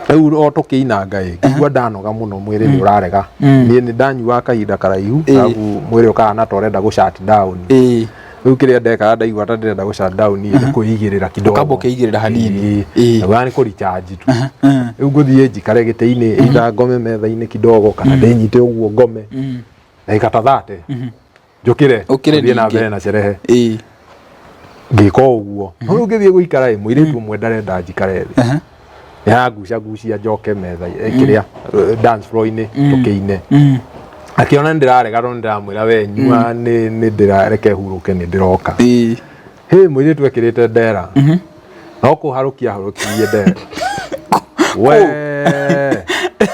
Rĩu o tũkĩinanga ĩ, ngĩigua ndanoga mũno mwĩrĩ nĩ ũrarega. Niĩ nĩ ndanyuaga kahinda karaihu, arabu mwĩrĩ ũkahana ta ũrenda gũ shut down. Rĩu kĩrĩa ndekaga ndaigua ta ndĩrenda gũ shut down nĩ kwĩigĩrĩra kidogo. Ũkamba ũkeigĩrĩra hanini. Ĩĩ. Ndaugaga nĩ kũ recharge tu. Rĩu ngũthiĩ njikare gĩtĩ-inĩ, either ngome metha-inĩ kidogo kana ndĩnyite ũguo ngome ndagĩka ta 30, njũkĩre Ũkĩre thiĩ na ningĩ. mbere na sherehe. Ngĩka o ũguo, no rĩu ngĩthiĩ gũikara ĩ, mũirĩtu ũmwe ndarenda njikare thĩ, nĩarangucagucia njoke metha kĩrĩa dance floor-inĩ tũkĩine. Akĩona nĩ ndĩrarega tondũ ndĩramwĩra we nyua nĩ ndĩrareke hurũke nĩ ndĩroka. Hĩ, mũirĩtu ekĩrĩte ndera no kũharũkia harũkirie ndera we.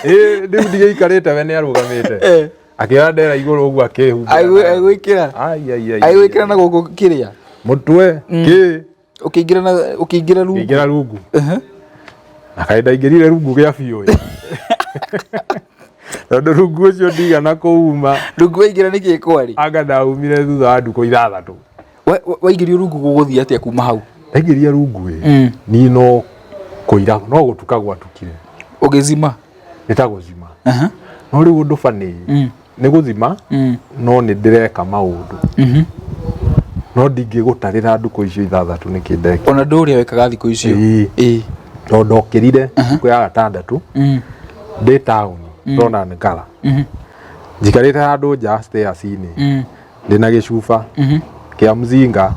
Ĩ, rĩu ndigĩikarĩte, we nĩ arũgamĩte akĩoya ndera igũrũ ũguo akĩhumbĩra nayo. Agwĩkĩra Ai, ai, ai, agwĩkĩra na gũkũ kĩrĩa mũtwe kĩ ũkĩingĩra na ũkĩingĩra rungu. Ngĩingĩra rungu na kaĩ ndaingĩrire rungu gĩa biũ ĩ, tondũ rungu ũcio ndigana kũuma. Rungu waingĩra nĩkĩ kwarĩ? Anga ndaumire thutha wa ndukũ 6. Waingĩrio rungu gũgũthiĩ atĩa kuma hau? Ndaingĩria rungu ĩ, niĩ no kũira no gũtuka gwatukire. Ũgĩzima? Nĩ ta gũzima, no rĩu ũndũ bani nĩ gũthima, no nĩ ndĩreka maũndũ no ndingĩgũtarĩra ndukũ icio 6 nĩkĩ ndeka. Ona ndũrĩa wekaga thikũ icio? Ĩĩ. Tondũ ndokĩrire thikũ ya gatandatũ ndĩ taũni ndona Ngara njikarĩte handũ nja stairs-inĩ ndĩna gĩcuba kĩa mzinga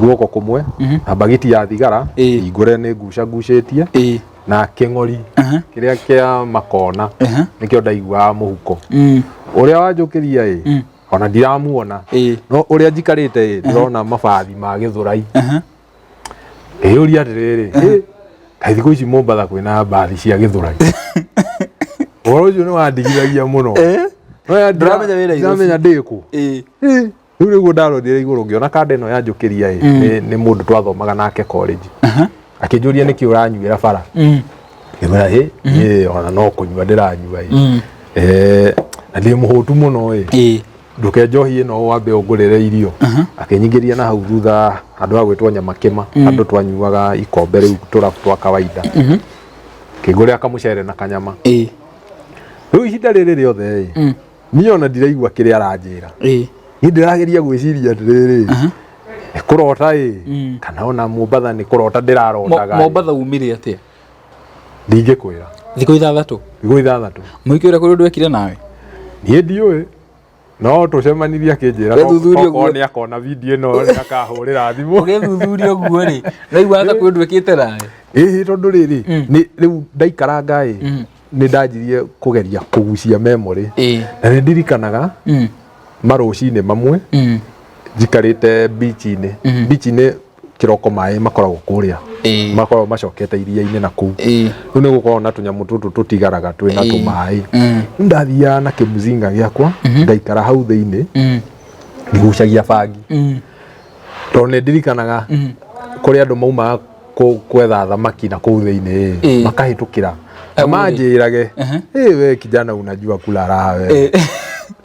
guoko kũmwe na bagiti ya thigara hingũre nĩ nguca ngucĩtie na kĩng'ori kĩrĩa kĩa makona nĩkĩo ndaiguaga mũhuko. Ũrĩa wanjũkĩria ĩ, ona ndiramuona, no ũrĩa njikarĩte ĩ, ndĩrona mabathi ma Gĩthũrai. Ngĩyũria atĩrĩrĩ, "Ĩ, kaĩ thikũ ici Mombatha kwĩna mbathi cia Gĩthũrai?" Ũhoro ũcio nĩ wandigithagia mũno. No ya Ndũramenya wĩ Nairobi. Ndiramenya ndĩ kũ. Ĩ, rĩu nĩguo ndarorire igũrũ ngĩona kanda ĩno yanjũkĩria ĩ, nĩ mũndũ twathomaga nake college. Akĩnjũria nĩkĩ ũranyuĩra bara. Ngĩmwĩra hĩ, niĩ ona no kũnyua ndĩranyua ĩ. Na ndĩ mũhũtu mũno ĩ. Nduke njohi ĩno wambe ũngũrĩre irio. Akĩnyingĩria na hau thutha handũ ha gwĩtwo Nyamakĩma, handũ twanyuaga ikombe rĩu tũrabu twa kawaida. Kĩngũrĩra kamũcere na kanyama. Rĩu ihinda rĩrĩ rĩothe ĩ, niĩ ona ndiraigua kĩrĩa aranjĩra. Niĩ ndĩrageria gwĩciria atĩrĩrĩ, nĩ kũrota ĩ, kana ona Mombatha nĩ kũrota ndĩrarotaga ĩ. Mombatha umire atĩa? Ndingĩkwĩra. Thikũ 6? Thikũ 6. Mũhiki ũrĩa kũrĩ ũndũ wekire nawe? Niĩ ndiũĩ, no tũcemanirie akĩnjĩra Wethuthuria okorwo ũguo. nĩ akona video ĩno nĩ akahũrĩra thimũ. Ũgĩthuthuria ũguo rĩ, naigua ta kwĩ ũndũ wĩkĩte nawe? Ĩhĩ, tondũ rĩrĩ nĩ rĩu ndaikaranga ĩ, nĩ ndanjirie kũgeria kũgucia memory na nĩ ndirikanaga marũcinĩ mamwe njikarĩte beach-inĩ. Beach-inĩ kĩroko maĩ makoragwo kũrĩa, makoragwo macokete iria-inĩ na kũu. Rĩu nĩ gũkoragwo na tũnyamũ tũtũ tũtigaraga twĩna tũmaĩ. Rĩu ndathiaga na kĩmũzinga gĩakwa ngaikara hau thĩinĩ ngĩgucagia bangi, tondũ nĩ ndirikanaga kũrĩ andũ maumaga gwetha thamaki na kũu thĩinĩ makahĩtũkĩra na manjĩrage, "Ĩ, we kijana unajua kula raha we."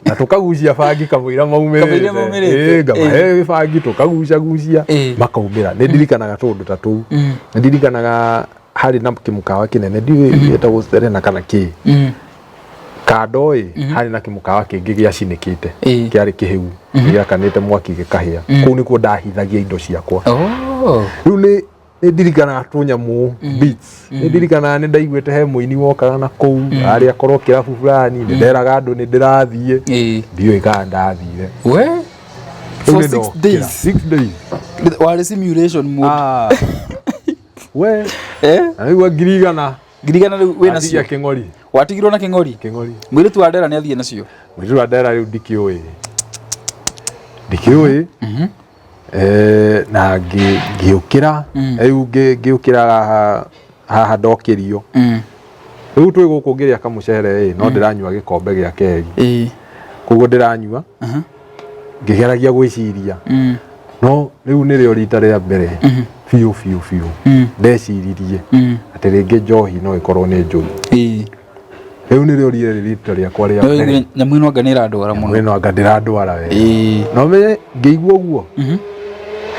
Na tũkagucia bangi kamũira Kamũira maumĩrĩte. maumĩrĩte. Ĩ, ngamahe bangi tũkagucagucia makaumĩra. Nĩ ndirikanaga tũũndũ ta tũu. Nĩ ndirikanaga harĩ na kĩmũkawa kĩnene, ndiũĩ gĩtagwo Serena kana kĩ, kando ĩ harĩ na kĩmũkawa kĩngĩ gĩacinĩkĩte, kĩarĩ kĩhĩu gĩakanĩte mwaki gĩkahĩa. Kũu nĩkuo ndahithagia indo ciakwa. Rĩu nĩ ndirikanaga tũnyamũ beats, nĩ ndirikanaga nĩ ndaiguĩte he mũini wokaga na kũu arĩ akorwo kĩrabu fulani, nĩ nderaga andũ nĩ ndĩrathiĩ. Ndiũĩ kana ndathire. We. Rĩu For nĩ 6 ndokĩra. days. 6 days. Warĩ simulation mode. Ah. We. Eh? Na rĩu 100,000. 100,000 rĩu wĩ Atigia nacio? Kĩng'ori. Watigirwo na kĩng'ori? Kĩng'ori. Mũirĩtu wa ndera nĩ athiĩ nacio? Mũirĩtu wa ndera rĩu ndikĩũĩ, ndikĩũĩ. Na ngĩũkĩra rĩu ngĩũkĩra haha haha ndokĩrio. Rĩu twĩ gũkũ ngĩrĩa kamũcere ĩ, no ndĩranyua gĩkombe gĩa kerĩ. Koguo ndĩranyua ngĩgeragia gwĩciria, no rĩu nĩrĩo rita rĩa mbere biũ biũ biũ ndeciririe atĩ rĩngĩ njohi no ĩkorwo nĩ njũru. Rĩu nĩrĩo rĩarĩ rita rĩakwa rĩa mbere. Nyamũ ĩno anga nĩ ĩrandwara mũno. Ĩno anga ndĩrandwara wega. No menye ngĩigua ũguo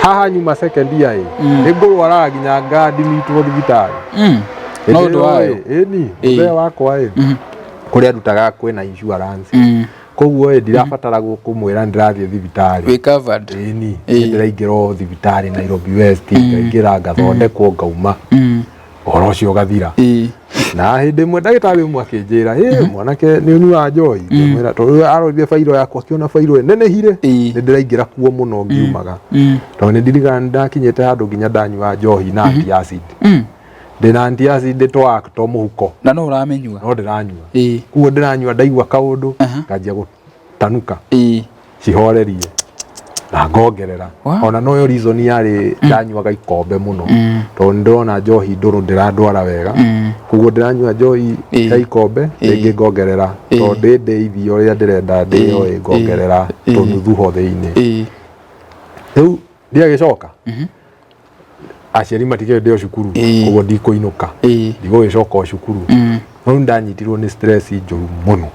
haha nyuma second year ĩ, nĩ ngũrwaraga nginya ngadimitwo thibitarĩ. No ũndũ wayo. Ĩni mũthee wakwa ĩ, kũrĩa ndutaga kwĩna insurance. Koguo ĩ ndirabatara kũmwĩra ndĩrathiĩ thibitarĩ. Wĩ covered. Ĩni, ndĩraingĩra o thibitarĩ Nairobi West, ngaingĩra ngathondekwo ngauma. Ũhoro ũcio ũgathira. Na hĩndĩ ĩmwe ndagĩtarĩ ũmwe akĩnjĩra, "Ĩ mwanake nĩ ũnyuaga njohi?" Ngĩmwĩra tondũ arorire bairo yakwa akĩona bairo ĩnenehire, nĩ ndĩraingĩra kuo mũno ngiumaga. Tondũ nĩ ndirikanaga nĩ ndakinyĩte handũ nginya ndanyua njohi na anti-acid. Ndĩna anti-acid twa to mũhuko. Na no ũramĩnyua? No ndĩranyua. Koguo ndĩranyua ndaigua kaũndũ nganjia gũtanuka. Cihorerie na ngongerera. Ona noyo reason yarĩ ndanyuaga ikombe mũno. Tondũ nĩ ndĩrona njohi ndũrũ ndĩrandwara wega. Koguo ndĩranyua njohi ya ikombe rĩngĩ ngongerera. Tondũ ndĩ ndĩithie ũrĩa ndĩrenda ndĩo ĩ ngongerera tũnuthu ho thĩinĩ. Rĩu ndiagĩcoka. Aciari matikĩũĩ ndĩ o cukuru. Koguo ndikũinũka. Ndigũgĩcoka o cukuru. No rĩu ndanyitirwo nĩ stress njũru mũno.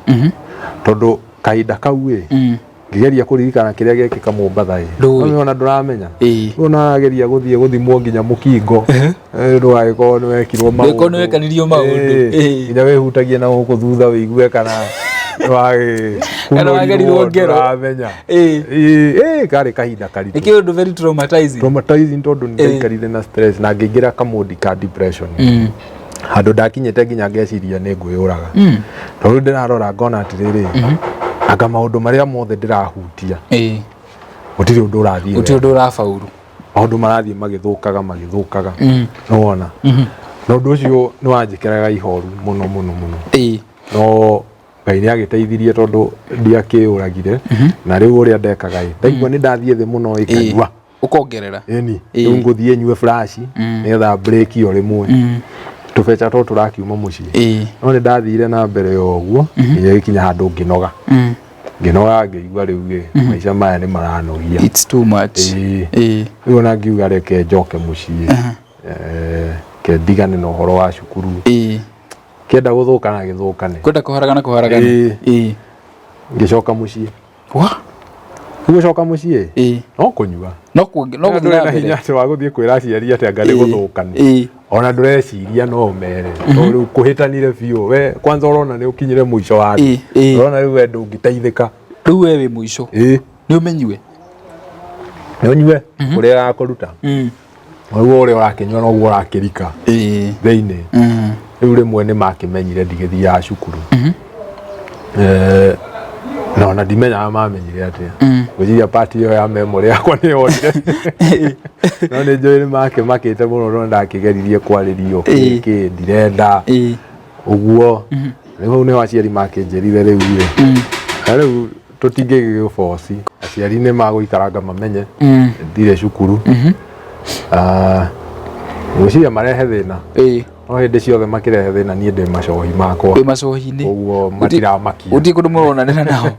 Tondũ kahinda kau ĩ, ngĩgeria kũririkana kĩrĩa gĩekĩka Mombatha ĩ. Ndũĩ. Ona ndũramenya. Rĩu narageria gũthiĩ gũthimwo nginya mũkingo. Ndũgagĩkorwo nĩ wekirwo maũndũ. Ndũgĩkorwo nĩ wekanirio maũndũ. Nginya wĩhutagie na gũkũ thutha wĩigue kana Kana wagerirwo ngero. ndũramenya. Karĩ kahinda karitũ. Nĩ kĩũndũ very traumatizing. Traumatizing tondũ nĩ ndaikarire na stress na ngĩingĩra kamũndi ka depression. Handũ ndakinyĩte nginya ngeciria nĩ ngwĩyũraga. Tondũ ndĩrarora ngona atĩrĩrĩ, anga maũndũ marĩa mothe ndĩrahutia gũtirĩ ũndũ ũrathiĩ Gũtirĩ ũndũ ũrabauru. Maũndũ marathiĩ magĩthũkaga magĩthũkaga. Nĩwona? Na ũndũ ũcio nĩ wanjĩkĩraga ihoru mũno mũno mũno. No Ngai nĩ agĩteithirie tondũ ndiakĩũragire. Na rĩu ũrĩa ndekaga ĩ, ndaigua nĩ ndathiĩ thĩ mũno ĩ, nganyua. Ũkongerera. Ĩni, rĩu ngũthiĩ nyue flash nĩgetha break o rĩmwe. Tũbeca tũtũ tũrakiuma mũciĩ. No nĩ ndathire na mbere o ũguo nginya gĩkinya handũ ngĩnoga. Ngĩnoga ngĩigua rĩu ĩ, maica maya nĩ maranogia. It's too much. Rĩu ona ngiuga reke njoke mũciĩ. Ke ndigane na ũhoro wa cukuru. Kĩenda gũthũkana gĩthũkane. Kwenda kũharagana kũharagane. Ngĩcoka mũciĩ. Wa? Gũcoka mũciĩ? No kũnyua. No gũthiĩ Ndũrĩ na na mbere. hinya atĩ wa gũthiĩ kwĩra aciari atĩ anga nĩ gũthũkane. Ona ndũreciria no ũmere. Tondũ rĩu kũhĩtanire biũ. We kwanza ũrona nĩ ũkinyire mũico wa thĩ. Ũrona rĩu we ndũngĩteithĩka. Rĩu we wĩ mũico. Nĩ ũmenyue. Nĩ ũnyue ũrĩa ĩrakũruta. Ũguo ũrĩa ũrakĩnyua noguo ũrakĩrika thĩinĩ. Rĩu rĩmwe nĩ makĩmenyire ndigĩthiaga cukuru. Na ona ndimenyaga mamenyire atĩa. Ngwĩciria part ĩyo ya memory yakwa nĩ yorire. No nĩ njũĩ nĩ makĩmakĩte mũno no ndakĩgeririe kwarĩrio kĩ ndirenda. Ũguo. Rĩu hau nĩho aciari makĩnjĩrire rĩu rĩ. Na rĩu tũtingĩgĩgũboci. Aciari nĩ magũikaranga mamenye ndirĩ cukuru. Ngwĩciria marehe thĩna. No hĩndĩ ciothe makĩrehe thĩna niĩ ndĩ macohi makwa. Wĩ macohi-inĩ. Ũguo matiramakia. Gũtirĩ kũndũ mũronanĩra nao.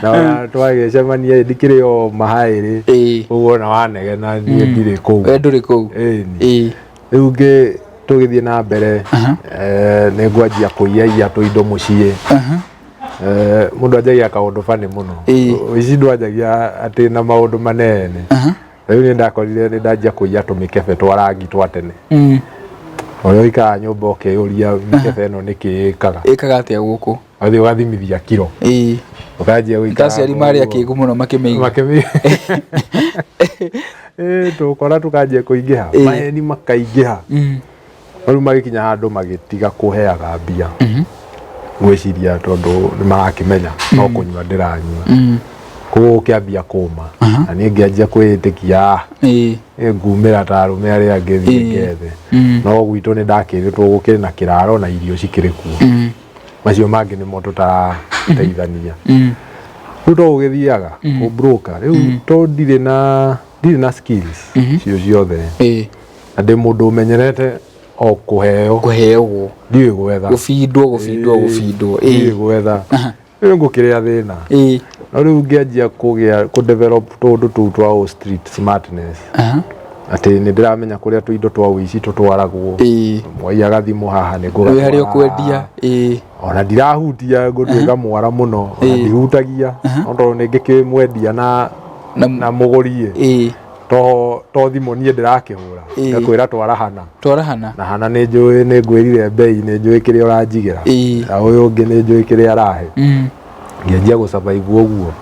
Na ona twagĩcemania ndikĩrĩ o mahaĩrĩ. Ũguo ona wanegena niĩ ndirĩ kũu. We ndũrĩ kũu. Rĩu ngĩ tũgĩthiĩ na mbere, nĩ ngwanjia kũiyaiya tũindo mũciĩ. Mũndũ anjagia kaũndũ bani mũno. Ũici ndwanjagia atĩ na maũndũ manene. Rĩu nĩ ndakorire nĩ ndanjia kũiya tũmĩkebe twa rangi twa tene. Ũrĩa ũikaraga nyũmba ũkeyũria mĩkebe ĩno nĩkĩ ĩkaga. Ĩkaga atĩa gũkũ? Ũgathiĩ ũgathimithia kiro. Ũkanjia gũikara Aciari marĩ akĩgu mũno makĩmĩiga. Tũkora tũkanjia kũingĩha. Maheni makaingĩha. Rĩu magĩkinya handũ magĩtiga kũheaga mbia. Ngwĩciria tondũ nĩ marakĩmenya no kũnyua ndĩranyua. Koguo gũkĩambia kũma. Na niĩ ngĩanjia kwĩĩtĩkia, ngumĩra ta arũme arĩa angĩ thiĩ ngethe. No gwitũ nĩ ndakĩrĩtwo gũkĩrĩ na kĩraro na irio cikĩrĩ kuo. Macio mangĩ nĩmo tũtarateithania. Rĩu to gũgĩthiaga kũbroka. Rĩu to ndirĩ na skills cio ciothe. Na ndĩ mũndũ ũmenyerete o kũheo. Kũheagwo. Ndiũĩ gwetha. Gũbindwo, gũbindwo, gũbindwo. Ndiũĩ gwetha. Rĩu ngũkĩrĩa thĩna. No rĩu ngĩanjia kũgĩa kũ develop tũũndũ tũu twa street smartness. Atĩ nĩ ndĩramenya kũrĩa tũindo twa ũici tũtwaragwo. Mwai agathimwo haha nĩ ngũgatwara. Wĩ harĩa ũkwendia. Ona ndirahutia ngũtuĩka mwara mũno. Ona ndihutagia. No tondũ nĩ ngĩkĩmwendia na mũgũri ĩ. To thimũ niĩ ndĩrakĩhũra. Ngakwĩra twara hana. Twara hana. Na hana nĩ njũĩ nĩ ngwĩrire bei, nĩ njũĩ kĩrĩa ũranjigĩra. Na ũyũ ũngĩ nĩ njũĩ kĩrĩa arahe. Ngĩanjia gũ survive ũguo.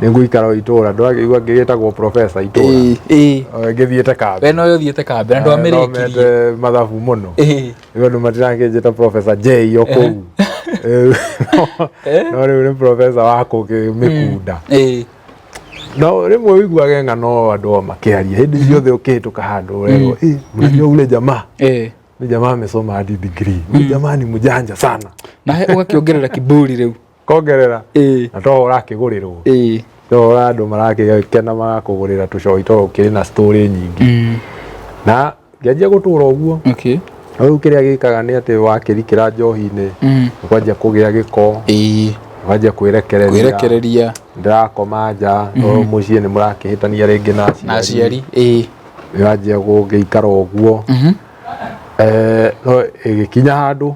Nĩ ngũikara o itũra, ndũrakĩigua ngĩgĩtagwo professor itũra. Ĩĩ, ĩĩ. Ngĩthiĩte kambĩ. We nowe ũthiĩte kambĩ na ndwamĩrĩkirie. Thomete mathabu mũno. Rĩu andũ matirakĩnjĩta professor J o kũu. No rĩu nĩ professor wa kũkĩmĩkunda. No rĩmwe ũiguage ng'ano andũ o makĩaria hĩndĩ ciothe ũkĩhĩtũka handũ ũrerwo, "Eh, mnajua ule jamaa ni jamaa amesoma hadi degree, huyu jamaa ni mjanja sana." Na he ũgakĩongerera kiburi rĩu. Kongerera na to ũrakĩgũrĩrwo, to andũ marakĩgekena magakũgũrĩra tũcoi to ũkĩrĩ na story nyingĩ. Na ngĩanjia gũtũra ũguo. No rĩu kĩrĩa gĩkaga nĩ atĩ wakĩrikĩra njohi-inĩ, ũkwanjia kũgĩa gĩko, ũkanjia kwĩrekereria. Kwĩrekereria. Ndĩrakoma nja, no mũciĩ nĩ mũrakĩhĩtania rĩngĩ na Na aciari. Ĩĩ. Wanjia gũgĩikara ũguo. No ĩgĩkinya handũ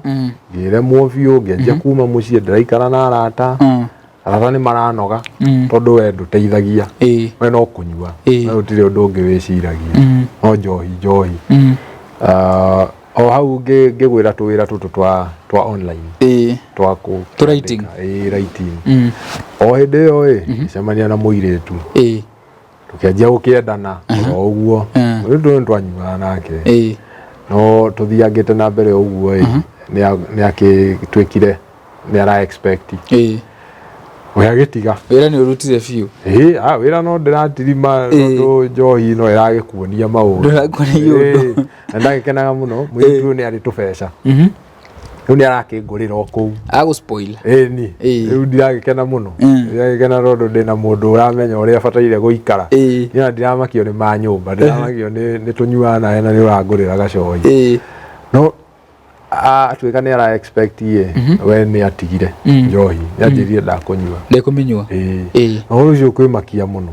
ngĩremwo biũ, ngĩanjia kuma mũciĩ, ndĩraikara na arata. Arata nĩ maranoga tondũ we ndũteithagia, we no kũnyua, we gũtirĩ ũndũ ũngĩ wĩciragia no njohi njohi. Ah, o hau ngĩgwĩra tũwĩra tũtũ twa online, twa kũ Tũ writing. Ĩĩ, writing. O hĩndĩ ĩyo ĩ ngĩcemania na mũirĩtu, tũkĩanjia gũkĩendana o ũguo. Mũirĩtu ũyũ nĩtwanyuaga nake, no tũthiangĩte na mbere ũguo ĩ nĩ akĩtuĩkire nĩ ara expect we agĩtiga. Wĩra nĩ ũrutire biũ. Ĩĩ, ah, wĩra no ndĩratirima tondũ njohi no ĩragĩkuonia maũndũ. Ndĩrakuonia ũndũ. Ĩĩ, na ndagĩkenaga mũno mũirĩtu ũyũ nĩ arĩ tũbeca, rĩu nĩ arakĩngũrĩra o kũu. Agũ spoil. Ĩni. Rĩu ndiragĩkena mũno. Ndiragĩkena tondũ ndĩna mũndũ ũramenya ũrĩa bataire gũikara. Niĩ ona ndiramakio nĩ ma nyũmba, ndĩramakio nĩ tũnyuaga nawe na nĩ ũrangũrĩra gacoi. No atuĩka nĩ ara expect ĩ we nĩ atigire njohi, nĩ anjĩrire ndakũnyua. Ndekũmĩnyua. Ĩĩ. Ĩĩ. Na ũhoro ũcio ũkwĩmakia mũno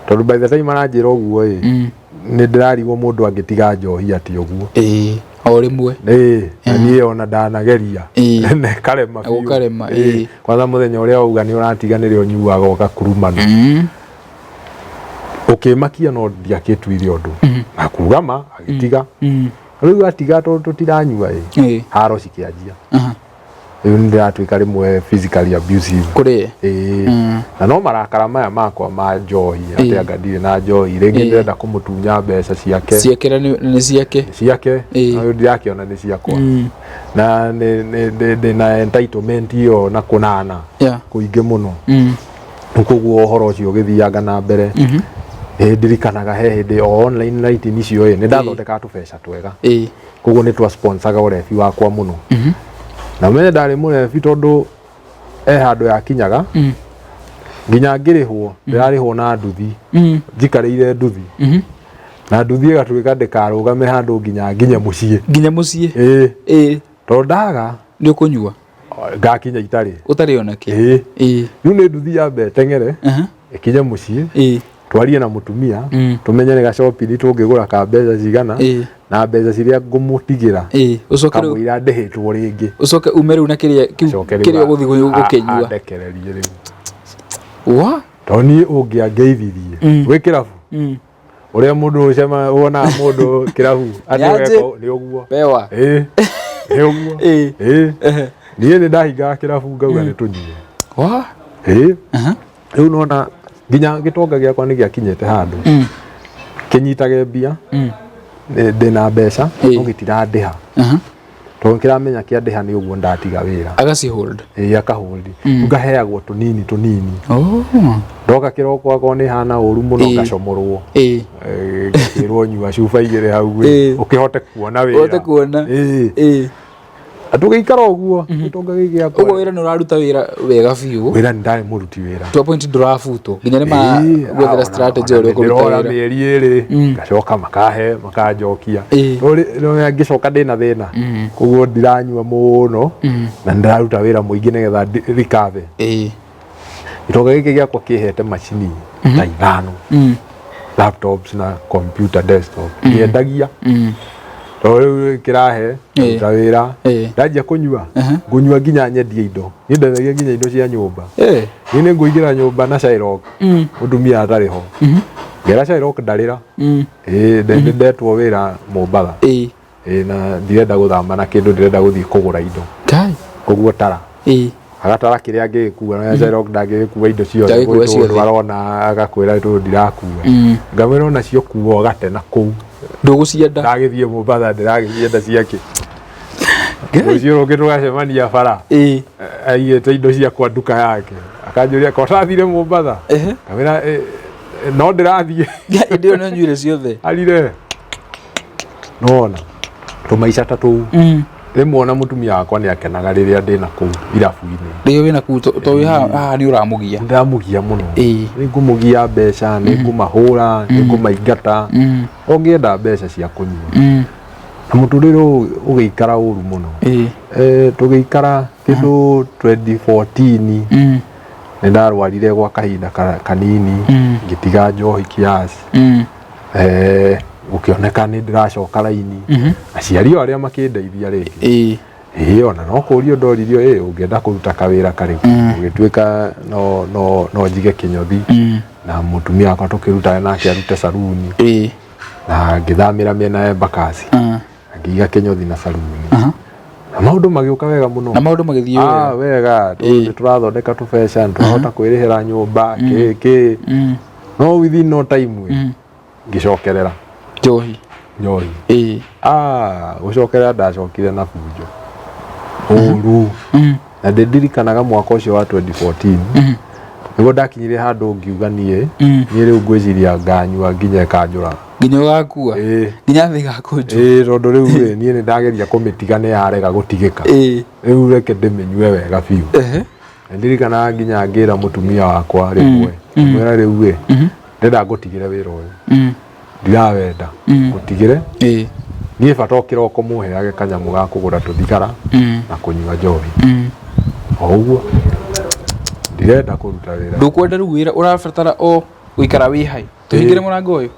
tondũ by the time aranjĩra ũguo ĩ nĩ ndĩrarigwo mũndũ angĩtiga njohi atĩ ũguo. Ĩĩ. O rĩmwe. Ĩĩ, na niĩ ona ndanageria na ĩkarema biũ. Gũkarema, Ĩĩ. Kwanza mũthenya ũrĩa wauga nĩ ũratiga nĩrĩo ũnyuaga ũgakurumana. Ũkĩmakia no ndiakĩtuire ũndũ na kuga ma agĩtiga. Rĩu atiga tondũ tũtiranyua ĩ haro cikĩanjia. Rĩu nĩ ndĩratuĩka rĩmwe physically abusive. Kũrĩ. Ĩĩ. Na no marakara maya makwa ma njohi atĩ anga ndirĩ na njohi rĩngĩ, ndĩrenda kũmũtunya mbeca ciake. Ciake na nĩ ciake. Ciake. Ĩĩ. Na rĩu ndirakĩona nĩ ciakwa na ndĩ na entitlement ĩyo na kũnana kũingĩ mũno. Koguo ũhoro ũcio ũgĩthianga na mbere. Ĩ ndirikanaga he hĩndĩ o online writing icio ĩ nĩ ndathondekaga tũbeca twega. Koguo nĩ twa sponsoraga ũrebi wakwa mũno na ũmenye ndarĩ mũrebi tondũ e handũ yakinyaga nginya ngĩrĩhwo, ndĩrarĩhwo na nduthi. Njikarĩire nduthi na nduthi ĩgatuĩka ndĩkarũgame handũ nginya nginye mũciĩ. Nginya mũciĩ. Ĩĩ. Tondũ ndaga Nĩ ũkũnyua. Ngakinya itarĩ. Ũtarĩ ona kĩ. Ĩĩ. Rĩu nĩ nduthi yambe ĩteng'ere ĩkinye mũciĩ, twarie na mũtumia, tũmenye nĩ gacopini tũngĩgũra ka mbeca cigana na mbeca ciria ngũmũtigĩra Ũcoke rĩu kamũira ndĩhĩtwo rĩngĩ. Ũcoke ume rĩu na kĩrĩa kĩu Acoke rĩu kĩrĩa ũgũthiĩ gũkĩnyua. Andekererie rĩu. Wa Tondũ niĩ ũngĩangeithirie wĩ kĩrabu, ũrĩa mũndũ ũcema wonaga mũndũ kĩrabu atĩ Nĩanjĩ. weka nĩ ũguo. Pewa. Ĩĩ, nĩ ũguo. Ĩĩ, niĩ nĩ ndahingaga kĩrabu ngauga nĩ tũnyue. Wa Ĩĩ. Rĩu nona nginya gĩtonga gĩakwa nĩ gĩakinyĩte handũ kĩnyitage mbia, ndĩna mbeca no gĩtirandĩha tondũ kĩramenya kĩandĩha nĩ ũguo ndatiga wĩra. Agaci hold. Ĩĩ, akahũndi. Ngaheagwo tũnini tũnini. Ndoka kĩroko akorwo nĩ hana ũru mũno, ngacomorwo. Ngakĩrwo nyua cuba igĩrĩ hau ĩ, ũkĩhote kuona wĩra. Ũhote kuona. Ĩĩ. Tũgĩikara ũguo gĩtonga gĩkĩ gĩakwa. Ũguo wĩra nĩ ũraruta wĩra wega biũ. Wĩra nĩ ndarĩ mũruti wĩra. To a point ndũrabutwo nginya nĩ ma gwethera strategy ũrĩa ũkũruta ndĩrora wĩra. Mĩeri 2 ngacoka makahe makanjokia. Ngĩcoka ndĩna thĩna koguo ndiranyua mũno na ndĩraruta wĩra mũingĩ nĩgetha recover. Gĩtonga gĩkĩ gĩakwa kĩhete macini ta 5, laptops na computer desktop, ndiendagia tondũ rĩu kĩrahe ruta wĩra. Ndanjia kũnyua, ngũnyua nginya nyendie indo. Niĩ ndendagia nginya indo cia nyũmba. Niĩ nĩ ngũingĩra nyũmba na Shylock mũtumia atarĩ ho, ngera Shylock ndarĩra. Ĩĩ, nĩ ndetwo wĩra Mombatha. Ĩĩ, na ndirenda gũthama na kĩndũ, ndĩrenda gũthiĩ kũgũra indo. Kai. Koguo tara. Agatara kĩrĩa angĩgĩkua na Shylock ndangĩgĩkua indo ciothe. Ndangĩgĩkua Gwĩ tũndũ ciothe. Arona agakwĩra tũndũ ndirakua. Ngamwĩra onacio kua ũgate na kũu. Ndũgũcienda. Ndagĩthiĩ Mombatha ndĩragĩcienda ciake. Rũciũ rũngĩ tũgacemania bara. Aigĩte indo ciakwa nduka yake. Akanjũria ko ũtathire Mombatha? Ngamwĩra "Eh, no ndĩrathiĩ." Hĩndĩ ĩyo nĩ ũnyuire ciothe. Arire. Nona tũmaica ta tũu. Rĩmwe ona mũtumia wakwa nĩ akenaga rĩrĩa ndĩna kũu irabu-inĩ. Rĩrĩa wĩna kũu to wĩ haha nĩ ũramũgia. Ndĩramũgia mũno. Nĩ ngũmũgia mbeca, nĩ ngũmahũra, nĩ ngũmaingata. Ũngĩenda mbeca cia kũnyua. Na mũtũrĩre ũyũ ũgĩikara ũru mũno. Tũgĩikara kĩndũ 2014 nĩ ndarwarire gwa kahinda kanini, ngĩtiga njohi kiasi. Gũkĩoneka nĩ ndĩracoka raini. Aciari o arĩa makĩndeithia rĩngĩ. Ĩĩ, ona no kũrio ndoririo, ĩ ũngĩenda kũruta kawĩra karĩkũ? Gũgĩtuĩka no njige kĩnyothi na mũtumia wakwa tũkĩruta nake arute saruni na ngĩthamĩra mĩena ya Embakasi na ngĩiga kĩnyothi na saruni na maũndũ magĩũka wega mũno. Na maũndũ magĩthiĩ Ah, wega. Wega, nĩ tũrathondeka tũbeca, nĩ tũrahota kwĩrĩhĩra nyũmba kĩ kĩ no within no time ĩ, ngĩcokerera Njohi. Njohi. Ah, gũcokerera ndacokire na bunjo ũru na ndĩndirikanaga mwaka ũcio wa 2014 nĩguo ndakinyire handũ ngiuga niĩ niĩ rĩu ngwĩciria nganyua nginya ĩkanjũraga. Nginya ũgakua. Ĩĩ. Nginya thĩ ĩgakũnjwo. Ĩĩ, tondũ rĩu rĩ, niĩ nĩ ndageria kũmĩtiga nĩ yarega gũtigĩka. Rĩu reke ndĩmĩnyue wega biũ. Na ndirikanaga nginya ngĩra mũtumia wakwa rĩmwe, ngĩmwĩra rĩu ĩ, ndĩrenda ngũtigĩre wĩra ũyũ, ndirawenda, ngũtigĩre. Niĩ bata o kĩroko mũheage kanyamũ ga kũgũra tũthigara na kũnyua njohi o ũguo, ndirenda kũruta wĩra. Ndũkwenda rĩu wĩra, ũrabatara o gũikara wĩ hai. Tũhingĩre mũrango ũyũ.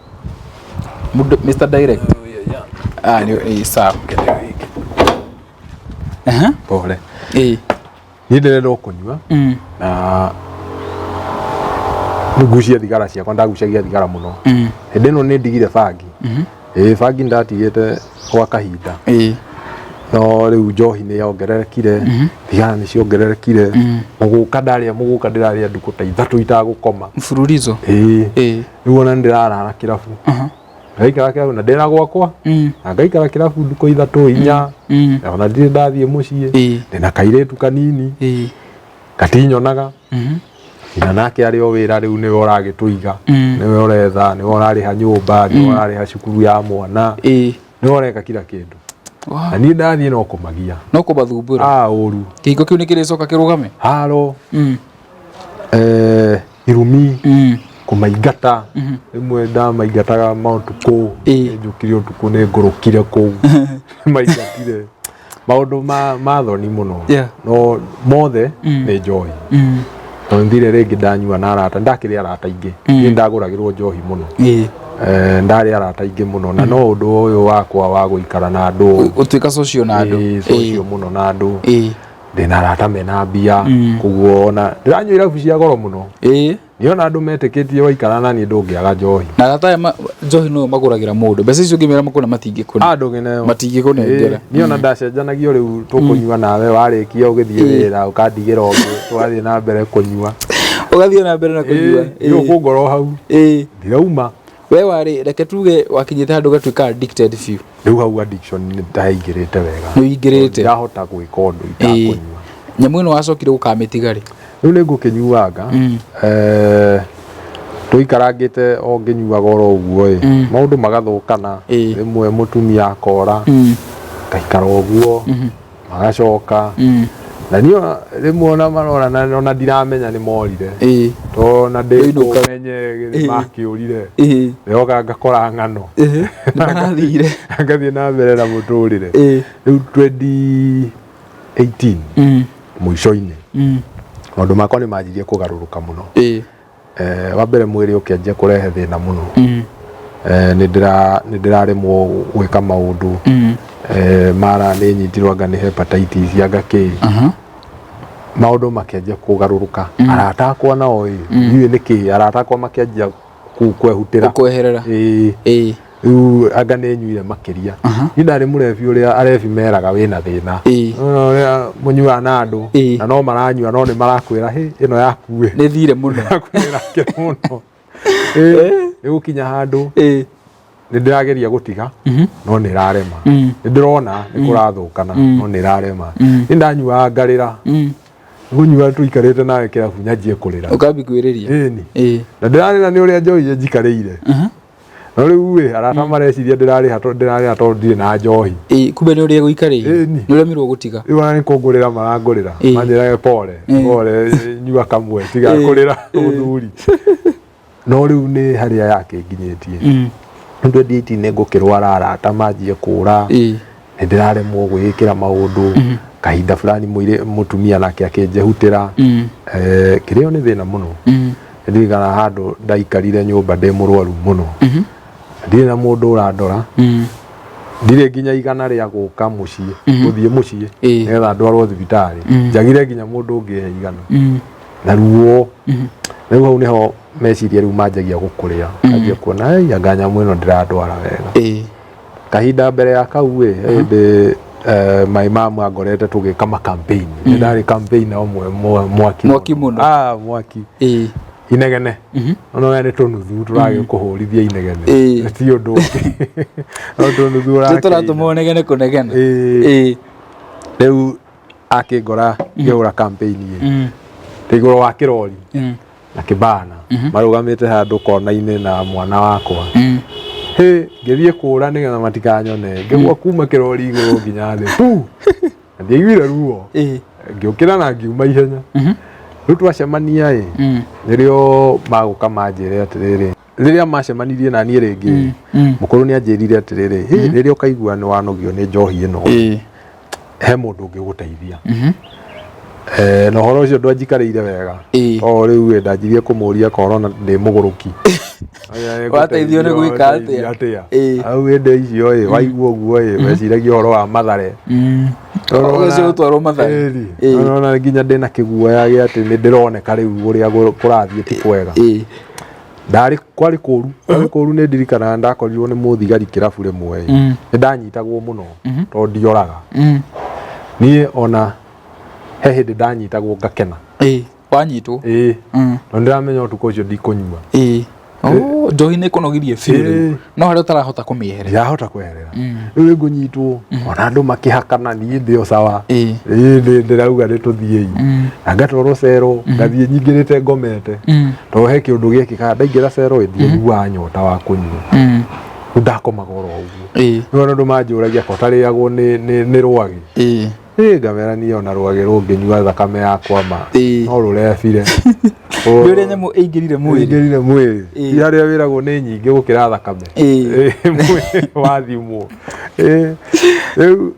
Mr. Direct. Ah, nĩ sawa. Aha. Pole. Niĩ ndĩrenda o kũnyua na ngucie thigara ciakwa. Ndagucagia thigara mũno. Hĩndĩ ĩno nĩ ndigire bangi. Ĩĩ, bangi ndatigĩte gwa kahinda, no rĩu njohi nĩ yongererekire, thigara nĩ ciongererekire, mũgũka ndarĩa mũgũka ndĩrarĩa ndukũ ta 3 itagũkoma. Mfululizo. Ĩĩ. Rĩu ona nĩ ndĩrarara kĩrabu, ngaikara kĩrabu na ndĩna gwakwa na ngaikara kĩrabu ndukũ 3 4 ona ndirĩ ndathiĩ mũciĩ. Ndĩna kairĩtu kanini gatinyonaga nginya nake arĩ o wĩra. Rĩu nĩwe ũragĩtũiga, nĩwe ũretha, nĩwe ũrarĩha nyũmba, nĩwe ũrarĩha cukuru ya mwana, nĩwe ũreka kila kĩndũ. Na niĩ ndathiĩ no kũmagia. No kũmathumbũra. Ah, ũru. Kĩhingo kĩu nĩ kĩrĩcoka kĩrũgame. Haro, irumi, kũmaingata. Rĩmwe ndamaingataga maũtukũ. Njũkire ũtukũ nĩ ngũrũkire kũu maingatire maũndũ ma thoni mũno. No mothe nĩ njohi, tondũ nthire rĩngĩ ndanyua na arata, ndakĩrĩ arata aingĩ. Niĩ ndagũragĩrwo njohi mũno. Ndarĩ arata aingĩ mũno na no ũndũ ũyũ wakwa wa gũikara na andũ. Gũtuĩka social na andũ. Ĩĩ, social mũno na andũ. Ndĩna arata mena mbia, koguo ona ndĩranyua irabu cia goro mũno. Niona andũ metĩkĩtie waikara na niĩ ndũngĩaga njohi. Na arata aya njohi no magũragĩra mũndũ mbeca icio, ũngĩmera makũne matingĩkũne. Ah, ndũngĩneo. Matingĩkũnengera. Niĩ ona ndacenjanagio, rĩu tũkũnyua nawe, warĩkia ũgĩthiĩ wĩra ũkandigĩra ũngĩ, tũgathiĩ na mbere kũnyua. Ũgathiĩ na mbere na kũnyua. Ĩĩ, ũkũngora o hau ndirauma. We warĩ, reke tuge wakinyĩte handũ ũgatuĩka addicted biũ. Rĩu hau addiction nĩ ndaingĩrĩte wega. Nĩ ũingĩrĩte. Ndirahota gwĩka ũndũ itakũnyua. Nyamũ ĩno wacokire gũkamĩtiga rĩ? Rĩu nĩ ngũkĩnyuanga. Tũikarangĩte o ngĩnyuaga oro ũguo ĩ, maũndũ magathũkana. Rĩmwe mũtumia akora, ngaikara ũguo, magacoka na niĩ ona rĩmwe ona marora na ona ndiramenya nĩ morire, to ona ndĩkũmenye makĩũrire. Ndĩroka ngakora ng'ano. Nĩ marathire. Ngathiĩ na mbere na mũtũrĩre. Rĩu 2018 mũico-inĩ maũndũ makwa nĩ manjirie kũgarũrũka mũno. Wa mbere mwĩrĩ ũkĩanjia kũrehe thĩna mũno. Nĩ ndĩraremwo gwĩka maũndũ. Mara nĩ nyitirwo anga nĩ hepatitis anga kĩ. Maũndũ makĩanjia kũgarũrũka. Arata akwa nao ĩ, ndiũĩ nĩkĩ arata akwa makĩanjia kwehutĩra. Gũkweherera. Ĩĩ. Rĩu anga nĩ nyuire makĩria. Niĩ ndarĩ mũrebi ũrĩa arebi meraga wĩna thĩna. Nĩwona ũrĩa mũnyuaga na andũ na no maranyua no nĩ marakwĩra hĩ ĩno yaku ĩ. Nĩ thire mũno. Yaku nĩ ĩrakĩra mũno. Nĩ gũkinya handũ nĩ ndĩrageria gũtiga no nĩ ĩrarema. Nĩ ndĩrona nĩ kũrathũkana no nĩ ĩrarema. Nĩ ndanyuaga ngarĩra. Ngũnyua tũikarĩte nawe kĩrabu nyanjie kũrĩra. Ũkambi kwĩrĩria. Ĩni. Na ndĩrarĩra nĩ ũrĩa njohi ĩnjikarĩire. No rĩu ĩ arata mareciria ndĩrarĩha tondũ ndĩrarĩra tondũ ndirĩ na njohi. Ĩĩ kumbe nĩ ũrĩa ĩgũikarĩire. Ĩni. Nĩ ũremirwo gũtiga. Rĩu ona nĩ kũngũrĩra marangũrĩra. Manjĩrage pole pole nyua kamwe tiga kũrĩra mũthuri. No rĩu nĩ harĩa yakĩnginyĩtie. Rĩu 2018 nĩ ngũkĩrwara arata manjie kũra. Nĩ ndĩraremwo gwĩĩkĩra maũndũ. Kahinda fulani mũtumia nake akĩnjehutĩra. Kĩrĩo nĩ thĩna mũno. Ndirikana handũ ndaikarire nyũmba ndĩ mũrwaru mũno. Ndirĩ na mũndũ ũrandora. Ndirĩ nginya igana rĩa gũka mũciĩ, gũthiĩ mũciĩ nĩgetha ndwarwo thibitarĩ. Njagire nginya mũndũ ũngĩhe igana. Na ruo. Rĩu hau nĩho meciria rĩu manjagia gũkũrĩa. Nganjia kuona hei anga nyamũ ĩno ndĩrandwara wega. Kahinda mbere ya kau ĩ, hĩndĩ my mom angorete tũgĩka ma campaign. Nĩ ndarĩ campaign ũmwe mwaki. Mwaki mũno. Ah, mwaki. Inegene. Ona we nĩ tũnuthu tũragĩkũhũrithia inegene. Ti ũndũ ũngĩ. No tũnuthu ũrakĩina. Tũratũma ũnegene kũnegena. Rĩu akĩngora ngĩhũra campaign ĩ. Igũrũ wa kĩrori. Na kĩbana. Marũgamĩte handũ kona-inĩ na mwana wakwa. Hĩ, ngĩthiĩ kũra nĩgetha matikanyone. Ngĩgwa kuma kĩrori igũrũ nginya thĩ. Pu! Na ndiaiguire ruo. Ngĩũkĩra na ngiuma ihenya. Rĩu twacemania ĩ, nĩrĩo magũka manjĩre atĩrĩrĩ, rĩrĩa macemanirie na niĩ rĩngĩ, mũkũrũ nĩ anjĩrire atĩrĩrĩ, hĩ, rĩrĩa ũkaigua nĩ wanogio nĩ njohi ĩno, he mũndũ ũngĩgũteithia. Na ũhoro ũcio ndwanjikarĩire wega. Tondũ rĩu ĩ, ndanjirie kũmũria korwo ndĩ mũgũrũki. Wateithio nĩ gwĩka atĩa? Hau hĩndĩ icio ĩ, waigua ũguo ĩ, weciragia ũhoro wa Mathare. Ũcio ũtwarwo Mathare. Ũrona nginya ndĩna kĩguoya gĩa atĩ nĩ ndĩroneka rĩu ũrĩa kũrathiĩ ti kwega. Ndarĩ kwarĩ kũru, kwarĩ kũru nĩ ndirikanaga ndakorirwo nĩ mũthigari kĩrabu rĩmwe ĩ. Nĩ ndanyitagwo mũno tondũ ndioraga. Niĩ ona he hĩndĩ ndanyitagwo ngakena. Wanyitwo? Ĩĩ. Tondũ ndĩramenya ũtukũ ũcio ndikũnyua. Oh, njohi nĩ ĩkũnogirie biũ rĩu. No harĩa ũtarahota kũmĩeherera. Ndirahota kweherera. Rĩu ngũnyitwo ona andũ makĩhakana niĩ ndĩ o sawa. Ĩĩ ndĩrauga nĩ tũthiĩi. Na ngatwarwo cero, ngathiĩ nyingĩrĩte ngomete. Tondũ he kĩũndũ gĩekĩkaga ndaingĩra cero ĩ ndiaiguaga nyota wa kũnyua. Rĩu ndakomaga oro ũguo. Rĩu andũ manjũragia ko ũtarĩagwo nĩ rwagĩ. Ĩĩ ngamera niĩ ona rwagĩ rũngĩnyua thakame yakwa ma no rũrebire. Nĩ ũrĩa nyamũ ĩingĩrire mwĩrĩ. Ĩingĩrire mwĩrĩ. Ti harĩa wĩragwo nĩ nyingĩ gũkĩra thakame. Mwĩrĩ wathimwo. Rĩu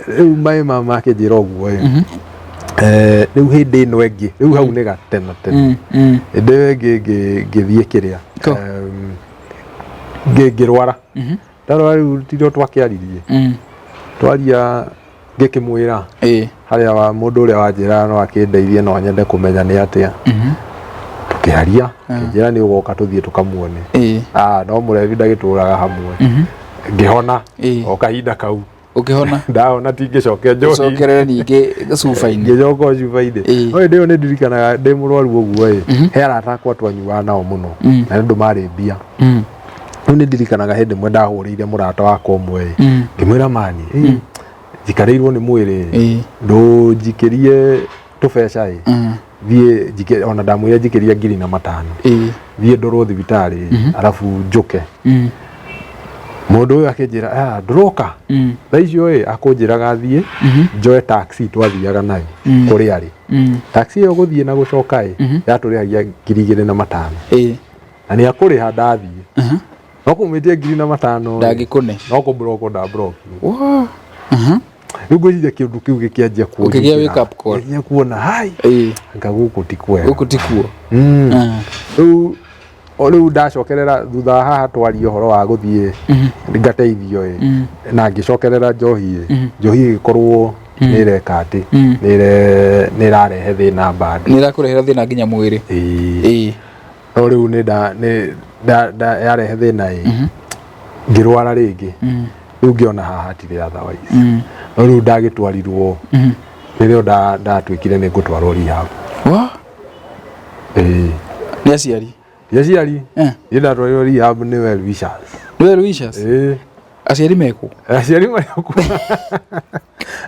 rĩu maĩ ma makĩnjĩra ũguo ĩ. Rĩu hĩndĩ ĩno ĩngĩ, rĩu hau nĩ gatena tene. Hĩndĩ ĩyo ĩngĩ ngĩthiĩ kĩrĩa. Ngĩrwara. Ndarora rĩu tirio twakĩaririe. Twaria ngĩkĩmwĩra harĩa wa mũndũ ũrĩa wanjĩraga no akĩndeithie no nyende kũmenya nĩ atĩa. Tũkĩaria, akĩnjĩra nĩ ũgoka tũthiĩ tũkamuone. Ah, no mũrebi ndagĩtũraga hamwe. Ngĩhona o kahinda kau. Ũkĩhona? Ndahona tingĩcokia njohi. Ũcokerere ningĩ cuba-inĩ. Ngĩcoka o cuba-inĩ. No hĩndĩ ĩyo nĩ ndirikanaga ndĩ mũrwaru ũguo ĩ, he arata akwa twanyuaga nao mũno na nĩ ũndũ marĩ mbia. Rĩu nĩ ndirikanaga hĩndĩ ĩmwe ndahũrĩire mũrata wakwa ũmwe ĩ, ngĩmwĩra mani, njikarĩirwo nĩ mwĩrĩ ĩ, ndũnjikĩrie tũbeca ĩ, thiĩ njike ona ndamwĩra njikĩria ngiri na matano thiĩ ndorwo thibitarĩ arabu njũke. Mũndũ ũyũ akĩnjĩra ah, ndũroka thaa icio ĩ, akũnjĩraga thiĩ njoe taxi twathiaga nayo kũrĩa arĩ. Taxi ĩyo gũthiĩ na gũcoka ĩ, yatũrĩhagia 2500. Na nĩ akũrĩha ndathiĩ. No kũmwĩtia 2500 ĩ, Ndangĩkũne. no kũmburoko ndamburokire. Rĩu ngwĩciria kĩũndũ kĩu gĩkĩanjia Ũkĩgĩa wake up call. Ngĩanjia kuona hai anga gũkũ ti kwega. Gũkũ ti kuo. Rĩu o rĩu ndacokerera thutha wa haha twaria ũhoro wa gũthiĩ ngateithio ĩ, na ngĩcokerera njohi ĩ, njohi ĩgĩkorwo nĩ ĩreka atĩ nĩ ĩrarehe thĩna bado. Nĩ ĩrakũrehera thĩna nginya mwĩrĩ. No rĩu nĩ nda nĩ nda nda yarehe thĩna ĩ. Ngĩrwara rĩngĩ. Rĩu ngĩona haha hatirĩ otherwise. No rĩu ndagĩtwarirwo, nĩrĩo ndatuĩkire nĩ ngũtwarwo rehab. Wa? Ĩĩ. Nĩ aciari? Ti aciari. Niĩ ndatwarirwo rehab nĩ well wishers. Nĩ well wishers? Ĩĩ. Aciari mekũ? Aciari marĩ o kuo.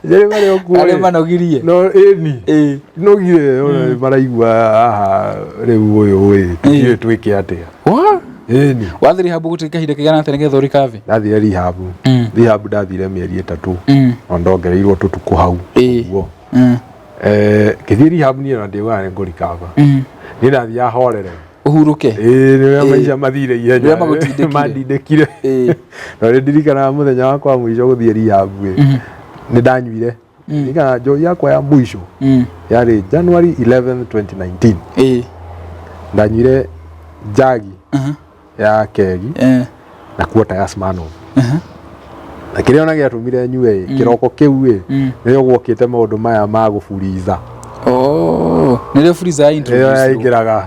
Aciari marĩ o kuo. Arĩa manogirie? No ĩni. Ĩĩ. Nogire ona maraigua haha rĩu ũyũ ĩ tũtiũĩ twĩke atĩa. Wa? Ĩni. Wathiĩ rehab gũtirĩ kahinda kaigana atĩa nĩgetha ũrikave? Ndathire rehab. Rehab ndathire mĩeri 3. No ndongereirwo tũtukũ hau. Ũguo. Ngĩthiĩ rehab niĩ ona ndiugaga nĩ ngũrikava. Niĩ ndathiaga horere. Ũhurũke. Ĩĩ, nĩ ũrĩa maica mathire ihenya. Ũrĩa magũtindĩkire. Mandindĩkire. Na nĩ ndirikanaga mũthenya wakwa wa mũico gũthiĩ rehab ĩ, nĩ ndanyuire. Ndirikanaga njohi yakwa ya mũico yarĩ January 11 2019. Ndanyuire njagi ya kegi na quarter ya Smirnoff. Na kĩrĩa ona gĩatũmire nyue ĩ, kĩroko kĩu ĩ, nĩrĩo gwokĩte maũndũ maya ma gũburiza. Oh, nĩrĩo freezer ya Ĩyo introduce. yaingĩraga.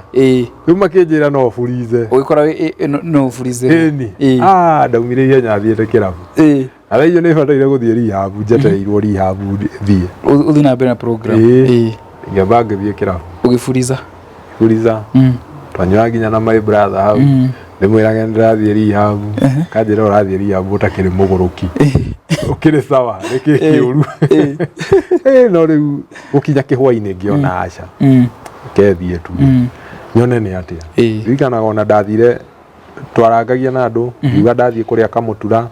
Rĩu makĩnjĩra no burize. Ũgĩkora no burize. Ĩni. Ah, ndaumire ihenya thiĩte kĩrabu. Na thaa icio nĩ bataire gũthiĩ rehab, njetereirwo rehab thiĩ. Ũthiĩ na mbere na program. Ngĩamba ngĩthiĩ kĩrabu. Ũgĩburiza. Buriza. Twanyuaga nginya na my brother hau. Ndĩmwĩrage nĩ ndĩrathiĩ rehab. Kanjĩra ũrathiĩ rehab ũtakĩrĩ mũgũrũki. Ũkĩrĩ sawa, nĩkĩ kĩũru. No rĩu gũkinya kĩhwainĩ ngĩona aca. Kethiĩ tu. Nyone nĩ atĩa. Ririkanaga ona ndathire twarangagia na andũ, ngiuga ndathiĩ kũrĩa kamũtura,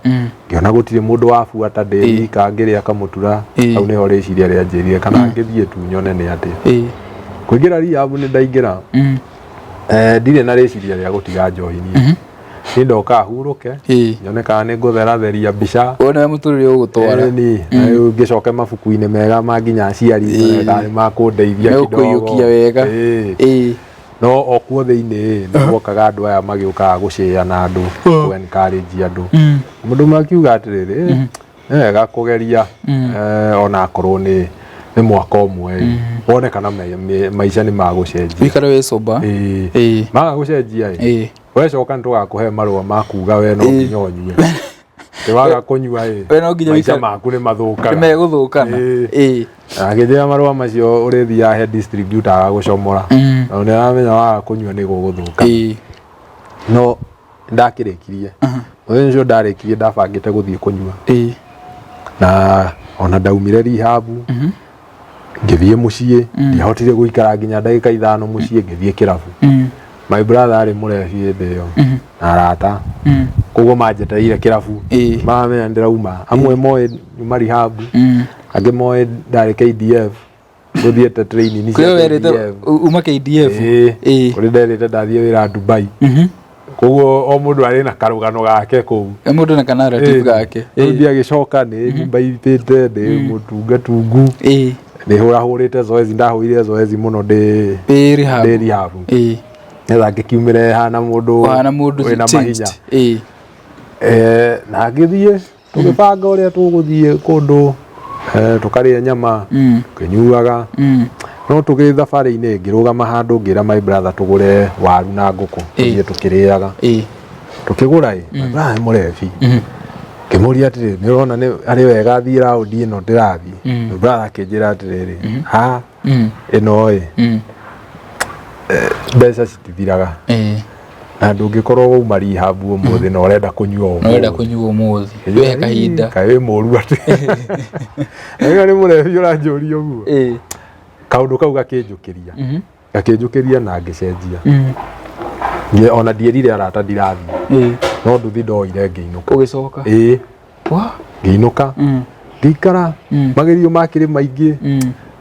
ngĩona gũtirĩ mũndũ wabuata ndĩ wika ngĩrĩa kamũtura, hau nĩho rĩciria rĩanjĩrire kana ngĩthiĩ tu nyone nĩ atĩa. Kũingĩra rehab nĩ ndaingĩra, ndirĩ na rĩciria rĩa gũtiga njohi niĩ. Niĩ ndoka hurũke, nyone kana nĩ ngũtheratheria mbica. Wone mũtũrĩre ũgũtwara. Ĩni, na rĩu ngĩcoke mabuku-inĩ mega ma nginya aciari, nyone kana nĩ makũndeithia kidogo. Megũkũiyũkia wega. No o kuo thĩinĩ nĩ guokaga andũ aya magĩũkaga gũcĩa na andũ, kũ encourage andũ. Mũndũ ũmwe akiuga atĩrĩrĩ, nĩ wega kũgeria, ona akorwo nĩ mwaka ũmwe, wone kana maica nĩ magũcenjia. Wĩikare wĩ sober. Maga gũcenjia ĩ, wecoka nĩ tũgakũhe marũa ma kuga we no nginya ũnyue. Nĩ waga kũnyua ĩ, We no nginya maica wĩikare- maku nĩ mathũkaga. Nĩ megũthũkana. Agĩnjĩra marũa macio ũrĩthiaga he distributor agagũcomora. Na nĩ aramenya waga kũnyua nĩ gũgũthũka. No ndakĩrĩkirie. Mũthenya ũcio ndarĩkirie ndabangĩte gũthiĩ kũnyua. Na ona ndaumire rehab, ngĩthiĩ mũciĩ, ndiahotire gũikara nginya ndagĩka 5 mũciĩ, ngĩthiĩ kĩrabu. My brother arĩ mũrebi hĩndĩ ĩyo, na arata. Koguo manjetereire kĩrabu. Maramenya ndĩrauma. Amwe moĩ nyuma rehab, angĩ moĩ ndarĩ KDF, gũthiĩte training cia Kwĩyo werĩte KDF. uma KDF. Kũrĩ nderĩte ndathiĩ wĩra Dubai. Koguo o mũndũ arĩ na karũgano gake kũu. Mũndũ na kana narrative gake. Rĩu ndiagĩcoka nĩ nyumba itĩte, ndĩ mũtungatungu. Nĩ hũrahũrĩte zoezi, ndahũrire zoezi mũno ndĩ Wĩ rehab. ndĩ rehab. Nĩgetha ngĩkiumĩre hana mũndũ Ũhana mũndũ wĩna changed. mahinya. Na ngĩthiĩ tũgĩbanga ũrĩa tũgũthiĩ kũndũ, tũkarĩa nyama, tũkĩnyuaga. No tũgĩ thabarĩ-inĩ ngĩrũgama handũ ngĩra my brother tũgũre waru na ngũkũ, tũthiĩ tũkĩrĩaga. Tũkĩgũra ĩ, my brother nĩ mũrebi. Ngĩmũria atĩrĩrĩ, nĩ ũrona nĩ arĩ wega thiĩ raũndi ĩno ndĩrathiĩ? My brother akĩnjĩra atĩrĩrĩ, ha, ĩno ĩ, mbeca citithiraga. Na ndũngĩkorwo wauma rehab ũmũthĩ na ũrenda kũnyua Na ũrenda ũmũthĩ. kũnyua ũmũthĩ. Wĩhe kahinda. Kaĩ wĩ mũru atĩ. Ĩyo nĩ mũrebi ũranjũria ũguo. Kaũndũ kau gakĩnjũkĩria. Gakĩnjũkĩria na ngĩcenjia. Ona ndierire arata ndirathiĩ. No nduthi ndoire ngĩinũka. Ũgĩcoka? Wa? Ngĩinũka. Ngĩikara. Magerio makĩrĩ maingĩ.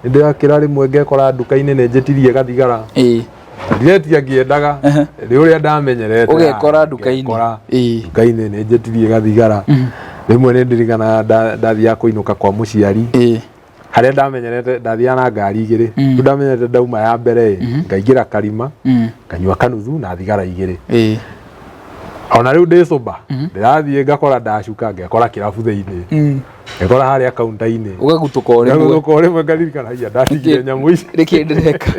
Nĩndĩrakĩra rĩmwe ngekora nduka-inĩ nĩ njĩtirie gathigara. Ndiretia ngĩendaga. Nĩ ũrĩa ndamenyerete. Ũgekora nduka-inĩ. Ngekora nduka-inĩ nĩ njĩtirie gathigara. Rĩmwe nĩ ndirikanaga ndathiaga kũinũka kwa mũciari. Harĩa ndamenyerete ndathiaga na ngari igĩrĩ. Rĩu ndamenyerete ndauma ya mbere ĩ, ngaingĩra karima, nganyua kanuthu na thigara igĩrĩ. Ona rĩu ndĩ sober, ndĩrathiĩ ngakora ndacuka, ngekora kĩrabu thĩinĩ. Ngekora harĩa kaunta-inĩ. Ũgagutũka o rĩmwe. Ngagutũka o rĩmwe ngaririkana haiya ndatigire nyamũ ici. Nĩkĩ ndĩreka?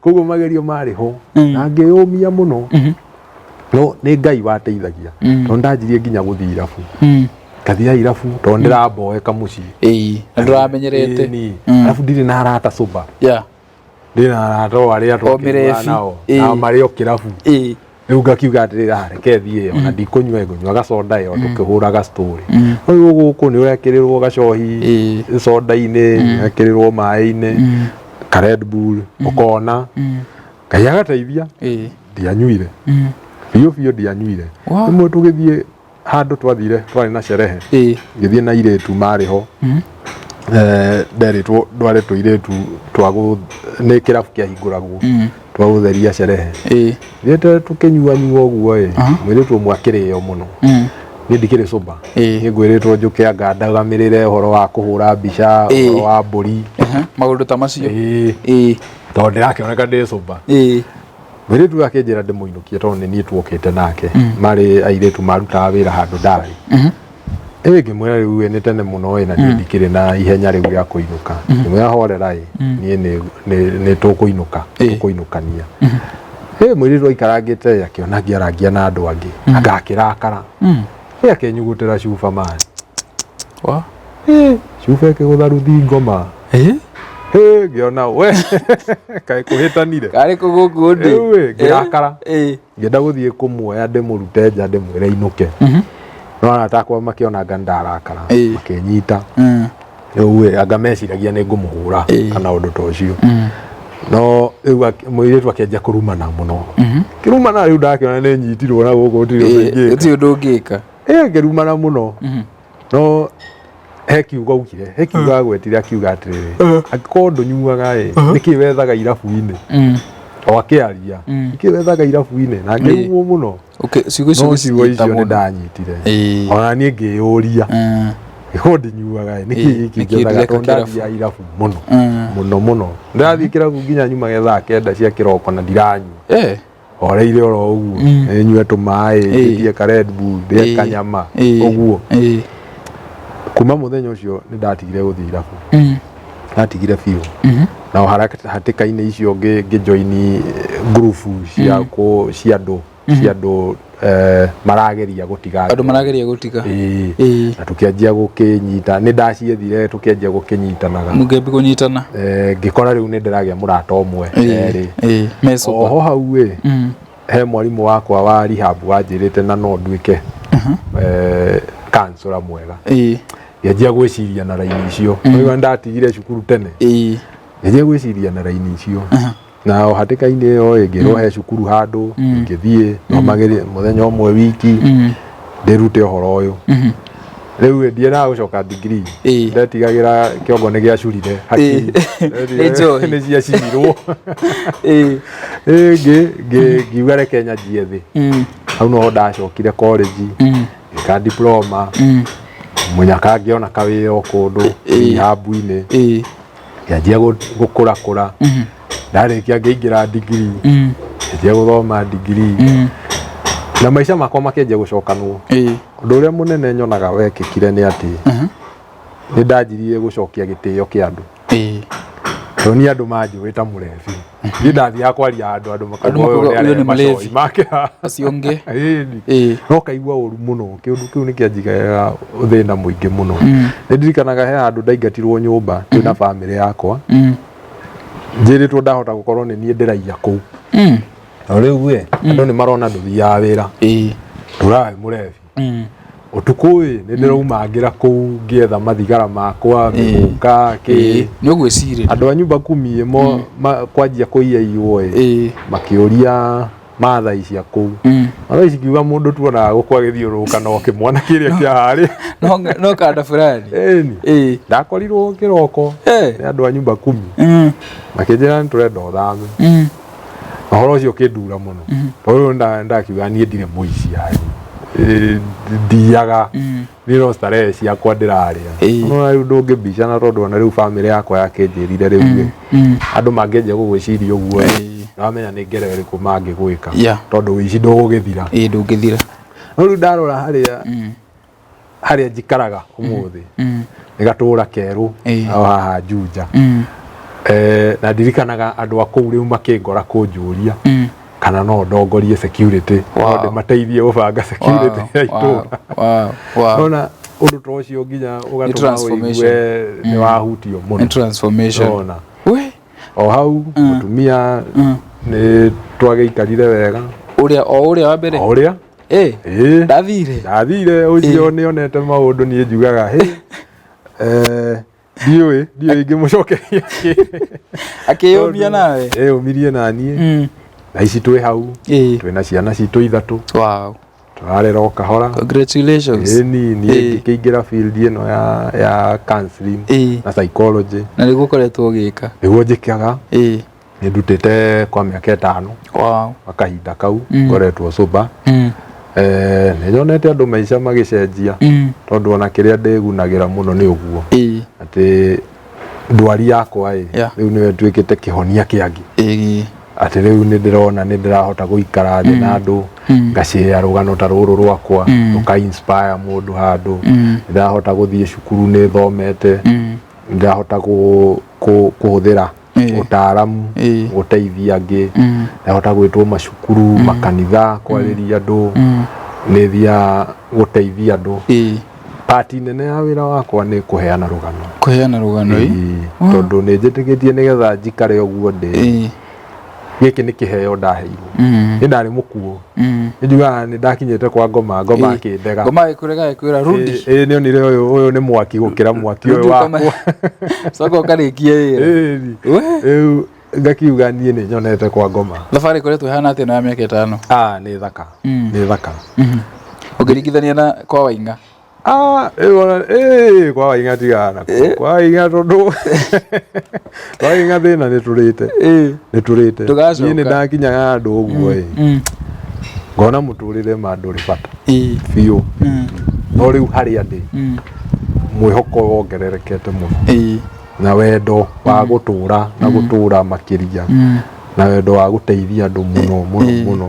Koguo magerio marĩ ho. Na ngĩyũmia mũno. No nĩ Ngai wateithagia, tondũ ndanjirie nginya gũthiĩ irabu, ngathiaga irabu tondũ ndĩramboeka mũciĩ. Ĩĩ, na ndũramenyerete. Ĩni. Arabu ndirĩ na arata sober, ndirĩ na arata o arĩa O mĩrebi. twakĩnyuaga nao, nao marĩ o kĩrabu. Rĩu ngakiuga atĩrĩrĩ, "Ah, reke thiĩ, ona ndikũnyua, ngũnyua gacoda ĩyo tũkĩhũraga story." Rĩu gũkũ nĩ ũrekĩrĩrwo gacohi soda-inĩ, ũrekĩrĩrwo maĩ-inĩ, ka Red Bull, ũkona Ngai agateithia. Ndianyuire biũ biũ, ndianyuire. Rĩmwe tũgĩthiĩ handũ, twathire twarĩ na sherehe, ngĩthiĩ na airĩtu marĩ ho. Nderĩtwo ndware tũirĩtu twa nĩ kĩrabu kĩahingũragwo, twa gũtheria sherehe. Thiĩte tũkĩnyuanyua ũguo ĩ, mũirĩtu ũmwe akĩrĩo mũno. Niĩ ndikĩrĩ sober. Niĩ ngwĩrĩtwo njũke anga ndagamĩrĩre ũhoro wa kũhũra mbica, ũhoro wa mbũri. Maũndũ ta macio. Tondũ ndĩrakĩoneka ndĩ sober. Mũirĩtu ũyũ akĩnjĩra ndĩmũinũkie tondũ nĩ niĩ tuokĩte nake, marĩ airĩtu marutaga wĩra handũ ndarĩ. Ĩ ngĩmwĩra rĩu ĩ, nĩ tene mũno ĩ, na niĩ ndikĩrĩ na ihenya rĩu rĩa kũinũka. Ngĩmwĩra horera ĩ, niĩ nĩ tũkũinũka, tũkũinũkania. Ĩ mũirĩtu aikarangĩte akĩona ngĩarangia na andũ angĩ, anga akĩrakara. Ĩ akĩnyugutĩra cuba maĩ. Ĩ cuba ĩkĩgũtha rũthingo ma. Ĩ ngĩona we kaĩ kũhĩtanire. Karĩ kũ gũkũ ndĩ? Rĩu ĩ, ngĩrakara. Ngĩenda gũthiĩ kũmuoya ndĩmũrute nja ndĩmwĩre inũke. No arata akwa makĩona anga nĩndarakara, makĩnyita. Rĩu ĩ, anga meciragia nĩ ngũmũhũra kana ũndũ ta ũcio. No rĩu mũirĩtu akĩanjia kũrumana mũno. Kĩrumana rĩu ndakĩona nĩ nyitirwo na gũkũ gũtirĩ ũndũ ingĩka. Gũtirĩ ũndũ ũngĩka. Ĩ ngĩrumana mũno. No he kiugo augire, he kiugo agwetire akiuga atĩrĩrĩ, angĩkorwo ndũnyuaga ĩ, nĩkĩ wethaga irabu-inĩ? O akĩaria, nĩkĩ wethaga irabu-inĩ? Na ngĩrumwo mũno. Okay, ciugo icio No ciugo gũcinyita icio nĩ mũno. ndanyitire. Ona niĩ ngĩyũria, angĩkorwo ndinyuaga ĩ, nĩkĩ gĩkĩ Nĩkĩ njethaga? ndĩreka Tondũ kĩrabu? ndathiaga irabu mũno mũno mũno. Ndĩrathiĩ kĩrabu nginya nyumage thaa 9 cia kĩroko na ndiranyua. Horeire oro ũguo, nyue tũmaĩ, njĩtie ka Red Bull, ndĩe kanyama, ũguo. Kuma mũthenya ũcio nĩ ndatigire gũthiĩ irabu. Ndatigire biũ. Na o hatĩka-inĩ icio ngĩjoini ngurubu cia cia andũ marageria gũtiga. Andũ marageria gũtiga. Ĩĩ. Na tũkĩanjia gũkĩnyita, nĩ ndaciethire, tũkĩanjia gũkĩnyitanaga. Mũkĩambi kũnyitana. Ngĩkora rĩu nĩ ndĩragĩa mũrata ũmwe, erĩ. Mecoba. Oho hau ĩ, he mwarimũ wakwa wa rehab wanjĩrĩte na no nduĩke counselor mwega. Ngĩanjia gwĩciria na raini icio. Rĩu ndatigire cukuru tene. Ngĩanjia gwĩciria na raini icio. Na o hatĩka-inĩ ĩyo ĩ, ngĩrwo he cukuru handũ ngĩthiĩ thomagĩrie mũthenya ũmwe wiki, ndĩrute ũhoro ũyũ. Rĩu ĩ, ndiendaga gũcoka degree. Ndetigagĩra kĩongo nĩ gĩacurire hakiri. Nĩ njohi. Nĩ ciacinirwo. Ĩ ngiuga reke nyanjie thĩ. Hau noho ndacokire college, ngĩka diploma, mũnyaka ngĩona kawĩra o kũndũ rehab-inĩ. Ngĩanjia gũkũrakũra. Ndarĩkia ngĩingĩra degree, ngĩanjia gũthoma degree. Na maica makwa makĩanjia gũcokanwo. Ũndũ ũrĩa mũnene nyonaga wekĩkire nĩ atĩ nĩ ndanjirie gũcokia gĩtĩo kĩa andũ. Tondũ niĩ andũ manjũĩ ta mũrebi. Niĩ ndathiaga kwaria handũ andũ makauga Andũ ũyũ makauga nĩ ũyũ arehe nĩ mũlevi. macohi make. Acio ũngĩ. Ĩni. No kaigua ũru mũno, kĩũndũ kĩu nĩ kĩanjigaga thĩna mũingĩ mũno. Nĩ ndirikanaga he handũ ndaingatirwo nyũmba twĩna bamĩrĩ yakwa. Njĩrĩtwo ndahota gũkorwo nĩ niĩ ndĩraiya kũu. Na rĩu ĩ, andũ nĩ marona ndũthiaga wĩra. Ndũraga wĩ mũrebi. Ũtukũ ĩ, nĩ ndĩraumangĩra kũu ngĩetha mathigara makwa, mĩgũka, kĩ. Nĩ ũgwĩcirĩria. Andũ a nyumba kumi ĩ, mo kwanjia kũiya iywo ĩ, makĩũria Maathai cia kũu. Maathai cikiuga mũndũ tuonaga gũkũ agĩthiũrũrũka no kĩmwana kĩrĩa kĩa harĩa. No kanda fulani. Ĩni. Ndakorirwo kĩroko nĩ andũ a nyumba kumi. Makĩnjĩra nĩ tũrenda ũthame. Ũhoro ũcio ũkĩndura mũno. Tondũ rĩu ndakiuga niĩ ndirĩ mũici yani. Ndiyaga. Niĩ no starehe ciakwa ndĩrarĩa. No rĩu ndũngĩmbicana tondũ ona rĩu bamĩrĩ yakwa yakĩnjĩrire rĩu ĩ, andũ mangĩanjia gũgwĩciria ũguo ĩ, nĩwamenya nĩ ngero ĩrĩkũ mangĩgwĩka. Tondũ ũici ndũgũgĩthira. Ĩĩ ndũngĩthira. No rĩu ndarora harĩa harĩa njikaraga ũmũthĩ, nĩ gatũra kerũ o haha Juja. Na ndirikanaga andũ a kũu rĩu makĩngora kũnjũria. Kana no ndongorie security, no ndĩmateithie gũbanga security ya itũra. Nona ũndũ ta ũcio nginya ũgatũma transformation. ũigue nĩ wahutio Nĩ mũno. transformation. Nona We. o hau mũtumia nĩ twagĩikarire wega. Ũrĩa o ũrĩa wa mbere? O ũrĩa. Ĩĩ. Ndathire. Ndathire ũcio nĩ onete maũndũ, niĩ njugaga hĩ, ndiũĩ ingĩmũcokeria kĩ. Akĩyũmia nawe. Eyũmirie na niĩ. Na ici twĩ hau, twĩna ciana citũ ithatũ. Tũrarera o kahora. Congratulations. Ĩni niĩ ngĩkĩingĩra field ĩno ya counseling na psychology. Na nĩguo ũkoretwo ũgĩka? Nĩguo njĩkaga. Nĩ ndutĩte kwa mĩaka 5. Kwa kahinda kau ngoretwo sober. Nĩ nyonete andũ maica magĩcenjia, tondũ ona kĩrĩa ndĩgunagĩra mũno nĩ ũguo atĩ ndwari yakwa ĩ rĩu nĩyo ĩtuĩkĩte kĩhonia kĩangĩ, atĩ rĩu nĩ ndĩrona nĩ ndĩrahota gũikara thĩ na andũ, ngacĩa rũgano ta rũrũ rwakwa, rũka inspire mũndũ handũ. Nĩ ndĩrahota gũthiĩ cukuru, nĩ thomete, nĩ ndĩrahota kũhũthĩra ũtaaramu gũteithia angĩ. Ndahota gwĩtwo macukuru, makanitha, kwarĩria andũ. Nĩ thiaga gũteithia andũ. Pati nene ya wĩra wakwa nĩ kũheana rũgano. Kũheana rũgano ĩ. Ĩĩ, tondũ nĩ njĩtĩkĩtie nĩgetha njikare ũguo ndĩ, gĩkĩ nĩ kĩheo ndaheirwo. Nĩ ndarĩ mũkuo. Nĩ njugaga nĩ ndakinyĩte kwa ngoma, ngoma akĩndega. Ngoma ĩkũrega, ĩkwĩra rudi. Ĩĩ, nĩ onire ũyũ nĩ mwaki gũkĩra mwaki ũyũ Rudi. wakwa. Coka ũkarĩkie wĩra. Ĩĩ. We. Rĩu ngakiuga niĩ nĩ nyonete kwa ngoma. Thabarĩ ĩkoretwo ĩhana atĩa ĩno ya mĩaka 5? Ah, nĩ thaka. Nĩ thaka. Ũngĩringithania na kwa Waing'a? Ah, rĩu ona ĩĩ, kwa Waing'a tigana nakuo. Kwa Waing'a, tondũ kwa Waing'a thĩna nĩ tũrĩte. Nĩ tũrĩte. Ndũgacoka. Niĩ nĩ ndakinyaga handũ ũguo ĩ, ngona mũtũrĩre ma ndũrĩ bata biũ. No rĩu harĩa ndĩ, mwĩhoko wongererekete mũno na wendo wa gũtũra na gũtũra makĩria, na wendo wa gũteithia andũ mũno mũno mũno,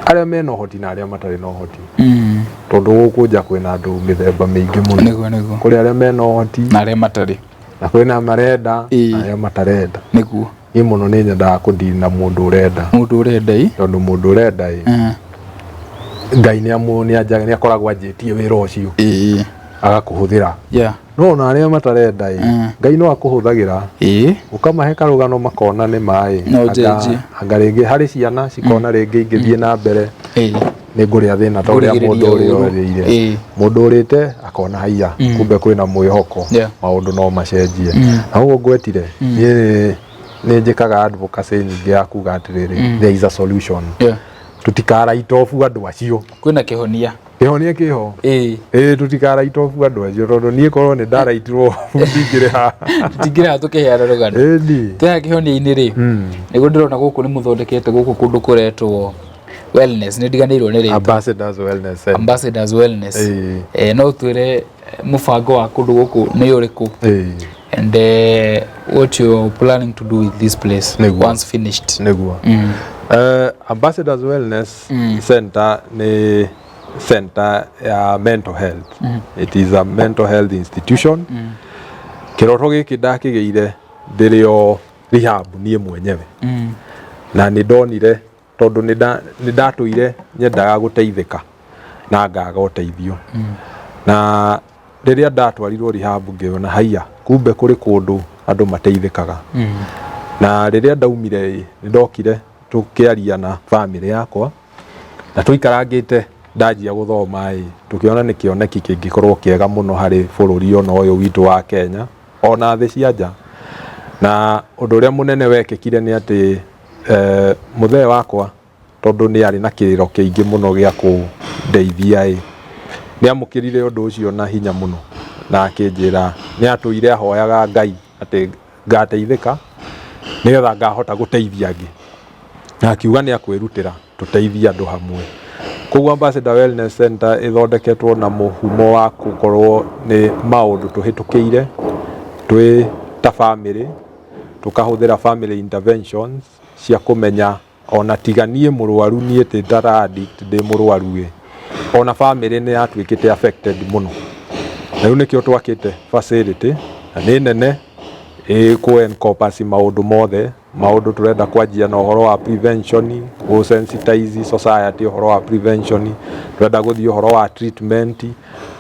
arĩa mena ũhoti na arĩa matarĩ na ũhoti, tondũ gũkũ nja kwĩna andũ mĩthemba mĩingĩ mũno. Nĩguo nĩguo. Kũrĩ arĩa mena ũhoti na arĩa matarĩ, na kwĩna marenda na arĩa matarenda. Niĩ mũno nĩ nyendaga kũdeal na mũndũ ũrenda. Mũndũ ũrenda ĩ. Tondũ mũndũ ũrenda ĩ, Ngai nĩ akoragwo anjĩtie wĩra ũcio, agakũhũthĩra. No ona arĩa matarenda ĩ, Ngai no akũhũthagĩra, ũkamahe karũgano makona nĩ maĩ. No ũcenjie. Anga rĩngĩ harĩ ciana cikona rĩngĩ ingĩthiĩ na mbere nĩ ngũrĩa thĩna ta ũrĩa mũndũ Ngũrigĩrĩria ũrĩa ũru. ũrĩire. Mũndũ ũrĩte akona haiya, kumbe kwĩna mwĩhoko, maũndũ no macenjie. Na ũguo ngwetire, niĩ nĩ njĩkaga advocacy nyingĩ ya kuga atĩrĩrĩ, there is a solution. Tũtikara off andũ acio. Kwĩna kĩhonia. Kĩhonia kĩho. Ĩĩ, tũtikara off andũ acio, tondũ niĩ korwo nĩ ndaraitirwo off ndingĩrĩ haha. Tũtingĩrĩ haha tũkĩheana rũgano. Ĩni. Twĩhaha kĩhonia-inĩ rĩ, nĩguo ndĩrona gũkũ nĩ mũthondekete gũkũ kũndũ kũretwo wellness, nĩ ndiganĩirwo nĩ rĩtwa. Ambassadors Wellness Center. Ambassadors Wellness. No ũtwĩre mũbango wa kũndũ gũkũ nĩ ũrĩkũ and what you're planning to do with this place once finished? Nĩguo. Ambassadors Wellness Center nĩ center ya mental health. It is a mental health institution. Kĩroto gĩkĩ ndakĩgĩire ndĩrĩ o rehab niĩ mwenyewe, na nĩ ndonire tondũ nĩ ndatũire nyendaga gũteithĩka na ngaga ũteithio, na rĩrĩa ndatwarirwo rehab ngĩona haiya, kumbe kũrĩ kũndũ andũ mateithĩkaga. Na rĩrĩa ndaumire ĩ, nĩ ndokire tũkĩaria na family yakwa na tũikarangĩte, ndanjia gũthoma ĩ, tũkĩona nĩ kĩoneki kĩngĩkorwo kĩega mũno harĩ bũrũri ona ũyũ witũ wa Kenya ona thĩ cia nja. Na ũndũ ũrĩa mũnene wekĩkire nĩ atĩ mũthee wakwa, tondũ nĩ arĩ na kĩrĩro kĩingĩ mũno gĩa kũndeithia ĩ, nĩ amũkĩrire ũndũ ũcio na hinya mũno na akĩnjĩra nĩ atũire ahoyaga Ngai atĩ ngateithĩka nĩgetha ngahota gũteithia angĩ, na akiuga nĩ akwĩrutĩra tũteithie andũ hamwe. Koguo Ambassador Wellness Center ĩthondeketwo na mũhumo wa gũkorwo nĩ maũndũ tũhĩtũkĩire twĩ ta family, tũkahũthĩra family interventions cia kũmenya ona tiga niĩ mũrwaru, niĩ ti ta addict ndĩ mũrwaru ĩ, ona family nĩ yatuĩkĩte affected mũno. Na rĩu nĩkĩo twakĩte facility na nĩ nene ĩkũ encompass maũndũ mothe. Maũndũ tũrenda kwanjia na ũhoro wa prevention, gũ sensitize society ũhoro wa prevention. Tũrenda gũthiĩ ũhoro wa treatment,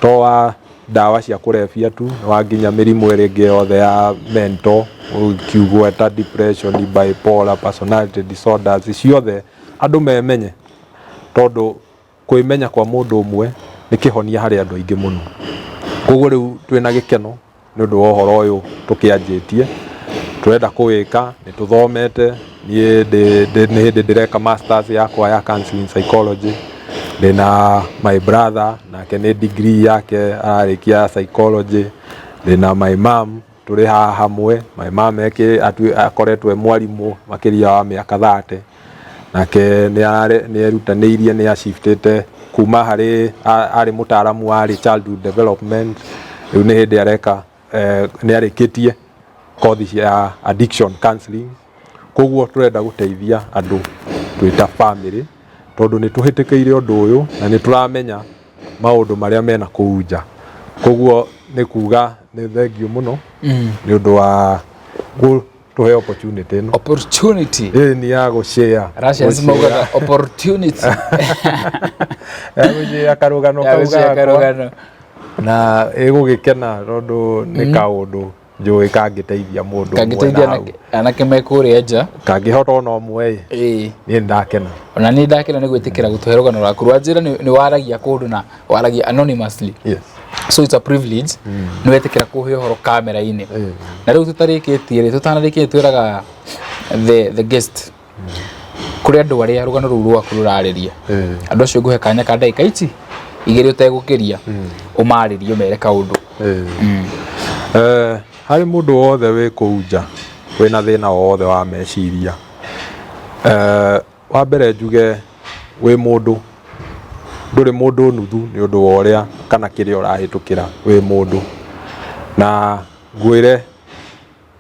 to wa ndawa cia kũrebia tu, wa nginya mĩrimũ ĩrĩa ĩngĩ yothe ya mental, ũkiugweta depression, bipolar, personality disorders ciothe, andũ memenye, tondũ kwĩmenya kwa mũndũ ũmwe nĩ kĩhonia harĩ andũ aingĩ mũno. Koguo rĩu twĩna gĩkeno nĩ ũndũ wa ũhoro ũyũ tũkĩanjĩtie, tũrenda kũwĩka. Nĩ tũthomete, niĩ nĩ hĩndĩ ndĩreka masters yakwa ya counseling psychology. Ndĩna my brother, nake nĩ degree yake ararĩkia ya psychology. Ndĩna my mom, tũrĩ haha hamwe. My mom akoretwo e mwarimũ makĩria wa mĩaka 30. Nake nĩ erutanĩirie, nĩ aciftĩte kuma harĩ arĩ mũtaaramu wa early childhood development, rĩu nĩ hĩndĩ areka nĩ arĩkĩtie kothi cia addiction counseling. Koguo tũrenda gũteithia andũ twĩ ta family, tondũ nĩ tũhĩtũkĩire ũndũ ũyũ na nĩ tũramenya maũndũ marĩa mena kũu nja. Koguo nĩ kuga nĩ thengiũ mũno nĩ ũndũ wa gũtũhe opportunity ĩno. Opportunity. Ĩĩ, nĩ ya gũshare. Russians maugaga opportunity. Ya gũshare karũgano ya kau gũshare gakwa. Karũgano. Na ĩgũgĩkena tondũ nĩ kaũndũ njũĩ kangĩteithia mũndũ ũmwe kangĩteithia na hau. Anake me kũrĩa nja. Kangĩhota ona ũmwe ĩ, niĩ nĩndakena. Ona niĩ ndakena nĩ gwĩtĩkĩra gũtũhe rũgano rwaku. Rwanjĩra nĩ waragia kũndũ na waragia anonymously, so it's a privilege nĩ wetĩkĩra kũhe ũhoro kamera-inĩ. Na rĩu tũtarĩkĩtie rĩ, tũtanarĩkia, twĩraga the guest kũrĩ andũ arĩa rũgano rũu rwaku rũrarĩria. Andũ acio ngũhe kanya ka ndagĩka ici 2 ũtegũkĩria, ũmarĩrie, ũmere kaũndũ. Harĩ mũndũ wothe wĩ kũu nja wĩna thĩna o wothe wa meciria, wa mbere njuge wĩ mũndũ, ndũrĩ mũndũ nuthu nĩ ũndũ wa ũrĩa kana kĩrĩa ũrahĩtũkĩra. Wĩ mũndũ, na ngwĩre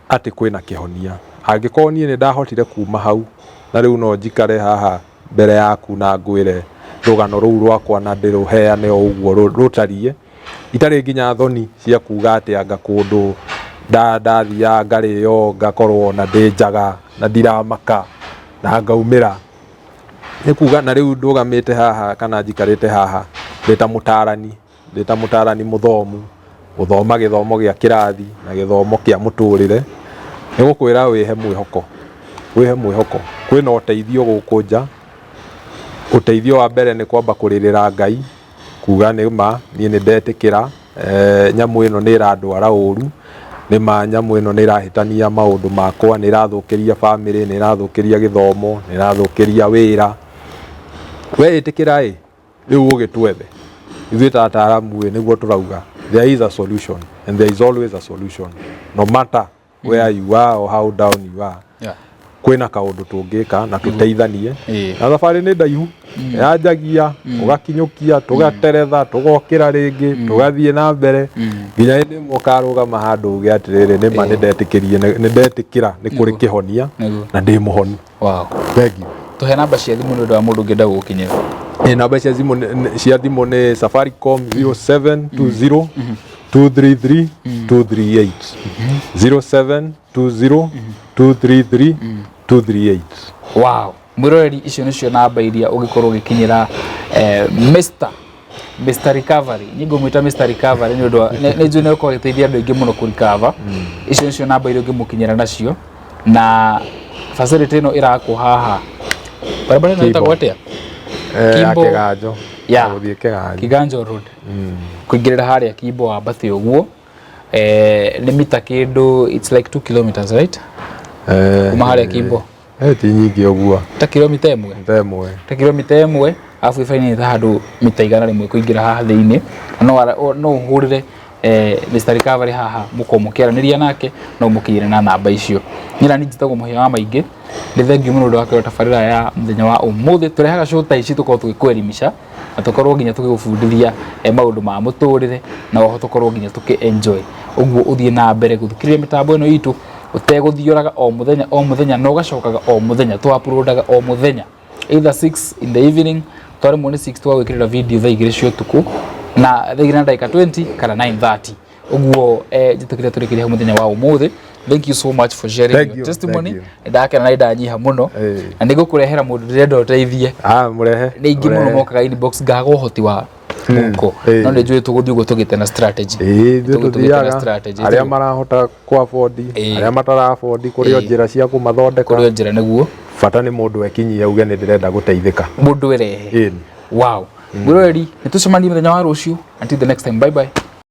atĩ kwĩna kĩhonia. Angĩkorwo niĩ nĩ ndahotire kuma hau na rĩu no njikare haha mbere yaku na ngwĩre rũgano rũu rwakwa na ndĩrũheane o ũguo rũtariĩ, itarĩ nginya thoni cia kuga atĩ anga kũndũ ndathiaga ngarĩo, ngakorwo na ndĩ njaga na ndiramaka na ngaumĩra, nĩ kuga na rĩu ndũgamĩte haha kana njikarĩte haha ndĩ ta mũtarani, ndĩ ta mũtarani mũthomu, gũthoma gĩthomo gĩa kĩrathi na gĩthomo kĩa mũtũrĩre, nĩ gũkwĩra wĩhe mwĩhoko, wĩhe mwĩhoko. Kwĩna ũteithio gũkũ nja. Ũteithio wa mbere nĩ kwamba kũrĩrĩra Ngai, kuga nĩ ma niĩ nĩ ndetĩkĩra nyamũ ĩno nĩ ĩrandwara ũru, nĩ ma nyamũ ĩno nĩ ĩrahĩtania maũndũ makwa, nĩ ĩrathũkĩria family, nĩ ĩrathũkĩria gĩthomo, nĩ ĩrathũkĩria wĩra. Weĩtĩkĩra ĩ, rĩu ũgĩtwethe ithuĩ ta ataaramu ĩ, nĩguo tũrauga there is a solution and there is always a solution, no matter where you are or how down you are. Kwĩna kaũndũ tũngĩka na tũteithanie. Na thabarĩ nĩ ndaihu, yanjagia ũgakinyũkia, tũgateretha, tũgokĩra rĩngĩ, tũgathiĩ na mbere nginya hĩndĩ ĩmwe ũkarũgama handũ uge atĩrĩrĩ, nĩma nĩ ndetĩkĩrie, nĩ ndetĩkĩra nĩ kũrĩ kĩhonia na ndĩ mũhonu. Thank you. Tũhe namba cia thimũ nĩ ũndũ wa mũndũ ũngĩenda gũgũkinyĩra. Namba cia thimũ nĩ Safaricom 0720 233 238, 0720 233 238. Wow, mwĩroreri, icio nĩcio namba iria ũngĩkorwo ũgĩkinyĩra Mr Recovery. Niĩ ngũmwĩta Mr Recovery nĩ ũndũ wa nĩ njũĩ nĩ ũkorwo agĩteithia andũ aingĩ mũno kũrecover. Icio nĩcio namba iria ũngĩmũkinyĩra nacio. Na facility ĩno ĩrakwo haha, barabara ĩno ĩtagwo atĩa? Ya Kimbo. Kĩganjo. Ya. Gũthiĩ Kĩganjo. Kiganjo Road, kũingĩrĩra harĩa Kimbo, wambate ũguo, nĩ mita kĩndũ, it's like 2 kilometers, right? Kuma harĩa Kimbo. Ti nyingĩ ũguo. Ta kilomita 1. Ta 1. Ta kilomita 1, arabu ibainĩ ta handũ mita 100 kũingĩra haha thĩinĩ. Na no ũhũrĩre Mr Recovery haha, mũkorwo mũkĩaranĩria nake, no mũkinyĩre na namba icio. Niĩ nani njĩtagwo Mũhĩa wa Maingĩ. Nĩ thengiũ mũno ũndũ wa kwĩrora tabarĩra ya mũthenya wa ũmũthĩ. Tũrehaga show ta ici tũkorwo tũgĩkwelimisha na tũkorwo nginya tũgĩgũbundithia maũndũ ma mũtũrĩre, na oho tũkorwo nginya tũkĩ enjoy. Ũguo ũthiĩ na mbere gũthikĩrĩria mĩtambo ĩno itũ ũtegũthioraga, o mũthenya o mũthenya, na ũgacokaga o mũthenya. Tũ uploadaga o mũthenya either 6 in the evening, twaremwo nĩ 6 tũgagwĩkĩrĩra video thaa 2 cia ũtukũ, na thaa 2 na ndagĩka 20 kana 9:30 ũguo. Njĩtĩkĩre tũrĩkĩrie hau mũthenya wa ũmũthĩ. Thank you so much for sharing Thank your you, testimony. Thank you. Nĩ ndakena na nĩ ndanyiha mũno. Na nĩ ngũkũrehera mũndũ ndĩrenda ũteithie. Ah, mũrehe. Nĩ aingĩ mũno Mũrehe. mokaga inbox ngaga ũhoti wa mũhuko, no nĩ njũĩ tũgũthiĩ ũguo tũgĩte na strategy. Ĩĩ, ithuĩ Tũgũthiĩ tũgĩte na tũthiaga strategy. Arĩa marahota kũ afford, arĩa matara afford, kũrĩ o njĩra cia kũmathondeka. Kũrĩ o njĩra, nĩguo. Bata nĩ mũndũ ekinyie auge nĩ ndĩrenda gũteithĩka. Mũndũ erehe. Wow, mwĩroreri, nĩ tũcemanie mũthenya wa rũciũ. Until the next time, bye bye.